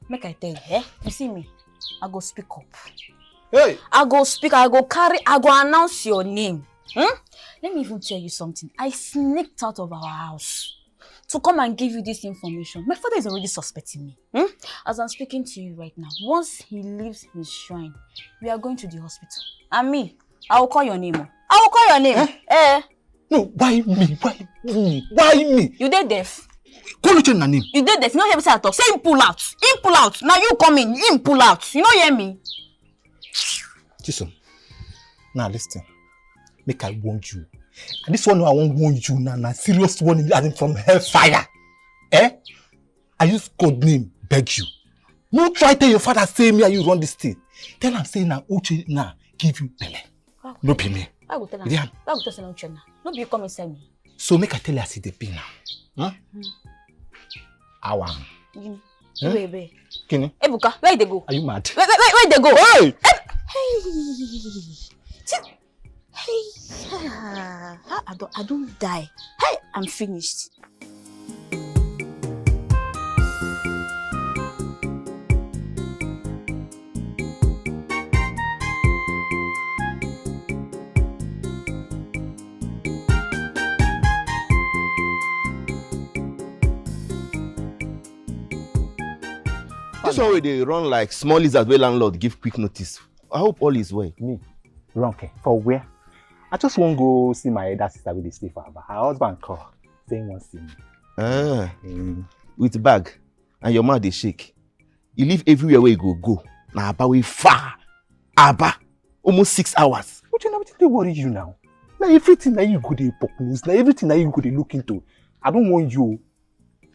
Make I tell you, eh? You see me, I go speak up. Hey! I go speak, I go carry, I go announce your name. Hmm? Let me even tell you something. I sneaked out of our house to come and give you this information. My father is already suspecting me. Hmm? As I'm speaking to you right now, once he leaves his shrine, we are going to the hospital. And me, I will call your name. Oh. I will call your name. Eh? Eh? No, why me? Why me? Why me? You dey deaf? Call Uchenna name. You dey deaf? You no hear wetin I talk? Say him pull out. Him pull out. Now you come in. Him pull out. You no hear me? Chisom, now listen. Make I warn you. And this one I wan warn you now. Na serious warning, as in from hellfire. Eh? I use God name beg you. No try tell your father say me and you run this thing. Tell am say na Uchenna give you belle. No be me. I go tell am. Yeah. I go tell am Uchenna. No be you come inside me. So make I tell you as e dey be now. Huh? Awa. Gini? Eh? Wait, wait. Kini? Ebuka, where you dey go? Are you mad? Where, where, where, where you dey go? Hey! Hey! See, hey! Ah, I don't, I don't die. Hey, I'm finished. This one wey dey run like small lizard wey landlord give quick notice. I hope all is well. Me? Ronke, for where? I just wan go see my elder sister wey dey stay for Aba. Her husband call, say he wan see me. Ah, mm. With bag and your mouth dey shake. You leave everywhere where you go go. Na Aba wey far. Aba. Almost six hours. But you know wetin dey worry you now? Na everything na you go dey poke nose. Na everything na you go dey look into. I don't want you.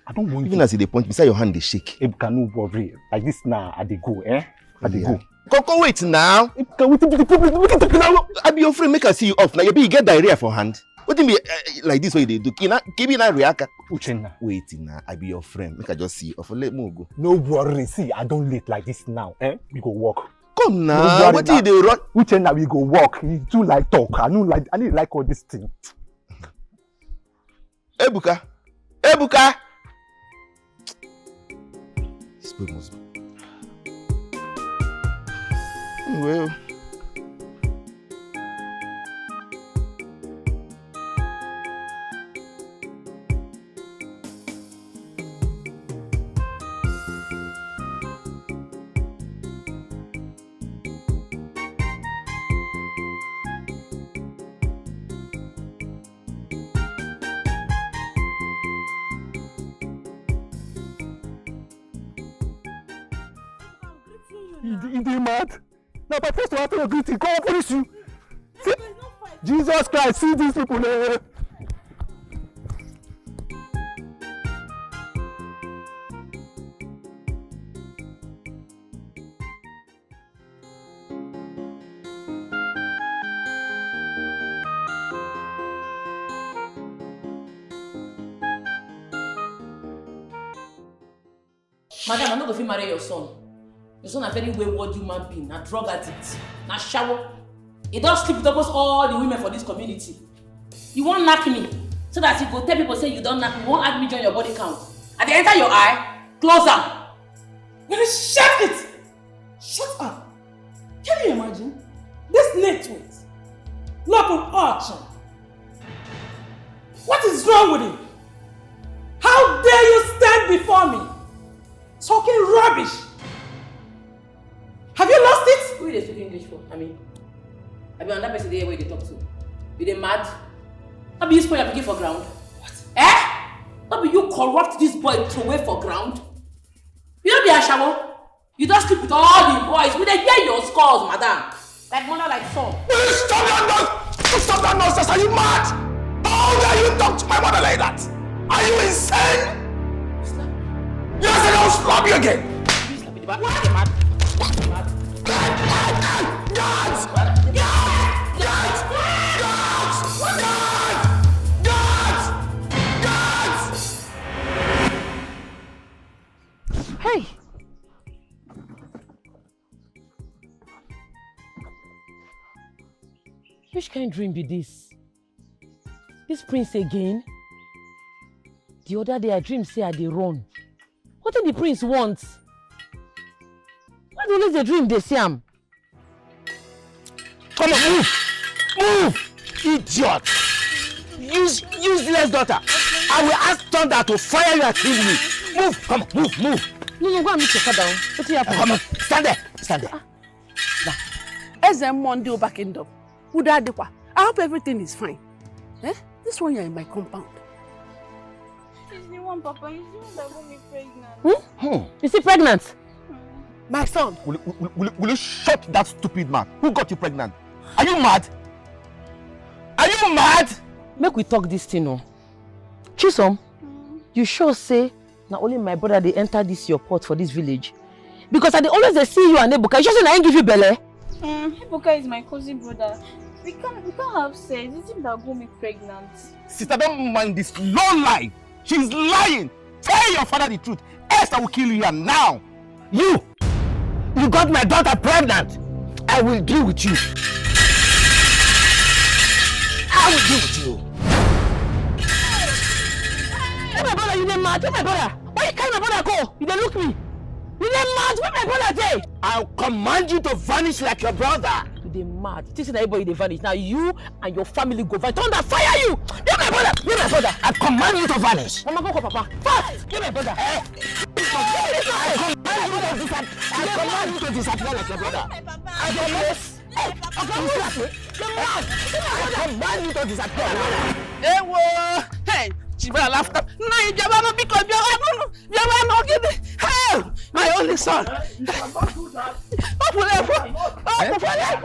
I don't want you. Even as you dey punch, beside your hand dey shake. Ebuka, no worry. Like this now, I dey go, eh? I dey go. Koko, wait now. Ebuka, wetin be the problem? Wetin be the problem? I be your friend, make I see you off. Now you be, you get diarrhea for hand. Wetin be, eh, like this wey you dey do? Kina, kibi na Riaka. Uchenna. Wait now, I be your friend. Make I just see you off. Let me go. No worry. See, I don late like this now, eh? We go work. Come now. No worry now. Wetin you dey run? Uchenna, we go work. You too like talk. I no like, I no like all this thing. Ebuka. Ebuka. This boy must be. Well. You dey, you dey mad? Na by force to after your greeting, come finish you. See, Jesus Christ, see these people, eh? Madam, I no go fit marry your son. Your son na very wayward human being, na drug addict, na shawo. He don sleep with almost all the women for this community. You wan knack me so that you go tell people say you don knack me, you wan add me join your body count. I dey enter your eye, close am. Well, shut it! Shut up! Can you imagine? This network. Look at Archie. What is wrong with you? How dare you stand before me talking rubbish? Have you lost it? Who you dey speak English for? I mean, I be another person there where you dey talk to. You dey mad? I be use spoil pikin for ground. What? Eh? No be you corrupt this boy throw away for ground? You no be ashawo? You don sleep with all the boys. We dey hear your scores, madam. Like mother, like son. Will you stop that noise? You stop that nonsense. Are you mad? How dare you talk to my mother like that? Are you insane? Yes, I will slap you again. Why the mad? Guards! Guards! Guards! Guards! Guards! Guards! Guards! Which kind dream be this? This prince again? The other day I dream say I dey run. Wetin the prince want? Why do always dey dream dey see am? Come on, move! Move! Idiot! Use useless daughter! I will ask thunder to fire you and kill you! Move! Come on, move, move! No, no, go and meet your father. Oh. Wetin happen? Come on, stand there, stand there. Eze Monday Oba Kingdom. Udo Adikwa. I hope everything is fine. Eh? This one you're in my compound. He's the one, Papa. He's the one that got me pregnant. Hmm? Hmm. You see pregnant? My son. Will, will, will, will you shut that stupid mouth? Who got you pregnant? Are you mad? Are you mad? Make we talk this thing, oh. Chisom, you sure say na only my brother dey enter this your pot for this village? Because I dey always dey see you and Ebuka. You sure say na him give you belle? Mm, Ebuka is my cousin brother. We can't, we can't have sex. It's him that got me pregnant. Sister, don't mind this low life. She's lying. Tell your father the truth. Else I will kill you here now. You! You got my daughter pregnant. I will deal with you. I will deal with you. Hey, my brother, you dey mad? Hey, my brother, why you carry my brother go? You dey look me? You dey mad? Where my brother dey? I'll command you to vanish like your brother. You dey mad? You think say na everybody dey vanish? Na you and your family go vanish. Thunder fire you! Where my brother? Where my brother? I command you to vanish. Mama, go call Papa. Fast! Where my brother? Eh? I command you to disappear. I command you to disappear like your brother. I command. Hey, Papa, I command you to disappear. Ewo! Hey, Chiba laughter. No, you never know because you never know. You never know. Give me. Hey, my only son. Open up. Open up.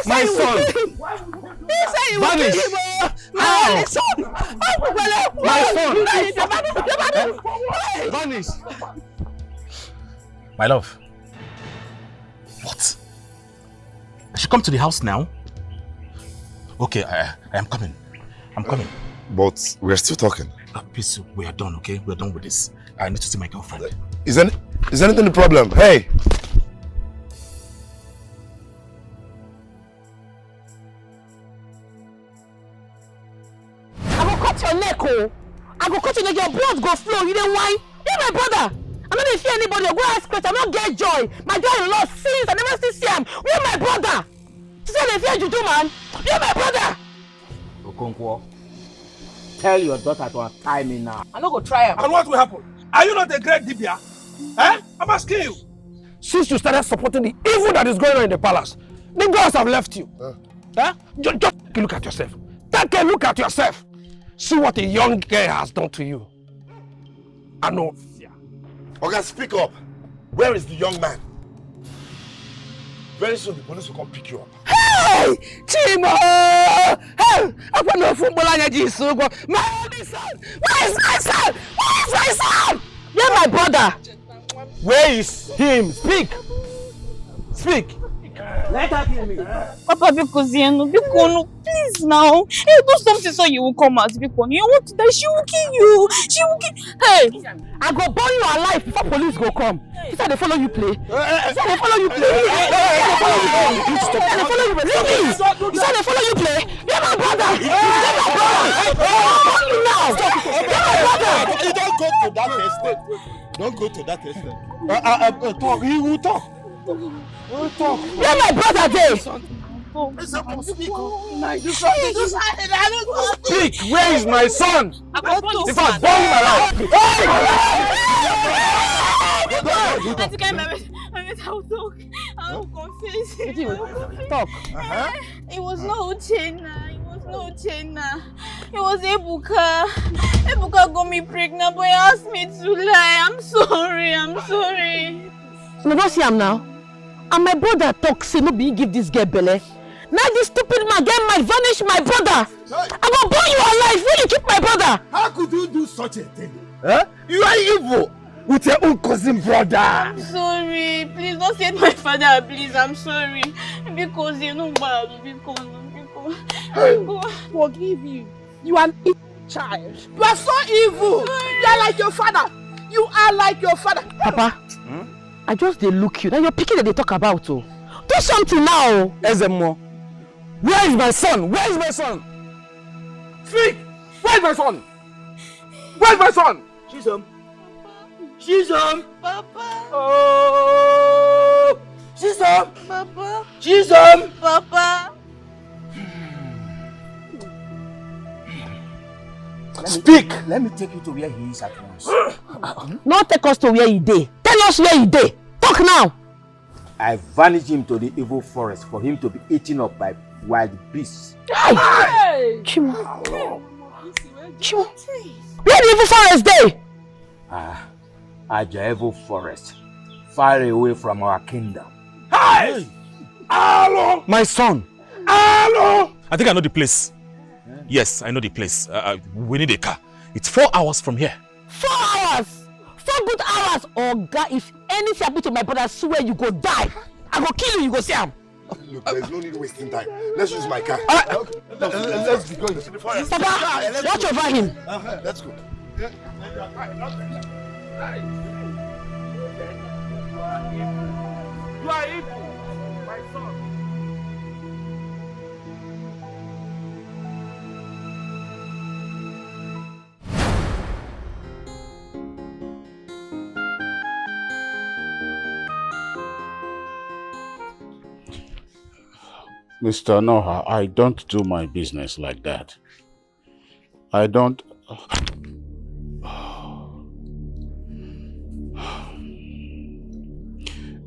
My son. He said he will kill him. Oh. My only son. Open up. My son. No, you never know. You never know. Hey. Vanish. My love. What? I should come to the house now? Okay, I, I am coming. I'm coming. But we're still talking. Uh, please, we are done, okay? We're done with this. I need to see my girlfriend. Is any, is anything the problem? Hey! I go cut your neck, oh! I go cut your neck, your blood go flow, you dey whine? Where my brother? I no dey fear anybody, go ask question, I no get joy. My joy lost since I never still see am. Where my brother? You say I dey fear juju man? Where my brother? Okonkwo, tell your daughter to untie me now. I no go try am. And what will happen? Are you not a great dibia? Eh? I'm asking you. Since you started supporting the evil that is going on in the palace, the girls have left you. Eh? Just, just take a look at yourself. Take a look at yourself. See what a young girl has done to you. I know. Oga, speak up. Where is the young man? Very soon the police will come pick you up. Hey! Chimo! Hey! Akwa no fun bola nya ji sugo. My only son! Where is my son? Where is my son? Where my brother? Where is him? Speak! Speak! Let her kill me. Papa, biko zienu, biko nu, please now. Hey, do something so you will come out, biko. You want to die, she will kill you. She will kill. Hey, I go burn you alive before police go come. You say they follow you play. You say they follow you play. You say they follow you play. Leave me. You say they follow you play. You're my brother. You're my brother. I'll burn you now. You're my brother. You don't go to that extent. Don't go to that extent. Uh, uh, uh, uh, talk. He will talk. He will talk. Where my brother dey? Speak. Where is my son? If I burn him alive. Auntie, can I, I will talk. I will confess. Talk. It was not Uchenna. It was not Uchenna. It was Ebuka. Ebuka got me pregnant, but he asked me to lie. I'm sorry. I'm sorry. You don't see am now. And my brother talk say no be he give this girl belle. Now this stupid man get my vanish my brother. I go burn you alive when you keep my brother. How could you do such a thing? Huh? You are evil with your own cousin brother. I'm sorry. Please don't say my father, please. I'm sorry. Because you know bad. Because, because. Forgive you. You are an evil child. You are so evil. You are like your father. You are like your father. Papa, I just dey look you. Now your pikin dey talk about oh. Do something now. Ezemo, Where is my son? Where is my son? Speak! Where is my son? Where is my son? Chisom. Chisom. Papa. Oh. Chisom. Papa. Chisom. Papa. Speak. Let me take you to where he is at once. No take us to where he dey. Tell us where he dey. Talk now. I vanish him to the evil forest for him to be eaten up by wild beasts. Hey! Chimo. Chimo. Where the evil forest dey? Ah, Aja evil forest, far away from our kingdom. Hey! Alo! My son. Alo! I think I know the place. Yes, I know the place. Uh, uh, we need a car. It's four hours from here. Four hours! Four good hours! Oga, if anything happen to my brother, swear you go die. I go kill you, you go see am. Look, there's no need wasting time. Let's use my car. Uh, let's be going. Papa, watch over him. Let's go. You are evil, my son. Mister Noha, I don't do my business like that. I don't.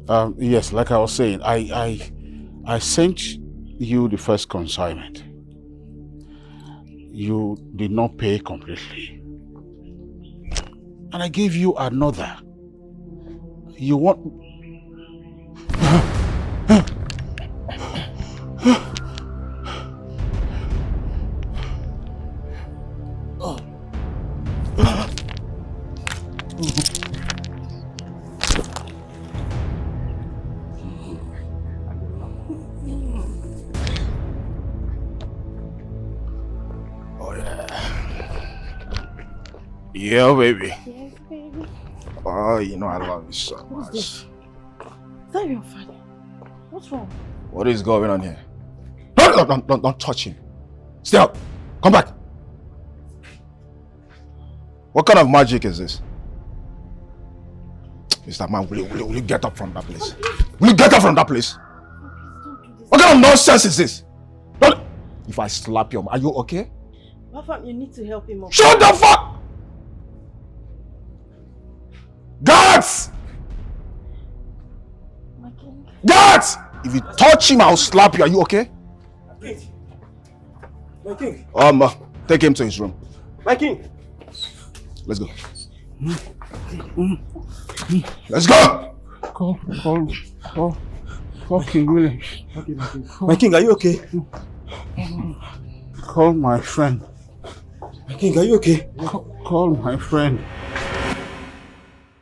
Um, yes, like I was saying, I, I, I sent you the first consignment. You did not pay completely. And I gave you another. You want. Oh, yeah. Yeah, baby. Yes, baby. Oh, you know I love you so much. Is that your father? What's wrong? What is going on here? No, no, don't, don't, don't touch him. Stay up. Come back. What kind of magic is this? Mister Man, will you, will you, will you get up from that place? Will you get up from that place? What kind of nonsense is this? Don't, if I slap you, are you okay? Papa, you need to help him up. Shut the fuck! Guards! My king. Guards! If you touch him, I'll slap you. Are you okay? My king. Um, uh, take him to his room. My king. Let's go. Let's go. Call, call, call, call King William. My king, are you okay? Call my friend. My king, are you okay? Call, call my friend.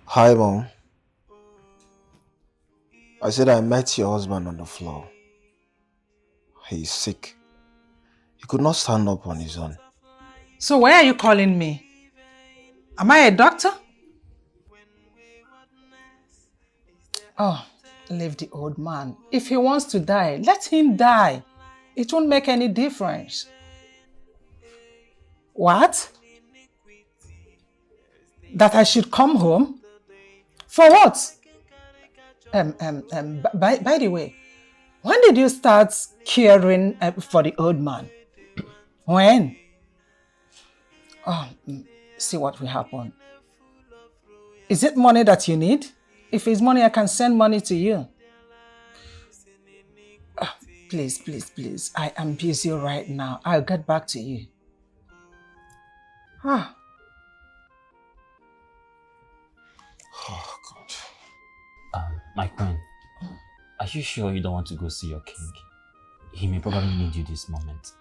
Hi, Mom. I said I met your husband on the floor. He's sick. He could not stand up on his own. So why are you calling me? Am I a doctor? Oh, leave the old man. If he wants to die, let him die. It won't make any difference. What? That I should come home? For what? Um, um, um, b-, by, by the way, when did you start caring, uh, for the old man? When? Oh, mm, see what will happen. Is it money that you need? If it's money, I can send money to you. Ah, please, please, please. I am busy right now. I'll get back to you. Ah. Oh, God. Um, my friend, are you sure you don't want to go see your king? He may probably need you this moment.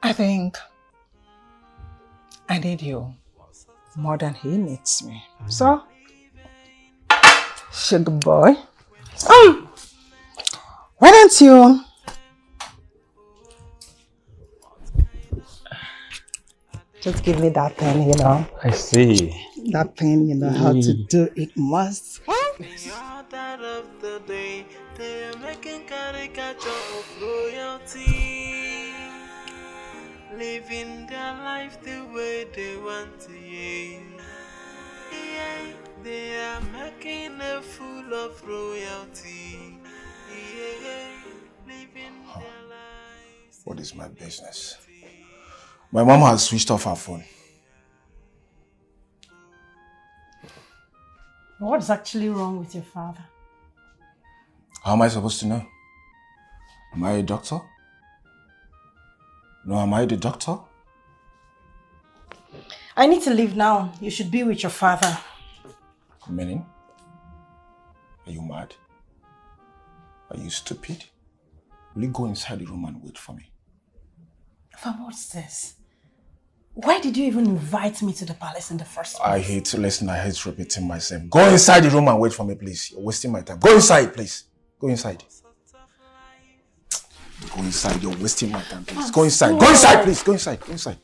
I think I need you more than he needs me. So, sugar boy, um, why don't you just give me that thing, you know? I see. That thing, you know how to do it must. Huh? They, they are making caricature of royalty, living their life the way they want to. Yeah. Yeah. They are making a fool of royalty. Yeah. Living their lives. What is my business? My mom has switched off her phone. What's actually wrong with your father? How am I supposed to know? Am I a doctor? No, am I the doctor? I need to leave now. You should be with your father. Meaning? Are you mad? Are you stupid? Will you go inside the room and wait for me? Fam, what's this? Why did you even invite me to the palace in the first place? I hate to listen. I hate repeating myself. Go inside the room and wait for me, please. You're wasting my time. Go inside, please. Go inside. Go inside. You're wasting my time, please. Go inside. Go inside, please. Go inside. Go inside.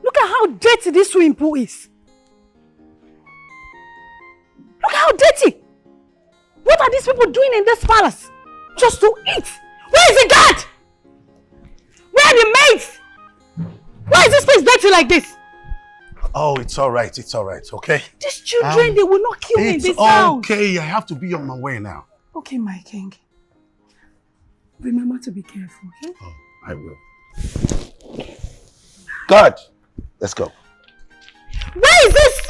Look at how dirty this swimming pool is. Look how dirty. What are these people doing in this palace? Just to eat. Where is the guard? Where are the maids? Why is this place dirty like this? Oh, it's all right. It's all right, okay? These children, um, they will not kill me in this house. It's okay. I have to be on my way now. Okay, my king. Remember to be careful, okay? Oh, I will. God, let's go. Where is this?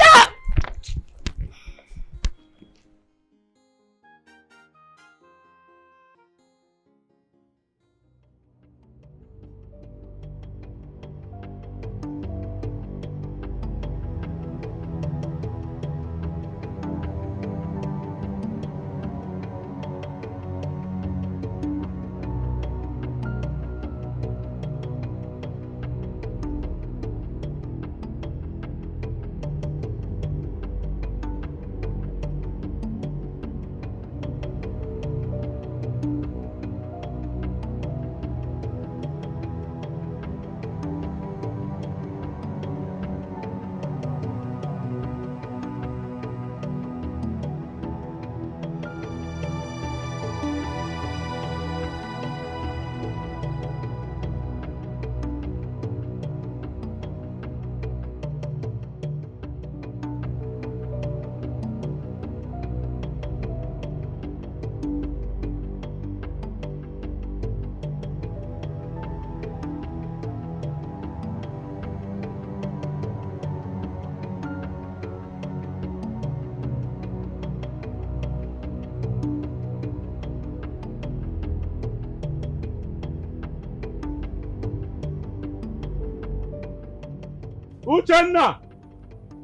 Uchenna!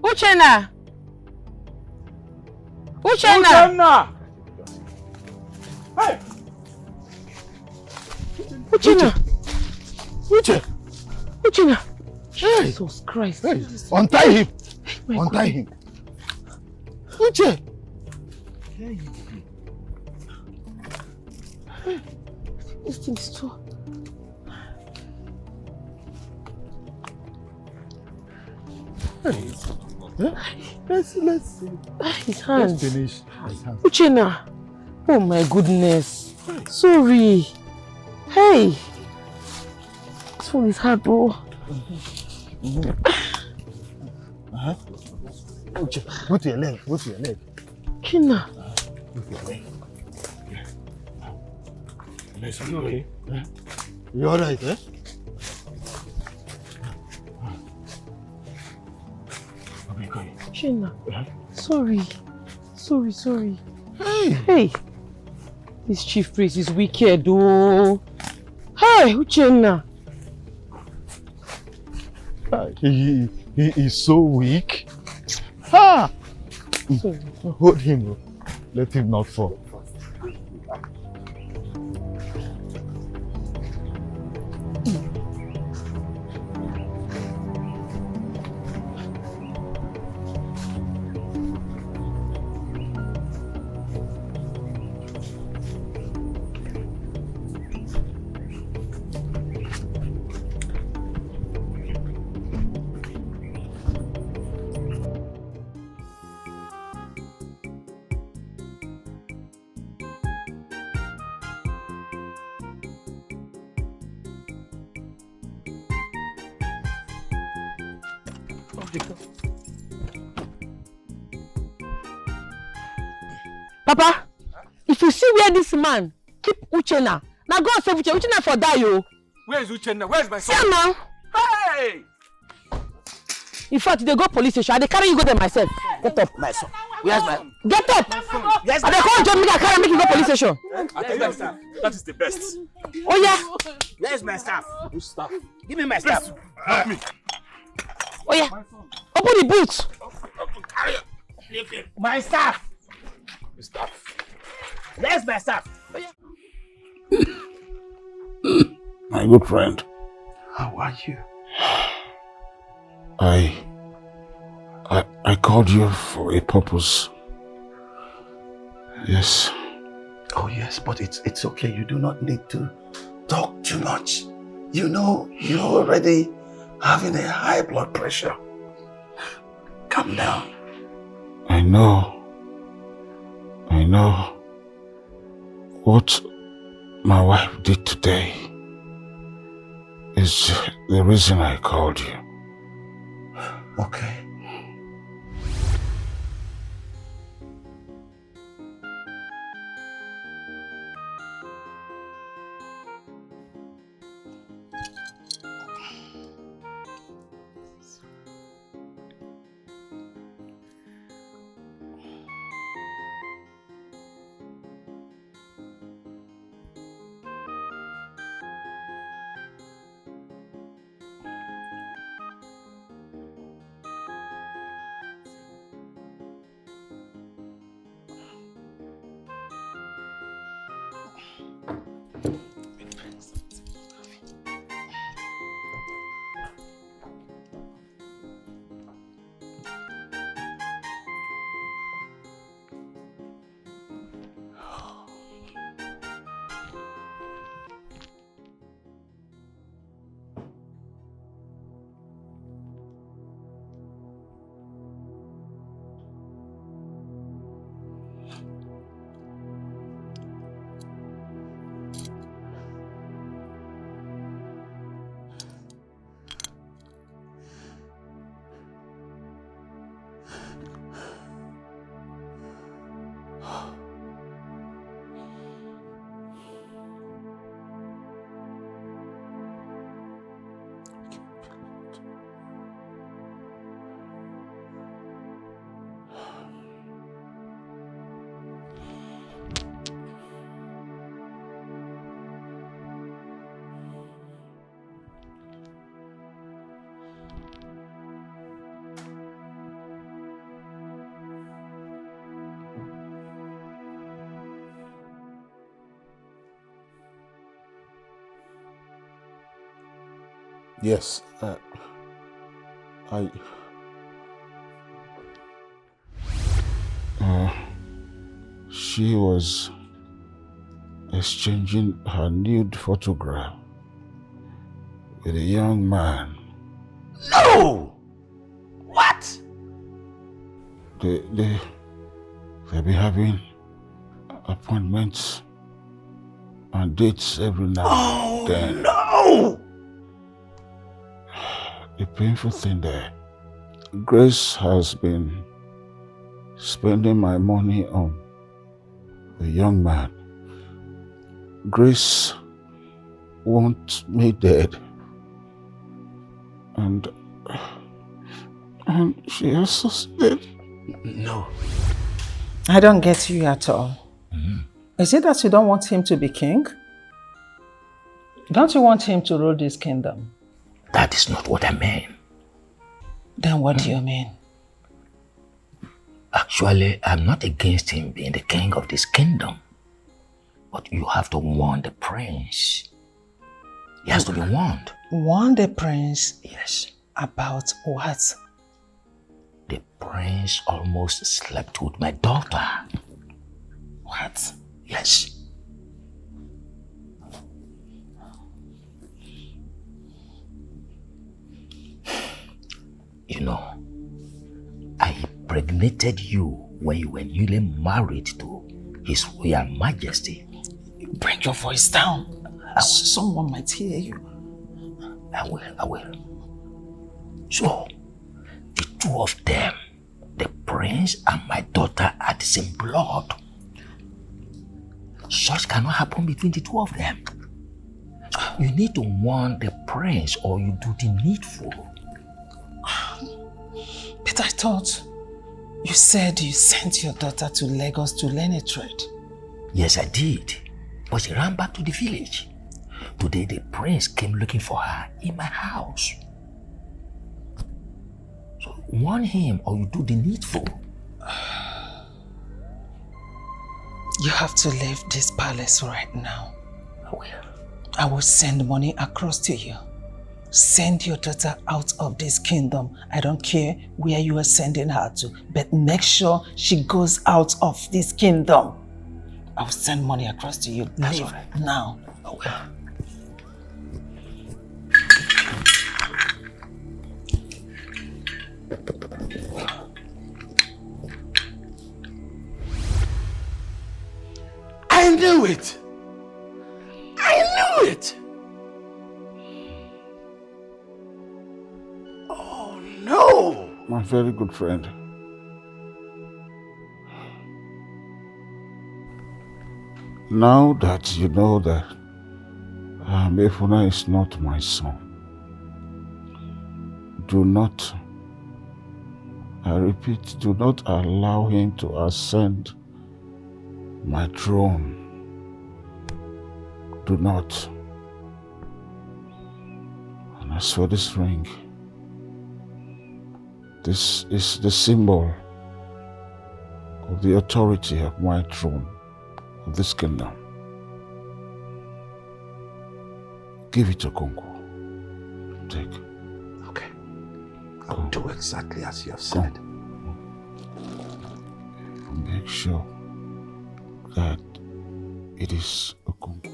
Uchenna! Uchenna! Uchenna! Hey! Uchenna! Uche! Uchenna! Hey! Jesus Christ. Hey! Untie him! Untie him! Uche! Hey! This thing is too. Let's, let's, His hands. Let's finish. His hands. Uchenna. Oh my goodness. Sorry. Hey. This one is hard, bro. Uh-huh. Put your leg. Put your leg. Uchenna. Put your leg. Let's okay. You alright, eh? Uchenna, sorry. Sorry, sorry. Hey! Hey! This chief priest is wicked, oh. Hey, Uchenna! He, he is so weak. Ha! Sorry. Hold him. Let him not fall. Papa, if you see where this man keep Uchenna, now go and save Uchenna. Uchenna for die, yo. Where is Uchenna? Where is my son? See am now. Hey! In fact, they go police station. I dey carry you go there myself. Get up. My son. Where's my? Get up. Where's I dey call John make I carry make you go police station. I tell you that that is the best. Oh yeah. Where's my staff? Who's staff? Give me my staff. Help me. Oh yeah. Open the boot. Carry it. My staff. Staff. Where's my staff? My good friend. How are you? I, I, I called you for a purpose. Yes. Oh yes, but it's it's okay. You do not need to talk too much. You know, you're already having a high blood pressure. Calm down. I know. I know. What my wife did today is the reason I called you. Okay. Yes, uh, I. Uh, she was exchanging her nude photograph with a young man. No! What? They, they, they be having appointments and dates every now Oh, and then. No! The painful thing there, Grace has been spending my money on a young man. Grace wants me dead. And, and she has succeeded. No. I don't get you at all. Mm-hmm. Is it that you don't want him to be king? Don't you want him to rule this kingdom? That is not what I mean. Then what do you mean? Actually, I'm not against him being the king of this kingdom. But you have to warn the prince. He has to be warned. Warn the prince? Yes. About what? The prince almost slept with my daughter. What? Yes. You know, I impregnated you when you were newly married to His Royal Majesty. Bring your voice down. Someone might hear you. I will, I will. So, the two of them, the prince and my daughter, are the same blood. Such cannot happen between the two of them. You need to warn the prince or you do the needful. But I thought you said you sent your daughter to Lagos to learn a trade. Yes, I did. But she ran back to the village. Today, the prince came looking for her in my house. So warn him or you do the needful. You have to leave this palace right now. I will. I will send money across to you. Send your daughter out of this kingdom. I don't care where you are sending her to, but make sure she goes out of this kingdom. I will send money across to you. Leave now. I will. I knew it! I knew it! Oh no! My very good friend. Now that you know that um, Efuna is not my son, do not, I repeat, do not allow him to ascend my throne. Do not. And as for this ring, this is the symbol of the authority of my throne, of this kingdom. Give it to Kongo. Take. Okay. I'll do exactly as you have said. Make sure that it is Okonkwo.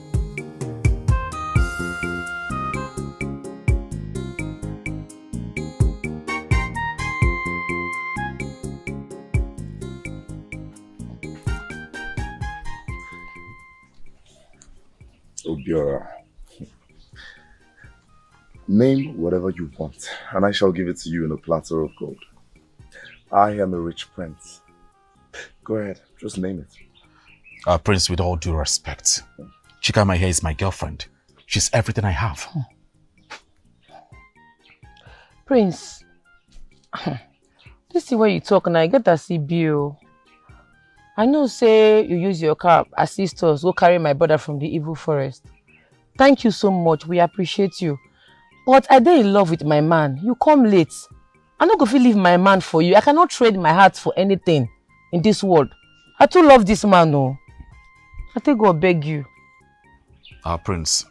Obiora. Name whatever you want, and I shall give it to you in a platter of gold. I am a rich prince. Go ahead, just name it. Uh, Prince, with all due respect, Chika, my hair, is my girlfriend. She's everything I have. Prince, this is where you talk now. I get that C B O. I know say you use your car, assist us, go carry my brother from the evil forest. Thank you so much. We appreciate you. But I dey in love with my man. You come late. I no go fit leave my man for you. I cannot trade my heart for anything in this world. I too love this man, oh. I take God beg you. Our prince,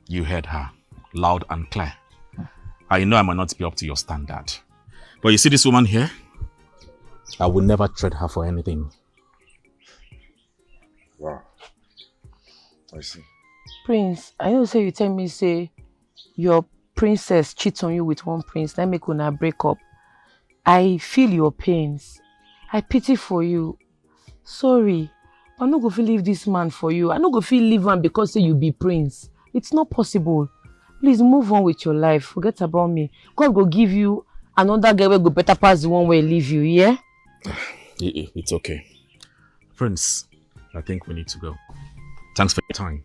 you heard her, loud and clear. I know I might not be up to your standard. But you see this woman here? I will never trade her for anything. Wow. I see. Prince, I know say you tell me say your princess cheat on you with one prince, that make una break up. I feel your pains. I pity for you. Sorry, I no go fit leave this man for you. I no go fit leave am because say you be prince. It's not possible. Please move on with your life. Forget about me. God go give you another girl wey go better pass the one wey leave you, yeah? It's okay. Prince, I think we need to go. Thanks for your time.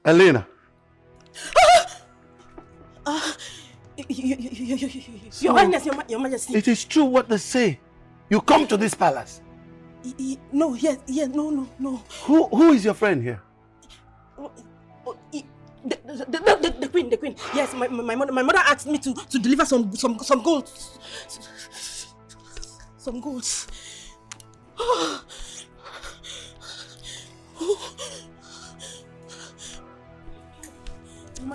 Elena. Uh, your, your Highness, your, your Majesty. It is true what they say. You come to this palace. Y- y- No, yes, yes, no, no, no. Who who is your friend here? Oh, Oh, e- the, the, the, the, the queen, the queen. Yes, my, my, my mother, my mother asked me to, to deliver some, some, some gold. Some gold.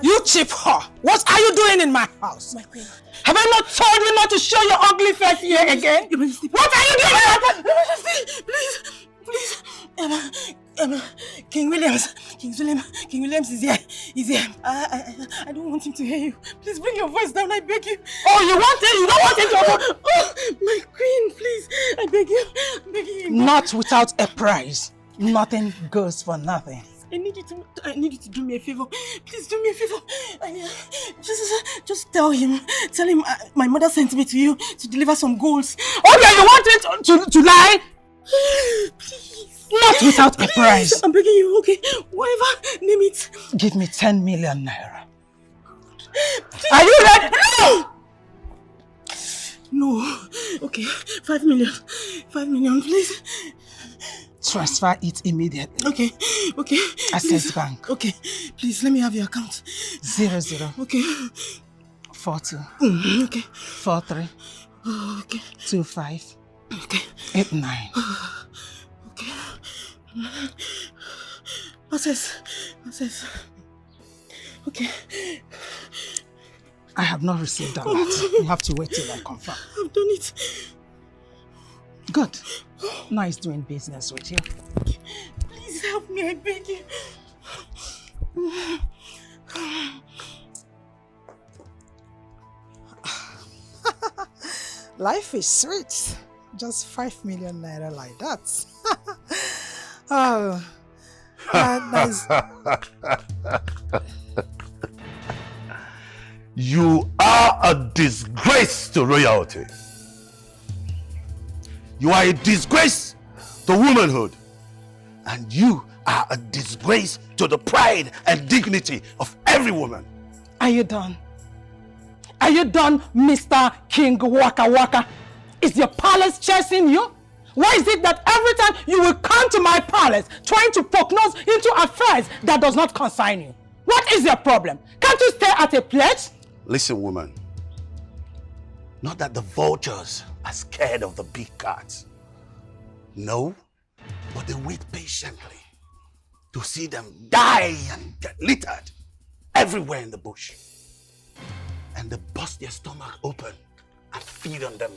You cheap whore! What are you doing in my house? My queen. Have I not told you not to show your ugly face here again? What are you doing? Please, please, Emma, Emma, King Williams, King William, King Williams is here. He's here. I, I, I don't want him to hear you. Please bring your voice down, I beg you. Oh, you want him? You don't want him to? Oh, my queen, please, I beg you, I'm begging you. Not without a price. Nothing goes for nothing. I need you to, I need you to do me a favor. Please do me a favor. I, uh, just, just tell him, tell him uh, my mother sent me to you to deliver some goals. Oh yeah, you want it to, to, to lie? Please. Not without a price. I'm begging you, okay? Whatever, name it. Give me ten million naira. Are you ready? No! No. Okay, five million. Five million, please. Transfer it immediately. Okay, okay. Access Bank. Okay, please let me have your account. Zero zero. Okay. Four two. Mm, okay. Four three. Oh, okay. Two five. Okay. Eight nine. Okay. Access. Access. Okay. I have not received that letter. You have to wait till I confirm. I've done it. Good. Now he's doing business with you. Please help me, I beg you. Life is sweet. Just five million naira like that. Oh, uh, that's You are a disgrace to royalty. You are a disgrace to womanhood. And you are a disgrace to the pride and dignity of every woman. Are you done? Are you done, Mister King Waka Waka? Is your palace chasing you? Why is it that every time you will come to my palace trying to poke nose into affairs that does not concern you? What is your problem? Can't you stay at a place? Listen, woman. Not that the vultures are scared of the big cats. No, but they wait patiently to see them die and get littered everywhere in the bush. And they bust their stomach open and feed on them.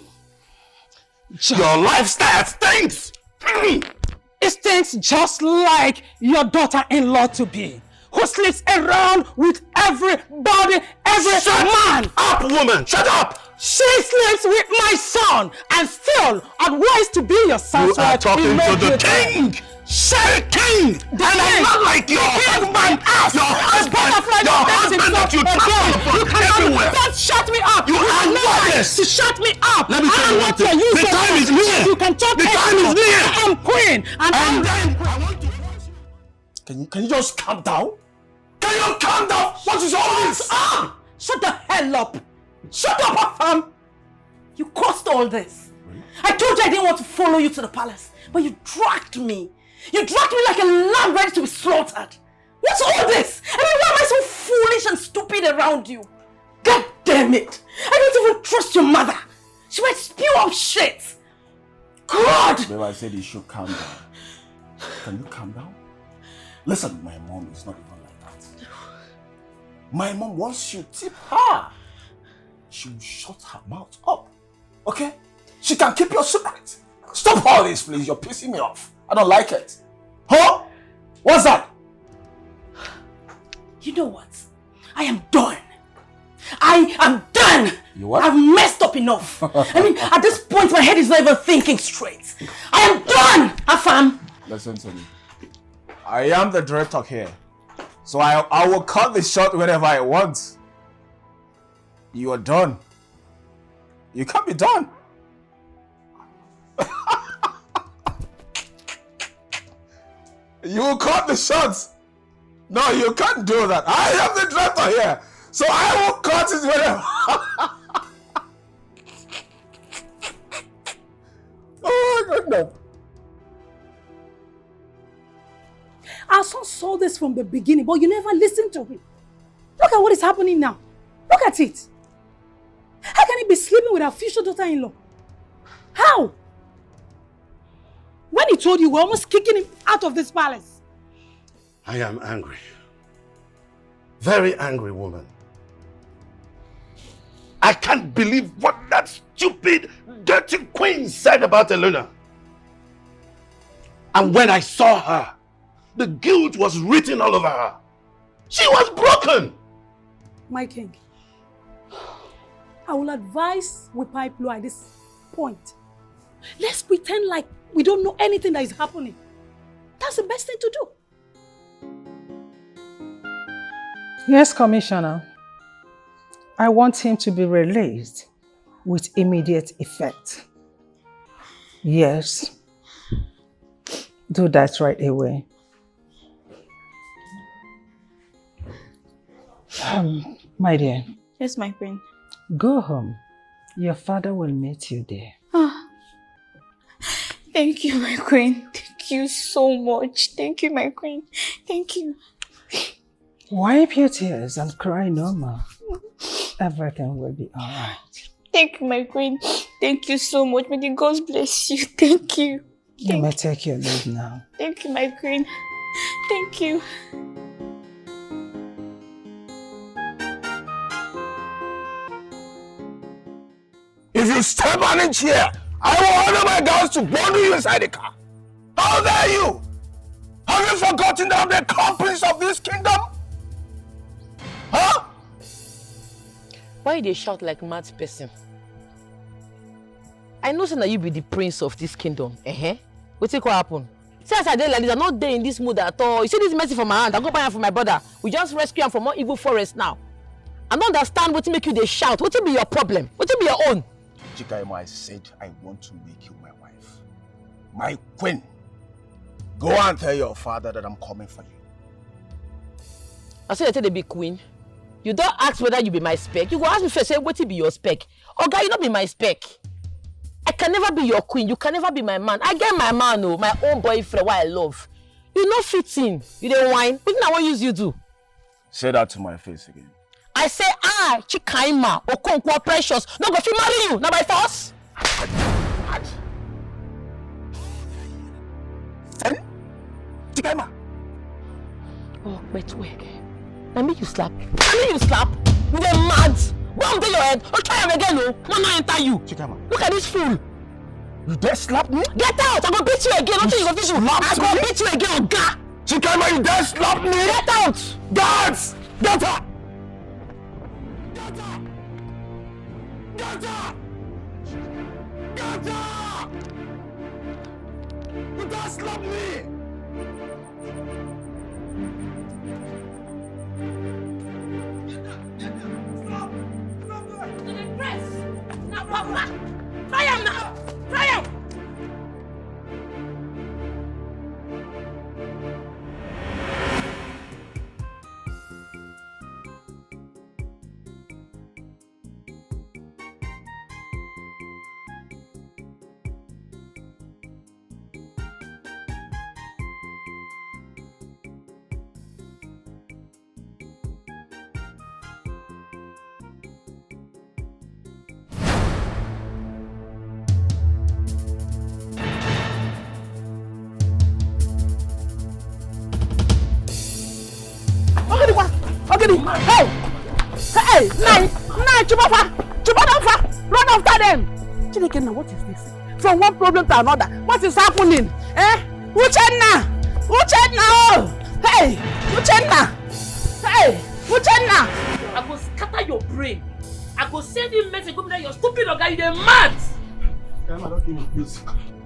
Your lifestyle stinks! It stinks just like your daughter-in-law to be, who sleeps around with everybody, every Shut man. Up, woman! Shut up! She sleeps with my son and still advised to be your son. You are talking to the king! Shut king! Then I not like your husband! Your husband! Your husband that you travel upon everywhere! Don't shut me up! You are worthless! To shut me up! Let me tell you one thing. The time is near! You can talk. The time is near! I'm queen! And I'm. Can you, can you just calm down? Can you calm down? What is all this? Ah! Shut the hell up! Shut up, Afam! You caused all this. I told you I didn't want to follow you to the palace, but you dragged me. You dragged me like a lamb ready to be slaughtered. What's all this? I mean, why am I so foolish and stupid around you? God damn it! I don't even trust your mother. She might spew out shit. God! Babe, I said you should calm down. Can you calm down? Listen, my mom is not even like that. My mom, once you tip her, she will shut her mouth up. Okay? She can keep your secret. Stop all this, please. You're pissing me off. I don't like it. Huh? What's that? You know what? I am done. I am done. You what? I've messed up enough. I mean, at this point, my head is not even thinking straight. I am done, Afam. Listen to me. I am the director here. So I, I will cut the shot whenever I want. You are done. You can't be done. You will cut the shots. No, you can't do that. I am the director here. So I will cut it whenever. Oh my goodness. Our son saw this from the beginning, but you never listened to him. Look at what is happening now. Look at it. How can he be sleeping with our future daughter-in-law? How? When he told you, we're almost kicking him out of this palace. I am angry. Very angry woman. I can't believe what that stupid, dirty queen said about Elena. And when I saw her, the guilt was written all over her. She was broken. My king, I will advise we pipe low at this point. Let's pretend like we don't know anything that is happening. That's the best thing to do. Yes, Commissioner. I want him to be released with immediate effect. Yes. Do that right away. Um, my dear. Yes, my queen. Go home. Your father will meet you there. Ah. Thank you, my queen. Thank you so much. Thank you, my queen. Thank you. Wipe your tears and cry no more. Everything will be all right. Thank you, my queen. Thank you so much. May the gods bless you. Thank you. You may take your leave now. Thank you, my queen. Thank you. If you step on a chair, I will order my guards to bundle you inside the car. How dare you? Have you forgotten that I'm the king of this kingdom? Huh? Why you dey shout like mad person? I know say na you be the prince of this kingdom. Eh? Wetin come happen? See as I dey like this, I no dey in this mood at all. You see this mercy for my hand, I go buy am for my brother. We just rescue am from one evil forest now. I no understand wetin make you dey shout. Wetin be your problem? Wetin be your own? Chikaima, I said I want to make you my wife. My queen. Go and tell your father that I'm coming for you. I say you take dey be queen. You don ask whether you be my spec. You go ask me first, say wetin be your spec. Oga, you no be my spec. I can never be your queen. You can never be my man. I get my man o, my own boyfriend wey I love. You no fit in. You dey whine. Wetin I wan use you do? Say that to my face again. I say I, Chikaima Okonkwo Precious, no go fit marry you. Na by force. Chikaima. Oh, wait, wait. Na me you slap. Na me you slap. You dey mad. Bomb dey your head. No try am again o. No, no enter you. Chikaima. Look at this fool. You dare slap me? Get out. I go beat you again. Nothing you go fit do. I go beat you again, oga. Chikaima, you dare slap me? Get out. Guards! Get her! Get her! Get her! Get her! You dare slap me! Try am now! Try am! Ogidi kwa! Ogidi! Hey! Hey! Nai! Nai! Chubafa! Chubafa! Run after them! Chineke, now what is this? From one problem to another. What is happening? Eh? Uchenna! Uchenna! Oh! Hey! Uchenna! Hey! Uchenna! I go scatter your brain. I go send you message go be your stupid oga, you dey mad. Grandma, don't kill me, please.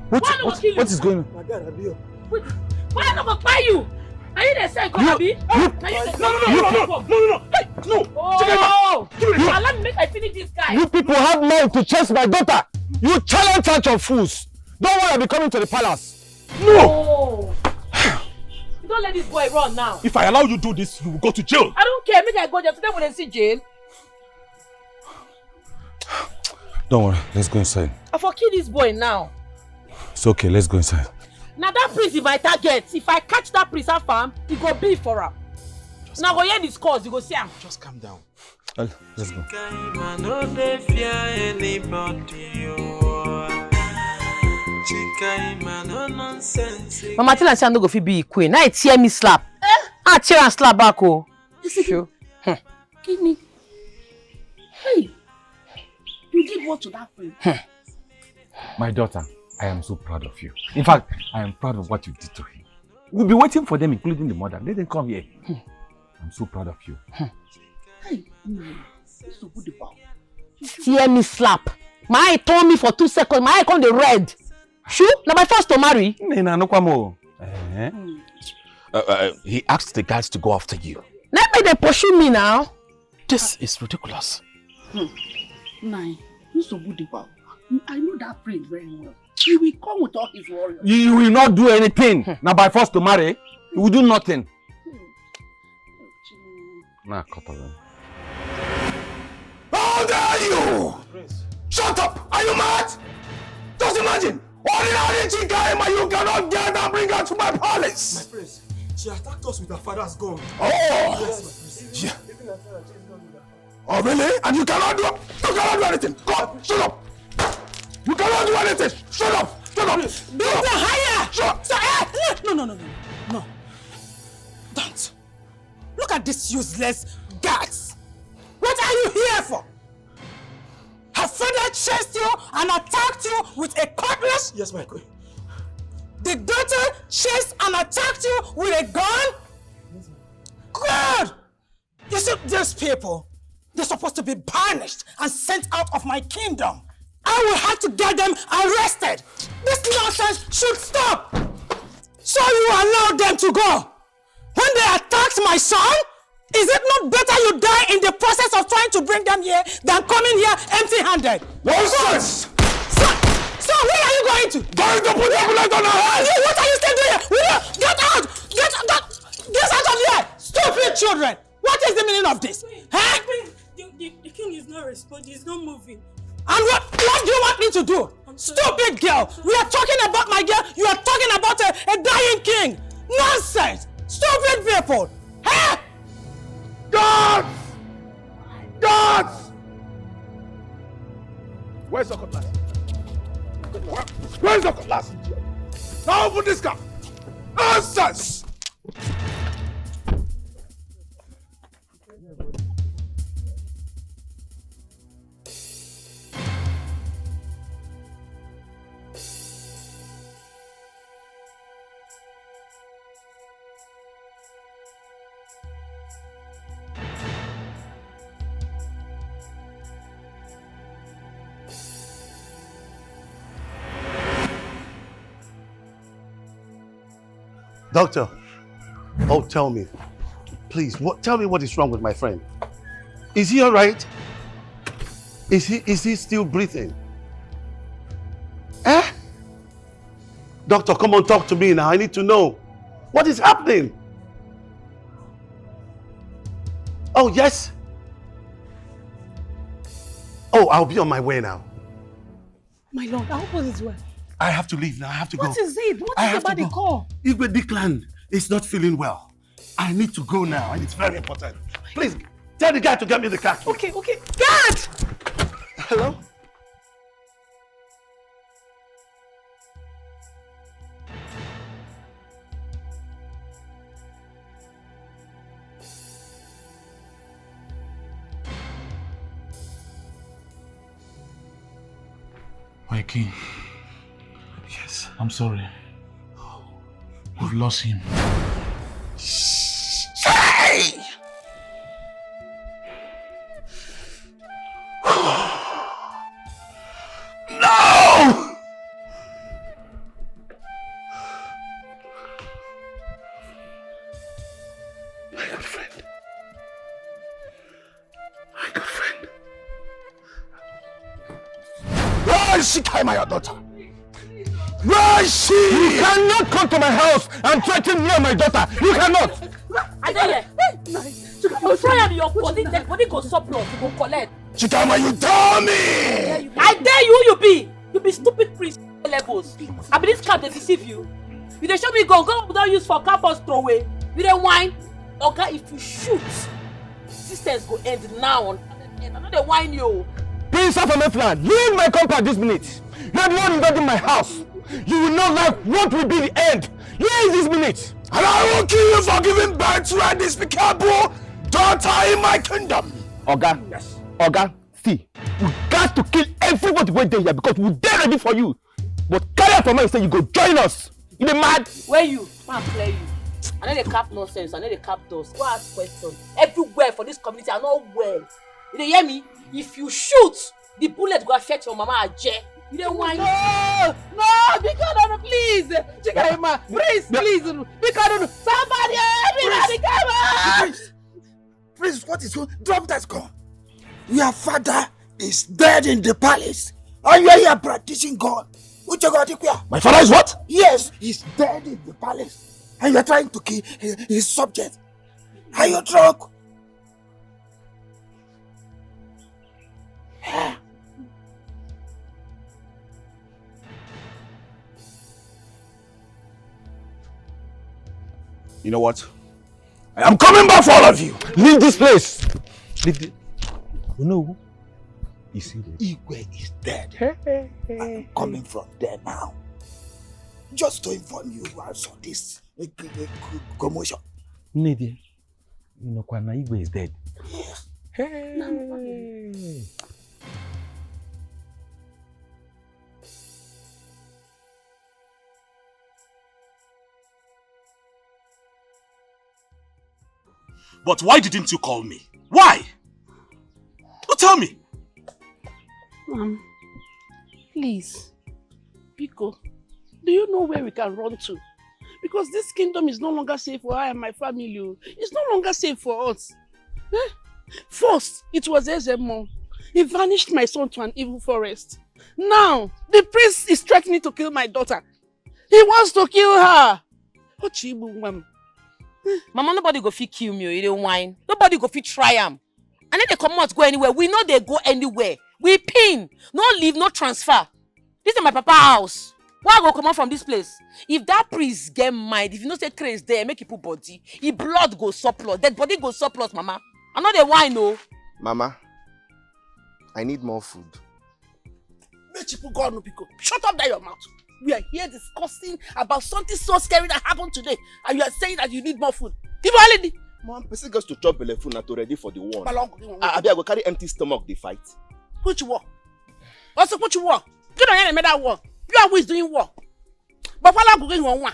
What, what, what is going on? My God, I be up. Why I no go kpai you? Na you dey sell come abi? Na you dey no, no, no, no, no, no, no, no, no. Hey, no. Oh, allow me make I finish this guy. You people have mind to chase my daughter. You challenge such of fools. Don't worry, I'll be coming to the palace. No. Oh. You don't let this boy run now. If I allow you do this, you will go to jail. I don't care. Make I go there. Today we dey see jail. Don't worry. Let's go inside. I for kill this boy now. It's okay. Let's go inside. Na that prince be my target. If I catch that prince, how far, e go be for am. Una go hear the scores, you go see am. Just calm down. Well, let's go. Chikaima no dey fear anybody o. Chikaima no nonsense. Mama tell am say I no go fit be queen. Now e tear me slap. I tear am slap back o. Sure. Kini. Hey, you did what to that friend? My daughter, I am so proud of you. In fact, I am proud of what you did to him. We'll be waiting for them, including the mother. Let them come here. I'm so proud of you. Hey, mm, this is a good about. Tear me slap. My eye turn me for two seconds. My eye come dey red. Shoo, na by force to marry. Nina, no kwamo. Eh? Uh, uh, he asked the guards to go after you. Na make dem pursue me now. This is ridiculous. Nine, this is a good about. I know that friend very well. He will come with all his warriors. You, you will not do anything. Now by force to marry, you will do nothing. Nah, cut off them. How dare you! Shut up! Are you mad? Just imagine! Ordinary Chikaima, you cannot get and bring her to my palace! Prince, she attacked us with her father's gun. Oh! Yes, my prince. Yeah. Oh, really? And you cannot do you cannot do anything. Go! Shut up! You cannot do anything! Shut up! Shut up! Shut up! Higher! Shut So, eh, no, no, no, no, no. No. Don't. Look at these useless guards. What are you here for? Her father chased you and attacked you with a cutlass? Yes, my queen. The daughter chased and attacked you with a gun? Good! You see, these people, they're supposed to be banished and sent out of my kingdom. I will have to get them arrested. This nonsense should stop. So you allowed them to go. When they attacked my son, is it not better you die in the process of trying to bring them here than coming here empty-handed? Nonsense! So, so where are you going to? Going to put the bullet on her head! You, what are you still doing here? Will you get out? Get, get, get out of here! Stupid children! What is the meaning of this? Huh? The, the, the king is not responding. He's not moving. And what, what do you want me to do? Stupid girl! We are talking about my girl. You are talking about a, a dying king. Nonsense! Stupid people! Huh? Guards! Guards! Where's the cutlass? Where, where's the cutlass? Now open this car. Nonsense! Doctor, oh, tell me, please, what, tell me what is wrong with my friend. Is he all right? Is he, is he still breathing? Eh? Doctor, come on, talk to me now. I need to know what is happening. Oh, yes. Oh, I'll be on my way now. My lord, I hope all is well. I have to leave now. I have to What go. Is it? What I is have about to the go. Call? Igwe Declan is not feeling well. I need to go now, and it's very important. Please tell the guy to get me the car. Okay, okay. Guard! Hello? My king. Yes. I'm sorry. We've lost him. Hey! No! My good friend. My good friend. Where is Chikaima, your daughter? Where is she? You cannot come to my house and threaten me and my daughter. You cannot. I dey here. You try am, your body, the body go surplus, you go collect. Chikaima, you tell me. I dare you, you be. You be stupid priest levels. I be this crowd dey deceive you. You dey show me gun, gun we don use for car for throwaway. You dey whine. Oga, if you shoot, resistance go end now on planet Earth. I no dey whine you. Prince of Ametland, leave my compound this minute. You are the one invading my house. You will not like what will be the end. Leave this minute. And I will kill you for giving birth to a despicable daughter in my kingdom. Oga, yes. Oga, see, we got to kill everybody wey dey here because we dey ready for you. But carry out for mind say you go join us. You dey mad? Where you? Man, clear you. I no dey cap nonsense. I no dey cap dust. Go ask question. Everywhere for this community, I no well. You dey hear me? If you shoot, the bullet go affect your mama aje. You dey whine. No, no, because no, no, please, Chikaima, please, please, because no, no, somebody, everybody, come on. Prince, what is going? Drop that gun. Your father is dead in the palace, and you are here practicing God. Uche God, where? My father is what? Yes, he's dead in the palace, and you are trying to kill his, his subject. Are you drunk? You know what? I am coming back for all of you. Leave this place. Leave the... You know who? You see, Igwe is dead. Hey, hey, hey, I'm coming from there now. Just to inform you, I saw this uh, uh, uh, commotion. Nne di ya, ị nụkwa na Igwe is dead. Hey. But why didn't you call me? Why? You tell me. Mom, please, Biko, do you know where we can run to? Because this kingdom is no longer safe for I and my family. Oh. It's no longer safe for us. Eh? First, it was Ezemo. He vanished my son to an evil forest. Now, the priest is threatening to kill my daughter. He wants to kill her. Ochibu, mom. Mama, nobody go fit kill me. Oh, you dey whine. Nobody go fit try am. And then they come out go anywhere. We know they go anywhere. We pin. No leave, no transfer. This is my papa house. Why I go comot from this place? If that priest get mind, if you know say craze there, make e put body. E blood go surplus. Dead body go surplus, mama. I no dey whine o. Mama, I need more food. Make you put God no pick up. Shut up that your mouth. We are here discussing about something so scary that happened today, and you are saying that you need more food. Give already. Mom, person gets to chop belle food na to ready for the one. Palong, you want Ah, abi I go carry empty stomach dey fight. Which war? Also, which war? You don't hear another war. You are always doing war. But what are going on?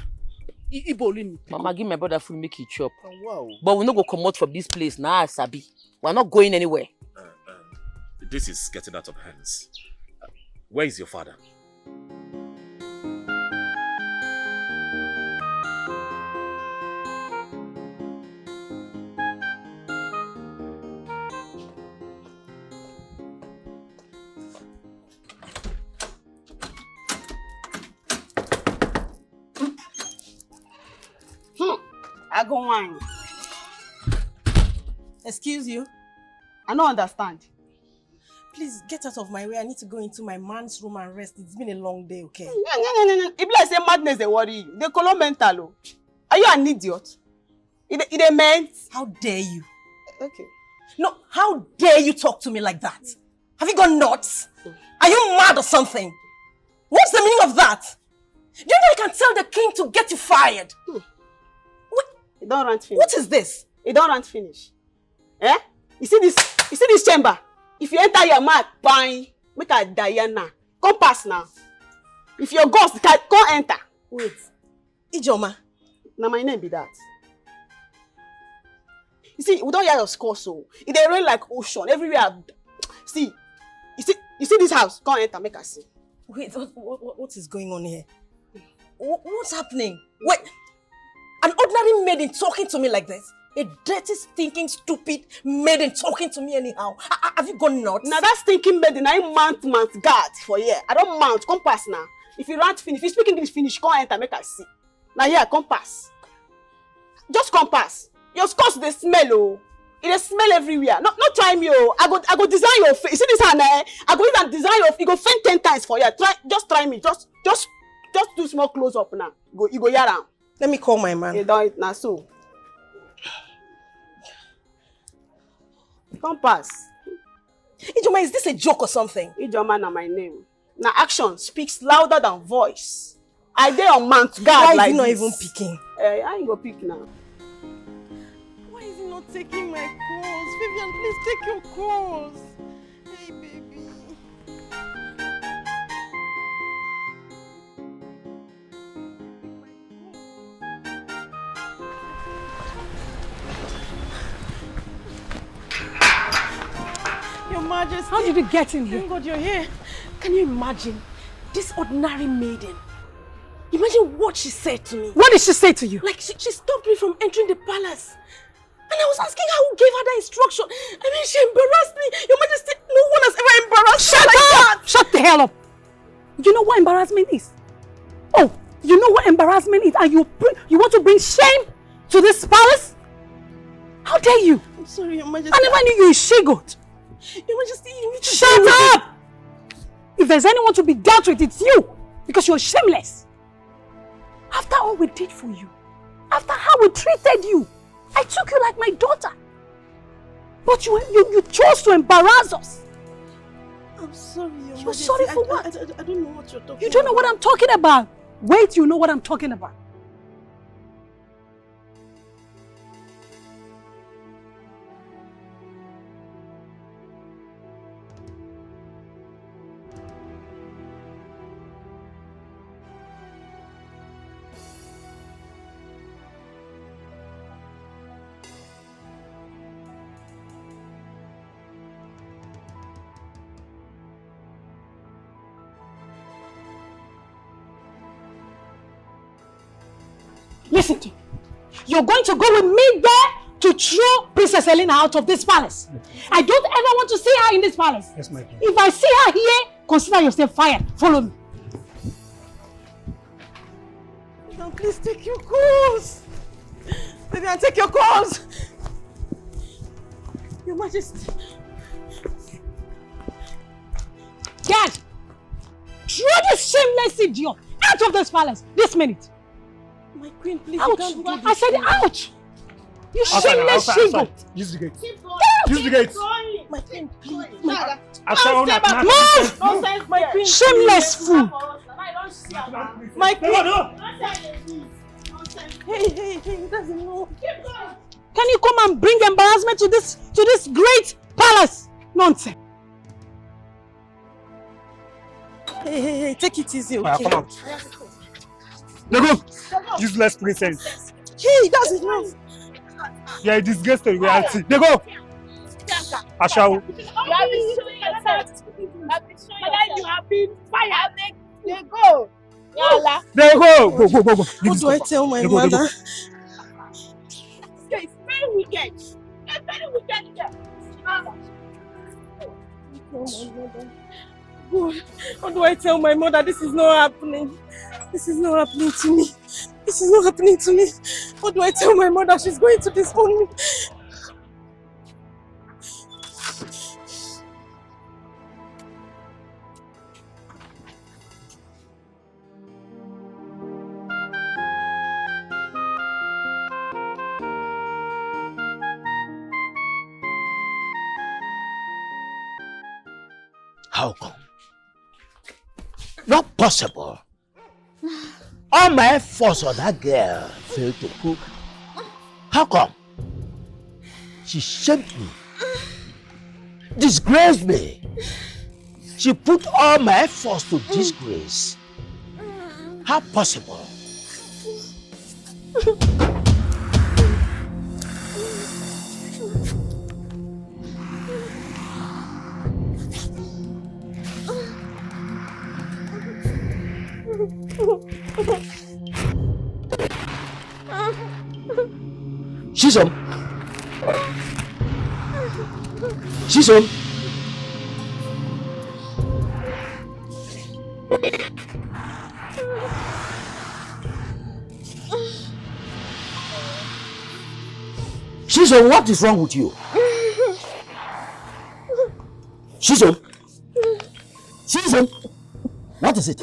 Ibolin. Mama, give my brother food, make he chop. Oh, wow. But we no go comot from this place now, Sabi. We're not going anywhere. Uh, um, this is getting out of hands. Uh, where is your father? Hmm. I go wine. Excuse you? I don't understand. Please get out of my way. I need to go into my man's room and rest. It's been a long day, okay? No, no, no, no, no. If like say madness they worry you, they call mental. Oh. Are you an idiot? It, it meant. How dare you? Okay. No, how dare you talk to me like that? Have you gone nuts? Are you mad or something? What's the meaning of that? Do you know I can tell the king to get you fired? Hmm. What? It don't run finish. What is this? It don't run finish. Eh? You see this? You see this chamber? If you enter your mouth, bang, make a Diana. Come pass now. If your ghost can come enter. Wait. Ijoma. Now my name be that. You see, we don't hear your score, so it dey rain like ocean everywhere. See, you see, you see this house? Come enter, make I see. Wait, what, what, what is going on here? What, what's happening? Wait, an ordinary maiden talking to me like this? A dirty, stinking, stupid maiden talking to me anyhow. Have you gone nuts? Now that stinking maiden, I mount, mount guard for here. I don't mount. Come pass now. If you rant finish, if you speak English finish, come enter, make I see. Now here, come pass. Just come pass. Your scores they smell, oh. It dey smell everywhere. No, not try me, oh. I go, I go design your face. You see this hand, eh? I go even design your. You go faint ten times for here. Try, just try me. Just, just Just do small close up now. Go, you go hear am. Let me call my man. You don, na so. Come pass. Ijoma, is this a joke or something? Ijoma na my name. Na action speaks louder than voice. I dey on mount guard. Why is like he not this. Even picking? Eh, I ain't go pick now. Why is he not taking my calls? Vivian, please take your calls. Hey, baby. Your Majesty. How did you get in here? Thank God you're here. Can you imagine? This ordinary maiden. Imagine what she said to me. What did she say to you? Like, she, she stopped me from entering the palace. And I was asking her who gave her that instruction. I mean, she embarrassed me. Your Majesty, no one has ever embarrassed me like that. Shut up! Shut the hell up! You know what embarrassment is? Oh, you know what embarrassment is? And you bring, you want to bring shame to this palace? How dare you? I'm sorry, Your Majesty. I never knew you were she-goat. Your Majesty, you need to... Shut up! If there's anyone to be dealt with, it's you. Because you're shameless. After all we did for you, after how we treated you, I took you like my daughter. But you, you, you chose to embarrass us. I'm sorry, Your Majesty. You're sorry for what? I, I, I don't know what you're talking about. You don't know what I'm talking about. Wait, you know what I'm talking about. Listen to me. You're going to go with me there to throw Princess Helena out of this palace. I don't ever want to see her in this palace. Yes, my queen. If I see her here, consider yourself fired. Follow me. Now, please take your calls. Baby, I take your calls. Your Majesty. Guard! Throw this shameless idiot out of this palace this minute. My queen, please, you can't do this. Out! I said out! You shameless she-goat! Use the gate. Use the gate. My queen, please. Move! Nonsense, my queen. Shameless fool! My queen. Hey, hey, hey, that's enough. Can you come and bring embarrassment to this, to this great palace? Nonsense. Hey, hey, hey, take it easy, okay? Come out. Dey go. Useless princess. Hey, that's enough. You are a disgrace to reality. Dey go. Ashawo. You have been showing yourself. You have been showing yourself. You have been fired. Dey go. Yala. Dey go. Go, go, go, go. What do I tell my mother? This girl is very wicked. A very wicked girl. Ah. Tell my mother. God, what do I tell my mother? This is not happening. This is not happening to me. This is not happening to me. What do I tell my mother? She's going to disown me. How come? Not possible. All my efforts on that girl failed to cook. How come? She shamed me, disgraced me. She put all my efforts to disgrace. How possible? Chisom. Chisom. Chisom, what is wrong with you? Chisom. Chisom. What is it?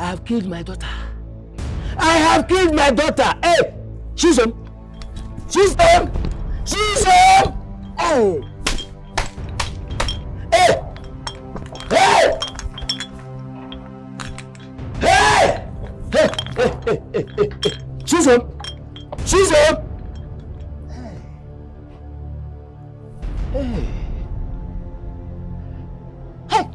I have killed my daughter. I have killed my daughter. Hey, Chisom. Chisom. Chisom. Hey. Hey. Hey. Hey. Hey. Hey. Hey. Hey. Hey. Hey. Chisom. Chisom. Hey. Hey. Hey.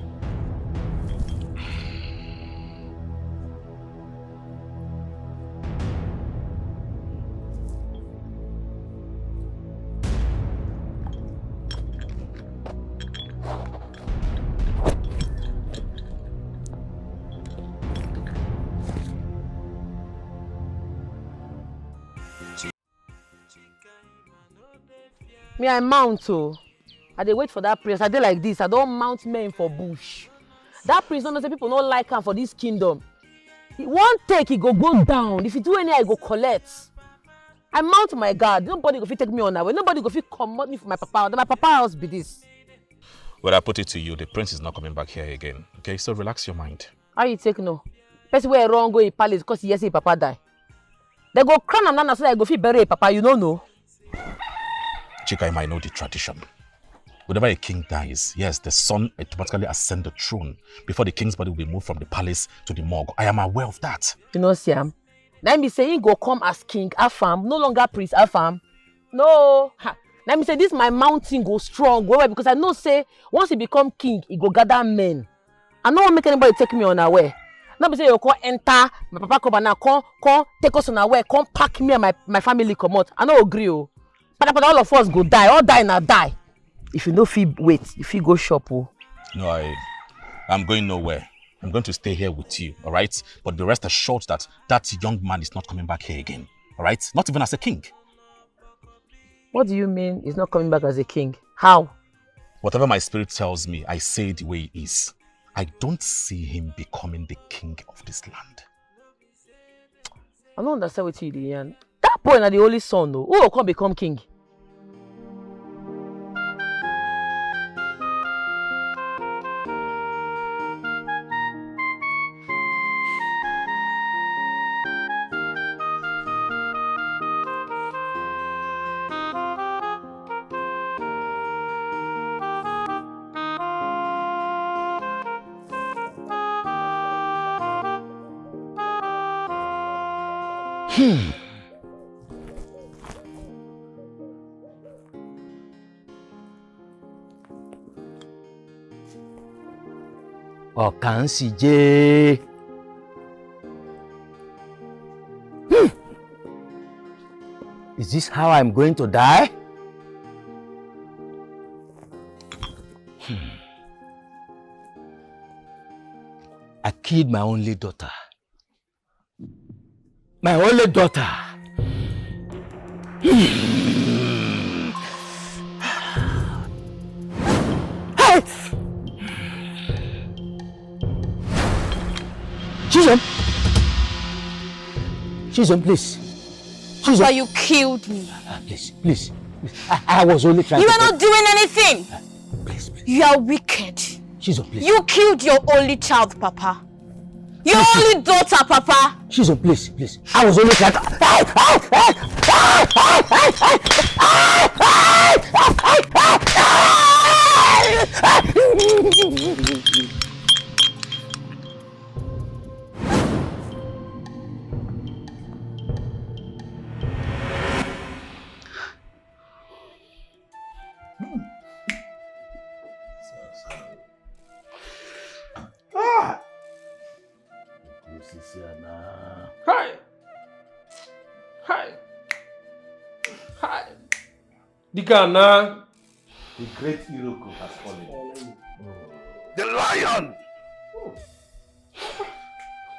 Me, I mount o. I dey wait for that prince. I dey like this. I don mount men for bush. That prince no know say people no like am for this kingdom. He wan take, he go go down. If he do any, I go collect. I mount my guard. Nobody go fit take me on away. Nobody go fit comot me from my papa. Na my papa house be this. Well, I put it to you, the prince is not coming back here again. Okay, so relax your mind. How you take no? Person wey run go him palace because he hear say him papa die. They go crown am now, now so that he go fit bury him papa. You no know. Chika, I might know the tradition. Whenever a king dies, yes, the son automatically ascend the throne before the king's body will be moved from the palace to the morgue. I am aware of that. You know, Siam. Let me say he go come as king Afam, no longer prince Afam. No. Ha. Let me say this my mountain go strong well, well, because I know say once he become king, he go gather men. I no wan make anybody take me unaware. No be say you come enter, my papa come and now come, come take us unaware, come pack me and my, my family comot. I no agree o. Pada pada, all of us go die, all die na die. If you no fit wait, you fit go shop o. No, I, I'm going nowhere. I'm going to stay here with you, all right? But be rest assured that that young man is not coming back here again, all right? Not even as a king. What do you mean he's not coming back as a king? How? Whatever my spirit tells me, I say the way it is. I don't see him becoming the king of this land. I don't understand what you do, Ian. That boy na the only son, though. Who will come become king? Hmm. Ọ̀kànṣìjẹ́. Hmm. Is this how I'm going to die? Hmm. I killed my only daughter. My only daughter. Hey! Chizom! Chizom, please. Chizom. Papa, you killed me. Ah, please, please, please. I, I was only trying You to are not doing anything. Please, please. You are wicked. Chizom, please. You killed your only child, Papa. Your Please, only daughter, Papa. Chizom, please, please. I was only trying to. Ah! This is here now. Hi! Hi! Hi! The Ghana. The great Iroko has fallen. The lion! Oh.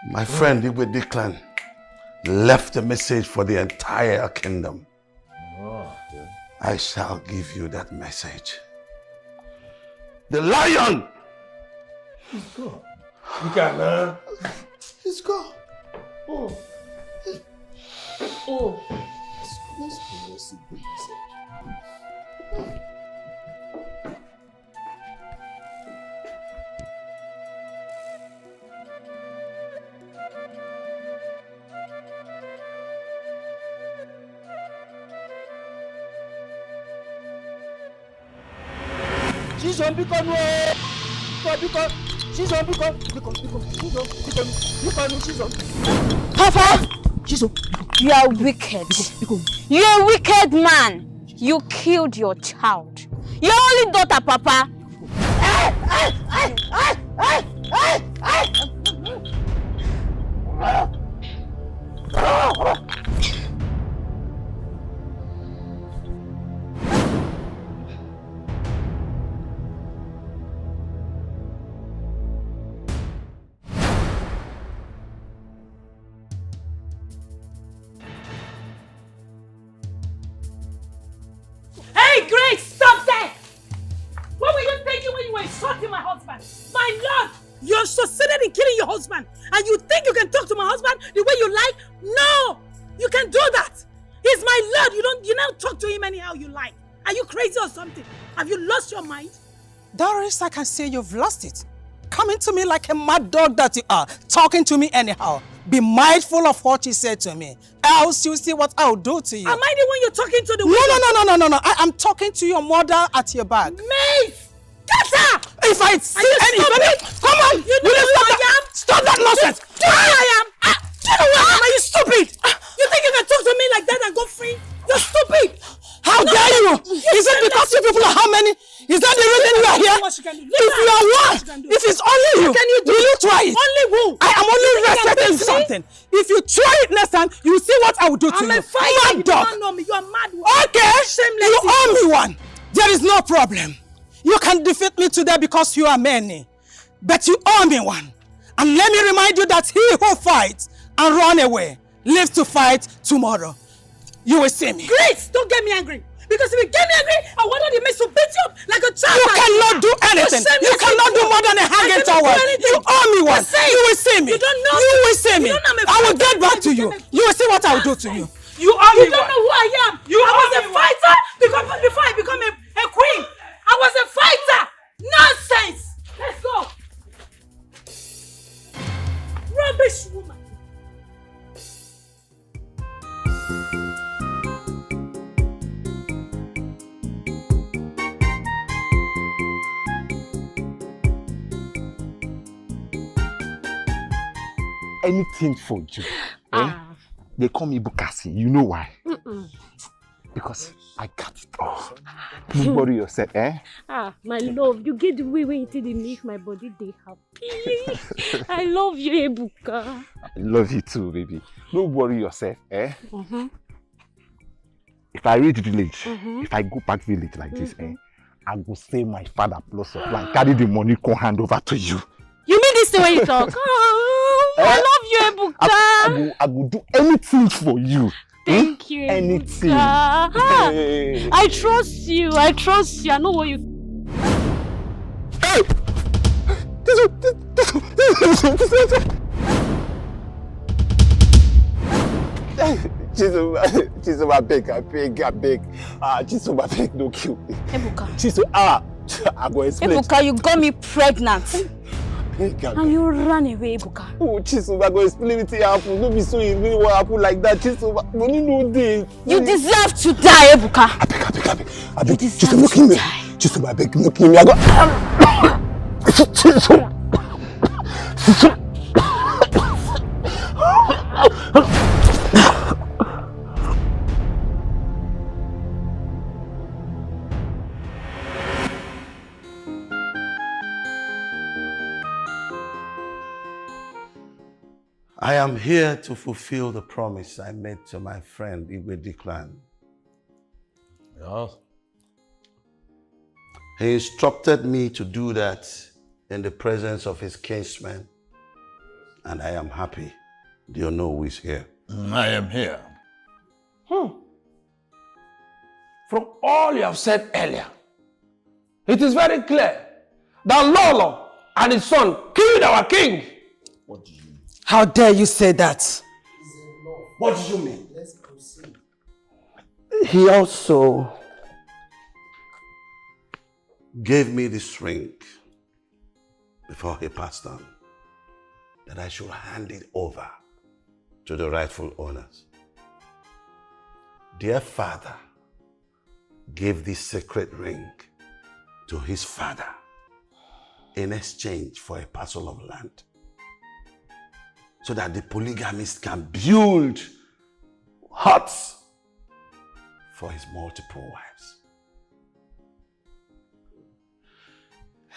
My friend Igwe Declan left a message for the entire kingdom. I shall give you that message. The lion! He's gone. You can, uh, He's gone. Oh. Oh. Let's go, let's go, let's go. Chisom, biko nu o. Biko, biko. Chisom, biko. Biko, biko. Chisom, biko nu. Biko nu, Chisom. Papa! Chisom, you are wicked. Biko, biko. You're a wicked man. You killed your child. Your only daughter, Papa. Hey, Grace, stop there! What were you thinking when you were insulting my husband? My Lord! You have succeeded in killing your husband, and you think you can talk to my husband the way you like? No! You can do that! He's my Lord! You don't, you now talk to him anyhow you like. Are you crazy or something? Have you lost your mind? Doris, I can see you've lost it. Coming to me like a mad dog that you are, talking to me anyhow. Be mindful of what you say to me, else you see what I'll do to you. Am I the one you're talking to? The No, no, no, no, no, no, no. I am talking to your mother at your back. Mace! Get her! If I see any, come on! You know who I am? Stop that nonsense! Do you know who I am? Ah, do you know who I am? Are you stupid? You think you can talk to me like that and go free? You're stupid! How dare you? Is it because you people are how many? Is that the reason you are here? If you are one, if it's only you, will you try it? Only who? I am only researching something. If you try it next time, you will see what I will do to you. I'm a fighter. You do not know me. You are mad. Okay, you owe me one. There is no problem. You can defeat me today because you are many. But you owe me one. And let me remind you that he who fights and run away lives to fight tomorrow. You will see me. Grace, don't get me angry. Because if you get me angry, I want the men to beat you up like a child. You cannot do anything. You cannot do more than a hanging towel. You owe me one. You will see me. You don't know. You will see me. I will get back to you. You will see what I will do to you. You owe me one. You don't know who I am. You I was a fighter before, before I become a, a queen. I was a fighter. Nonsense. Let's go. Rubbish woman. Anything for you. Eh? Ah. They call me Bukasi. You know why? Mm-mm. Because I got it all. Don't worry yourself, eh? Ah, my love, you get the way when you take the make my body dey happy. I love you, Ebuka. I love you too, baby. Don't worry yourself, eh? Mm-hmm. If I reach village, mm-hmm, if I go back village like this, mm-hmm, eh, I go say my father plus your plan. Carry the money, come hand over to you. You mean this thing when you talk? Oh, I love you, Ebuka. I, I go, I go do anything for you. Thank you, anything. Ebuka. Ah, hey. I trust you. I trust you. I know what you. Hey! This, this, this, this, this, this, this. Hey, Jesus, Jesus, I beg, I beg, I beg. Ah, Jesus, I beg, don't kill me. Ebuka. Jesus, ah, I go explain. Ebuka, you got me pregnant. Beg, I beg. And you ran away, Ebuka. Oh, Jesus, I go explain it happen. No be so e really wan happen like that. Jesus, money no dey. You deserve to die, Ebuka. I beg, I beg, I beg. I beg. You deserve to die. Jesus, I beg, no kill me. Jesus, I beg, no kill me. I go. Jesus. Jesus. I am here to fulfill the promise I made to my friend Igwe Declan. Yes. He instructed me to do that in the presence of his kinsmen And I am happy the Onowu is here. Mm, I am here. Hmm. From all you have said earlier, it is very clear that Lolo and his son killed our king. What do you mean? How dare you say that? What do you mean? He also gave me this ring before he passed on that I should hand it over to the rightful owners. Dear father gave this sacred ring to his father in exchange for a parcel of land so that the polygamist can build huts for his multiple wives.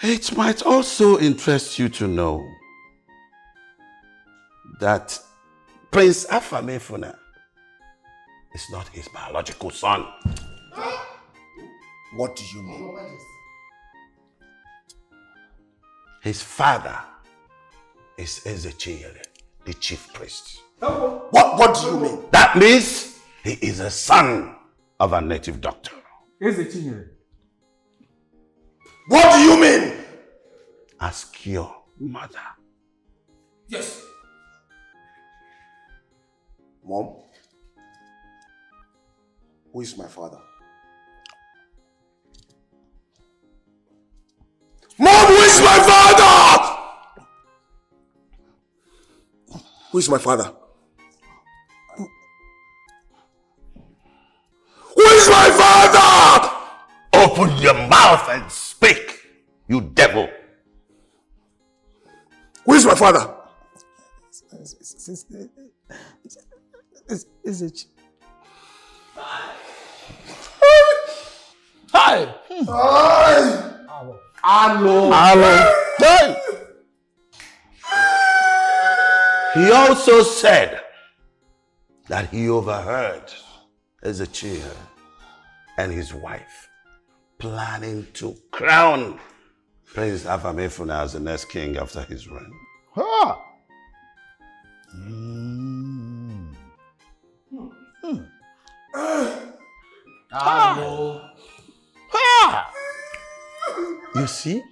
It might also interest you to know that Prince Afamefuna is not his biological son. What do you mean? His father is Ezechiel, the chief priest. What, what do you mean? That means he is a son of a native doctor. Ezechiel. What do you mean? Ask your mother. Yes. Mom, who is my father? Mom, who is my father? Who is my father? Who is my father? Open your mouth and speak, you devil. Who is my father? Is it? Hi! Hello! Hello! Hey! He also said that he overheard Ezekiel and his wife planning to crown Prince Afamefuna as the next king after his reign. Ha! Mm. Hmm. Ah. Ah. You see?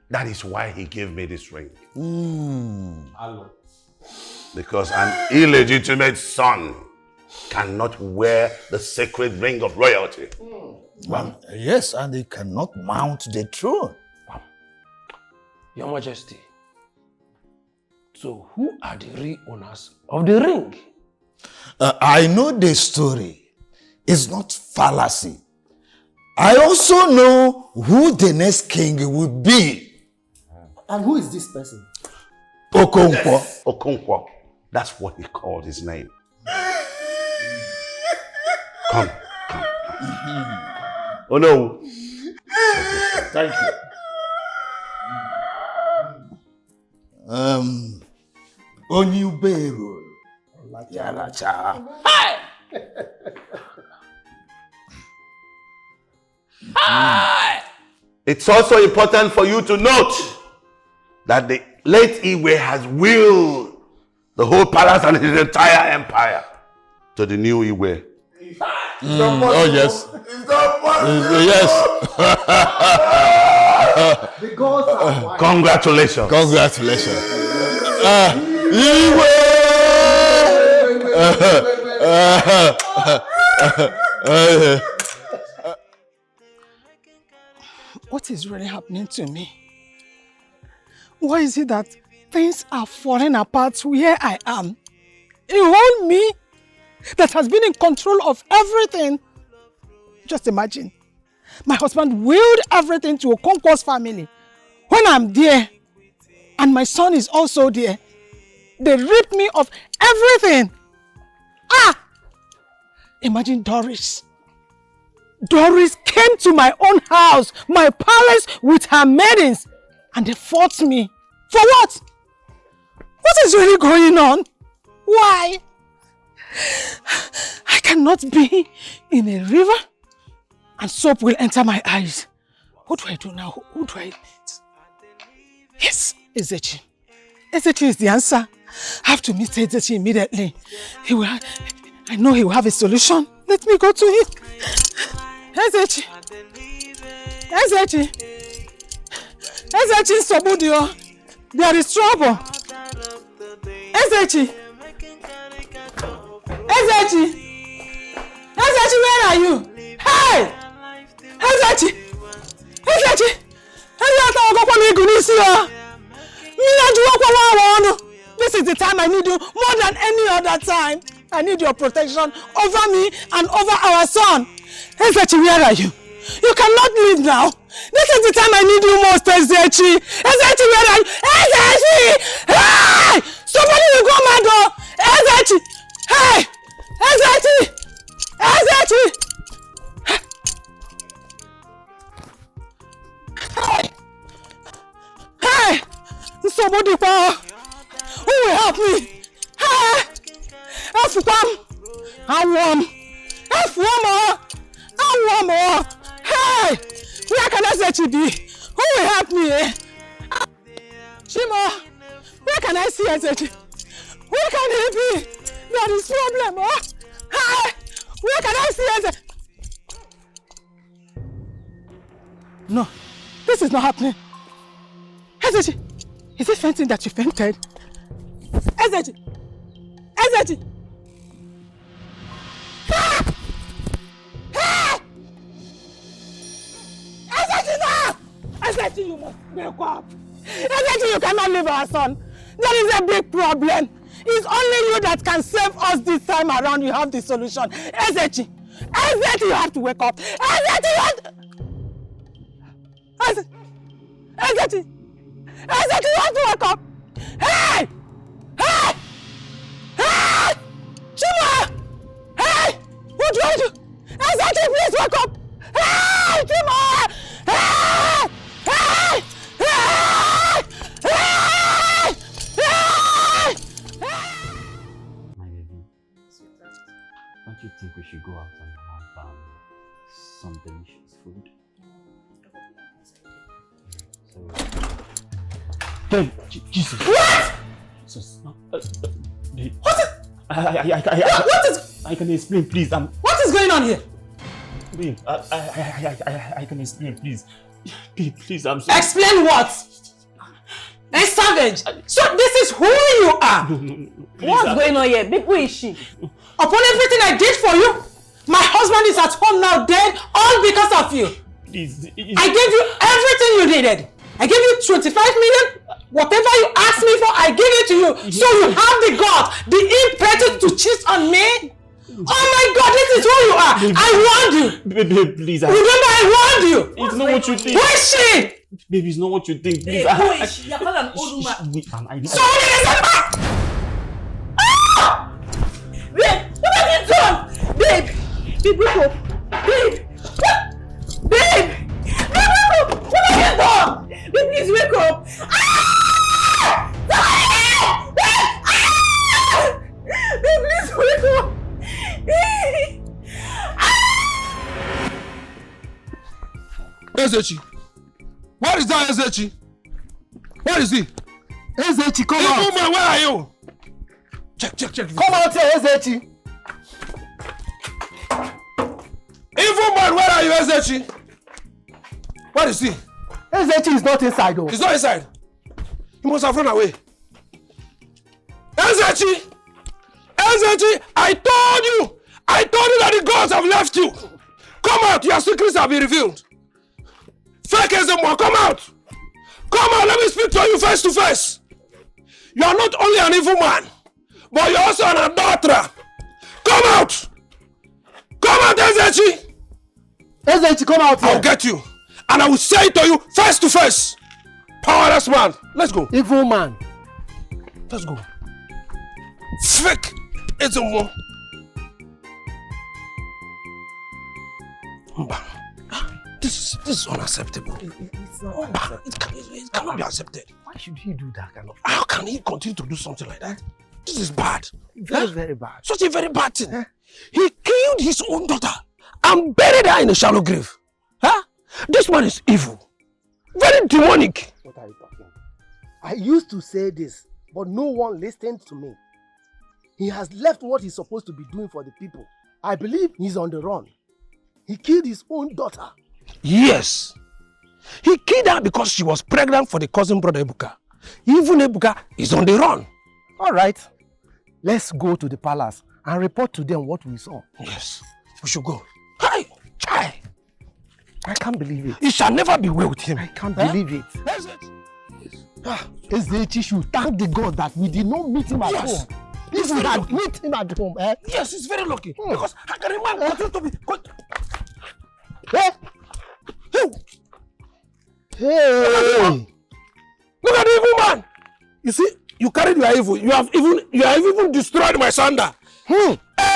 That is why he gave me this ring. Mm. Because an illegitimate son cannot wear the sacred ring of royalty. Mm. Well, yes, and he cannot mount the throne. Your Majesty, so who are the real owners of the ring? Uh, I know the story. It's not fallacy. I also know who the next king will be. And who is this person? Okonkwo. Yes. Okonkwo. That's what he called his name. Come, come. Oh no. Thank you. Um, Onye Uberu. Yalacha. It's also important for you to note that the late Igwe has willed the whole palace and his entire empire to the new Igwe. Mm, oh yes. Yes. The gods are wise. Congratulations. Congratulations. Uh, Igwe. What is really happening to me? Why is it that things are falling apart where I am? A whole me that has been in control of everything. Just imagine. My husband willed everything to Okonkwo's family. When I'm there, and my son is also there, they ripped me of everything. Ah! Imagine Doris. Doris came to my own house, my palace, with her maidens, and they fought me. For what? What is really going on? Why? I cannot be in a river and soap will enter my eyes. What do I do now? Who do I meet? Yes, Ezechi. Ezechi is the answer. I have to meet Ezechi immediately. He will. Ha- I know he will have a solution. Let me go to him. Ezechi. Ezechi. Ezechi Sobudio. There is trouble. Ezechi. Ezechi. Ezechi, where are you? Hey! Ezechi. Ezechi. Ezechi, ọgọkwa m igu n'isi ya. Mmiri ajụwakwa nwa awa ọnụ. This is the time I need you more than any other time. I need your protection over me and over our son. Ezechi, where are you? You cannot leave now. This is the time I need you most, Ezechi. Ezechi, where are you? Ezechi! Hey! Somebody will go mad, oh! Ezechi! Hey! Ezechi! Ezechi! Hey! Hey! Nsogbu dịkwa! Who will help me? Hey! Afụkwa m! Anwụọ m! Afụọ m! Oh! Anwụọ m! Oh! Hey! Where can Ezechi be? Who will help me? Eh? Chimo! Where can I see Ezechi? Where can he be? There is problem! Oh! Hey! Where can I see Ezechi? No, this is not happening. Ezechi, is it fainting that you fainted? Ezechi! Ezechi! Ah! Ah! Ezechi, no! Ezechi, you must wake up! Ezechi, you cannot leave our son! There is a big problem! It's only you that can save us this time around. You have the solution. Ezechi! Ezechi, you have to wake up! Ezechi, you have to... Eze- Ezechi! Ezechi, you have to wake up! Hey! Hey! Hey! Chima! Hey! What do I do? Ezechi, please wake up! Hey! Chima! Hey! Hey! Hey! Hey! Hey! Hey! My baby, don't you think we should go out and have um, some delicious food? So, hey, Je- Jesus. What? Jesus. Uh, uh, babe, What is, I, I, I, I, I, what, what is, I can explain, please. I'm, what is going on here? babe, I, I, I, I, I, I can explain, please. Babe, please, I'm sorry. Explain what? A savage. So this is who you are. No, no, no, no, please, What's I'm- going on here? Babe, who is she? Upon everything I did for you, my husband is at home now dead, all because of you. Please, I gave you everything you needed. I gave you twenty-five million. Whatever you asked me for, I give it to you. So you have the guts, the impetus to cheat on me? Oh my God, this is who you are. I warned you. Babe, babe, please. I, Remember, I warned you. it's not what you think. Who is she? Babe, it's not what you think. Please, Babe, I, who I, is she? You're calling an old woman. Wait, I'm, I, So what is it? Ah! Babe, what have you done? Babe, babe, wake up. Babe, what? Babe, babe, wake up. What have you done? Babe, please wake up. Ah! Somebody! Babe! Ah! Babe, please wake up. Ah! Ezechi. Where is that Ezechi? Where is he? Ezechi, come Evil out. Man, where are you? Check, check, check. Come out here, Ezechi. Evil Man, where are you, Ezechi? Where is he? Ezechi is not inside, though. He's not inside. He must have run away. Ezechi! Ezechi, I told you! I told you that the gods have left you! Come out, your secrets have been revealed. Fake Ezemo, come out! Come out, let me speak to you face to face! You are not only an evil man, but you're also an adulterer! Come out! Come out, Ezechi! Ezechi, come out here. I'll get you. And I will say it to you face to face. Powerless man. Let's go. Evil man. Let's go. Fake Ezemo. Mba. This is, this is unacceptable. It's not Mba, it, can, it cannot be accepted. Why should he do that kind of How can he continue to do something like that? This is bad. Very, Huh? very bad. Such a very bad thing. Eh? He killed his own daughter and buried her in a shallow grave. Huh? This man is evil. Very demonic. What are you talking? I used to say this. but no one listened to me. He has left what he's supposed to be doing for the people. I believe he's on the run. He killed his own daughter. Yes. He killed her because she was pregnant for the cousin brother Ebuka. Even Ebuka is on the run. All right. Let's go to the palace and report to them what we saw. Yes. We should go. Hi! Chai! I can't believe it. It shall never be well with him. I can't believe it. That's it. Ah, Ezechi should thank the God that we did not meet him at Yes. home. If we had met him at home, eh? Yes, it's very lucky. Because how can a man continue to be. Con- Eh? Hey! Hey! Look at the evil man! You see, you carried your evil. You have even you have even destroyed my sandal. Hmm.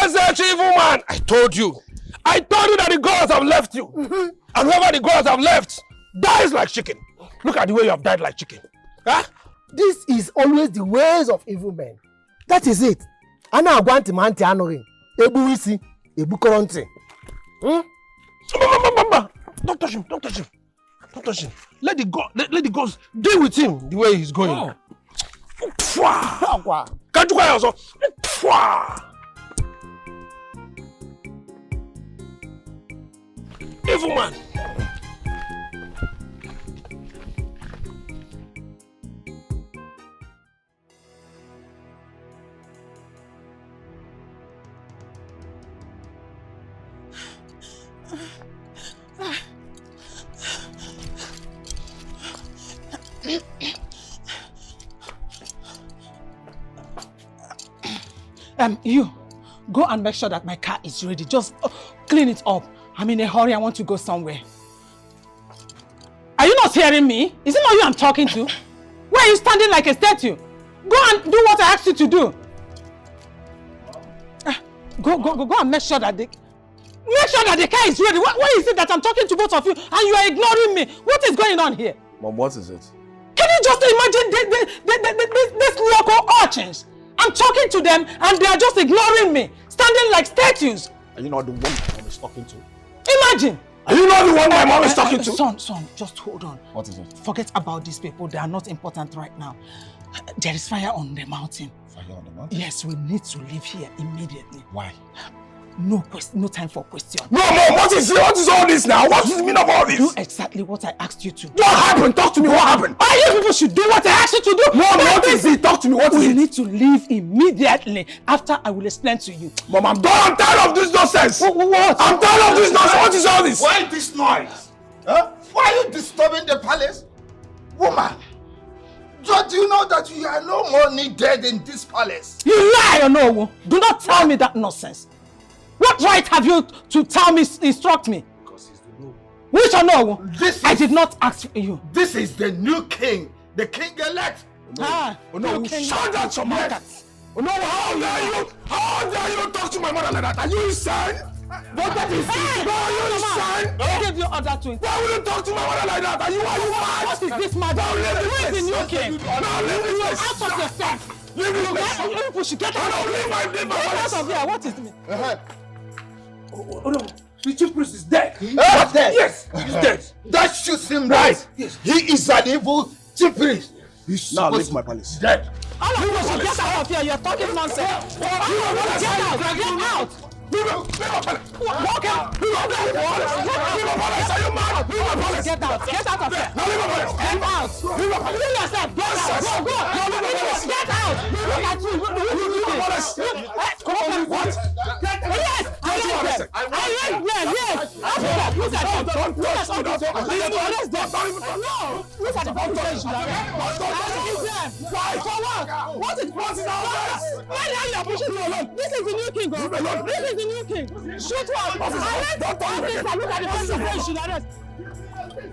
Such evil man! I told you. I told you that the gods have left you. And whoever the gods have left dies like chicken. Look at the way you have died like chicken. Huh? This is always the ways of evil men. That is it. A na-agwa ntị ma ntị anụghị. Egbuwa isi, egbukọrọ ntị. Hmm? Mama, mama, mama. Don't touch him. Don't touch him. Don't touch him. Let the god let, let the gods deal with him the way he's going. Oh. Pfwa! Akwa. Ka njụkwa ya ọzọ. Pfwa! Evil man. Um, you, go and make sure that my car is ready. Just uh, clean it up. I'm in a hurry. I want to go somewhere. Are you not hearing me? Is it not you I'm talking to? Why are you standing like a statue? Go and do what I asked you to do. Ah, go, go, go, go and make sure that the make sure that the car is ready. Why, why is it that I'm talking to both of you and you are ignoring me? What is going on here? Mom, what is it? Can you just imagine the, the, the, the, the, this Nyoko urchins? I'm talking to them and they are just ignoring me, standing like statues. Are you not the one my mom is talking to? Imagine. Are you not the one my mom is talking to? Son, son, just hold on. What is it? Forget about these people. They are not important right now. There is fire on the mountain. Fire on the mountain? Yes, we need to leave here immediately. Why? No quest, no time for question. No, Mom, what is what is all this now? What is the meaning of all this? Do exactly what I asked you to do. What happened? Talk to me. What happened? All you people should do what I asked you to do. Mom, That what is it? Talk to me. What is We it? Need to leave immediately. After I will explain to you. Mom, I'm done. I'm tired of this nonsense. What? I'm tired of this nonsense. What is all this? Why this noise? Huh? Why are you disturbing the palace? Woman, don't you know that you are no more needed in this palace? You lie, Onowu. Do not tell me that nonsense. What right have you to tell me, instruct me? Because he's the rule. Which Onowu? This I is- did not ask you. This is the new king, the king elect. Ah, Oh no, you can- shut that your mouth. Oh no, how dare you? How dare you talk to my mother like that? Are you insane? But that is No, are you insane? Who gave you order to? Why would you talk to my mother like that? Are you are you mad? What is this madness? Now leave this Who is the place. new king? Now leave this You place. Out of your sense. Leave this You place. get, you people should get No, out. Leave my leave my Get out palace. Of here. What is me? Uh-huh. Oh, oh, no. The chief priest is dead. He's dead. Yes, he's dead. That shoots him right. Yes. He is an evil chief priest. He's Now supposed leave my palace. Dead. All of you should get out of here. You're talking nonsense. All of you, get out. Get out. Leave my, leave my palace. Walk out. Leave my palace. Are you mad? Leave my palace. Get out. Get out of here. Now leave my palace. Get out. You yourself. Get out. Go, go. Get out. Look at you. Look, look, look, look. What? Eh, come on. What? Yes. I read them. I read them. Yes. Officer, look at them. Look at all these people. Arrest them. No. Look at the people you should arrest. Arrest them. Why? For what? What is, what is all this? Why the hell you are pushing me alone? This is the new king, oh. This is the new king. Shoot one. Arrest. Officer, look at the people you should arrest.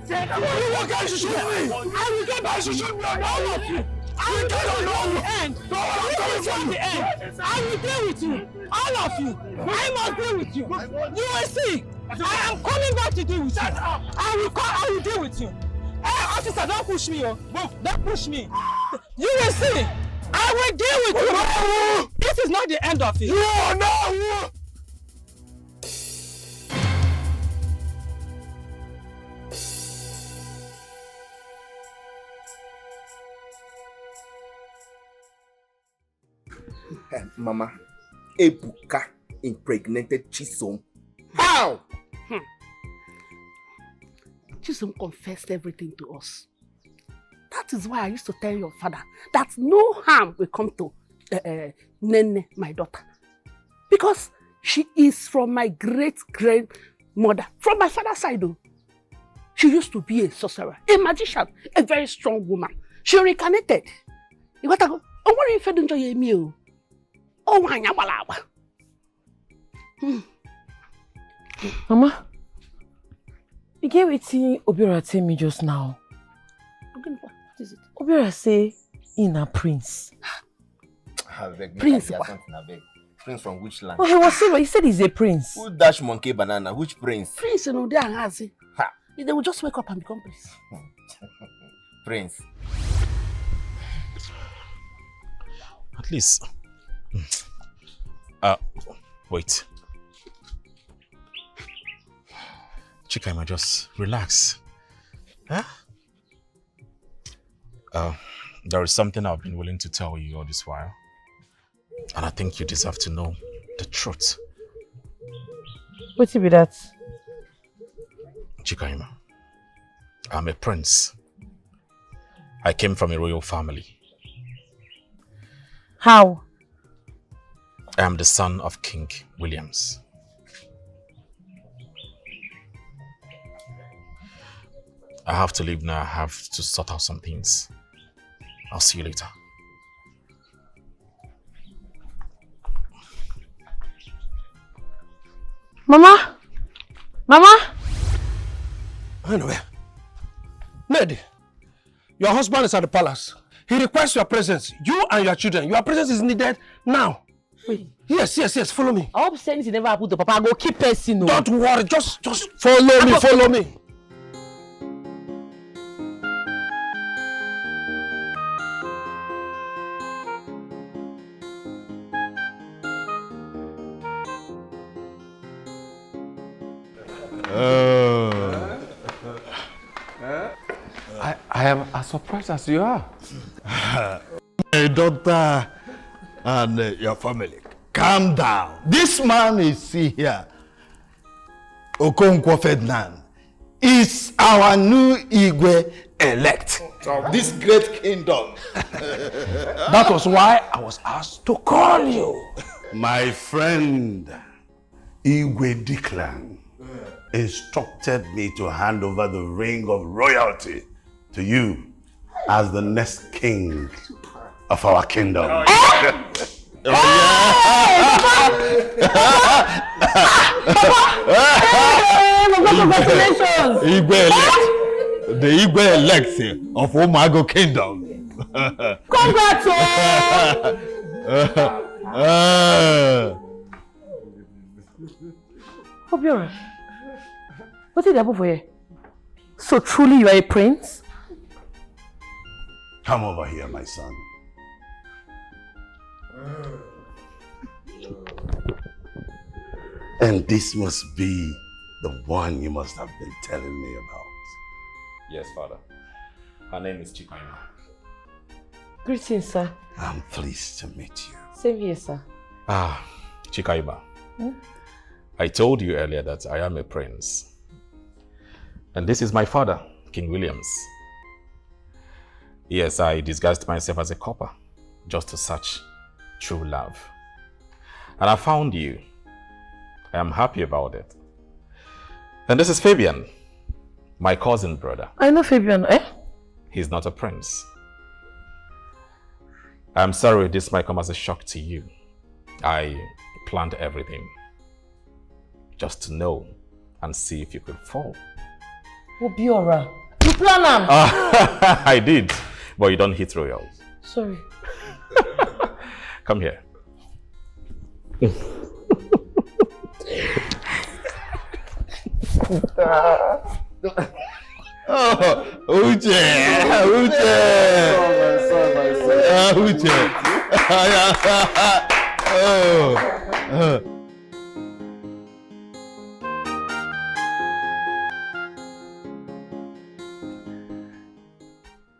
You will get, you shoot me. I will get back. You shoot me. All of you. I will get you in the end. This is not the end. I will deal with you. All of you. I must deal with you. You will see. I am coming back to deal with you. I will come. I will deal with you. Hey, officer, don't push me, oh. Don't push me. You will see. I will deal with you. This is not the end of it. You are now. Mama, Ebuka impregnated Chisom. How? Chisom confessed everything to us. That is why I used to tell your father that no harm will come to uh, uh, Nene, my daughter. Because she is from my great grandmother, from my father's side. Though. She used to be a sorcerer, a magician, a very strong woman. She reincarnated. You got to go. Oh, what are you fed enjoy me? Oh, why? Mama, you get wetin Obiora tell me just now? What is it? Obiora say he na prince. Abeg, make I Prince hear what? Something, abeg. Prince from which land? Oh, he was saying, he said he's a prince. Who dash monkey banana? Which prince? Prince, you know, they are hazy. Ha! They will just wake up and become prince. Prince. At least. Uh, wait. Chikaima, just relax. Huh? Uh, there is something I've been willing to tell you all this while. And I think you deserve to know the truth. What be that? Chikaima, I'm a prince. I came from a royal family. How? I am the son of King Williams. I have to leave now. I have to sort out some things. I'll see you later. Mama! Mama! Anyway, Ned, your husband is at the palace. He requests your presence. You and your children. Your presence is needed now. Wait. Yes, yes, yes. Follow me. I hope anything never happened to Papa. I go keep person. No. Don't worry. Just, just follow me. Follow me. Uh, I, I am as surprised as you are. My daughter and uh, your family, calm down. This man is see here, Okonkwo Ferdinand, is our new Igwe elect of this great kingdom. That was why I was asked to call you. My friend, Igwe Declan instructed me to hand over the ring of royalty to you as the next king of our kingdom. Oh, yeah. Oh, yeah. Hey, Papa! Hey, Papa, congratulations! Igwe elect, the Igwe elect of Umago Kingdom. Congrats! Oh! Uh, uh, Obiora, what did happen for you? So truly you are a prince? Come over here, my son. And this must be the one you must have been telling me about. Yes, Father. Her name is Chikaima. Greetings, sir. I'm pleased to meet you. Same here, sir. Ah, Chikaima. Hmm? I told you earlier that I am a prince. And this is my father, King Williams. Yes, I disguised myself as a copper just to search true love. And I found you. I am happy about it. And this is Fabian, my cousin brother. I know Fabian, eh? He's not a prince. I'm sorry this might come as a shock to you. I planned everything just to know and see if you could fall. Obiora, you plan am? Uh, I did, but you don't hit royals. Sorry. Come here. Oh, Uche, Uche. Oh, my son, my son. Uh, Uche. Oh. Uh.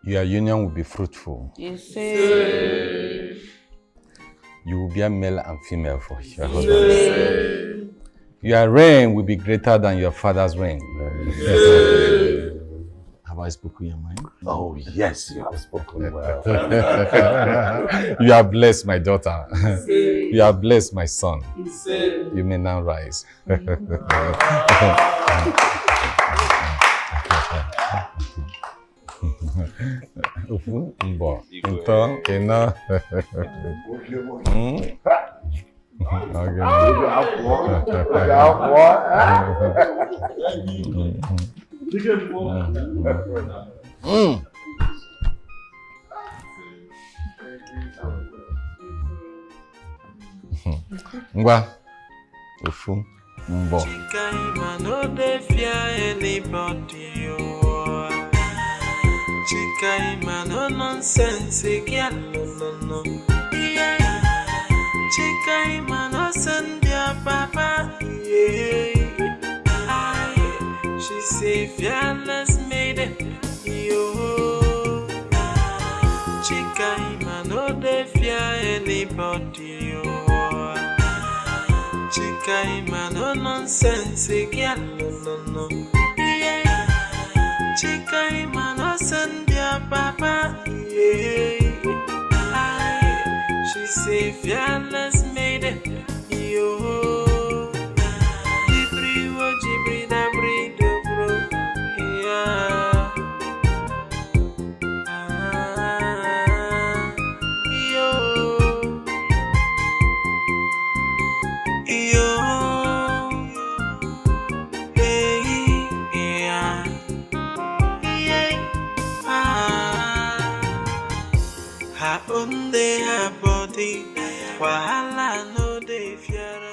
Your union will be fruitful. Yes, sir. You will bear male and female for your husband. Your reign will be greater than your father's reign. Have I spoken your mind? Oh, yes, you have spoken well. You are blessed, my daughter. You are blessed, my son. You may now rise. Ofu, mbọ, ịtọ, ịnọ. Mm. Okay. Mm. Ngwa, ofu, mbọ. Chikaima no dey fear anybody, oh. Chikaima no nonsense again, no, no, no. Yeah. Chikaima no send their papa, yeah. Aye. She say fearless maiden, yo. Chikaima no dey fear anybody, yo. Chikaima no nonsense again, no, no, no. Yeah. Chikaima no send their papa, yeah. Aye. She say fearless maiden, yo. Jibri wo, jibri da bri do bro. Yeah. Ah, yo. Yo. Hey, yeah. Yeah. Ah. Her own dey her body. Wahala no dey fear.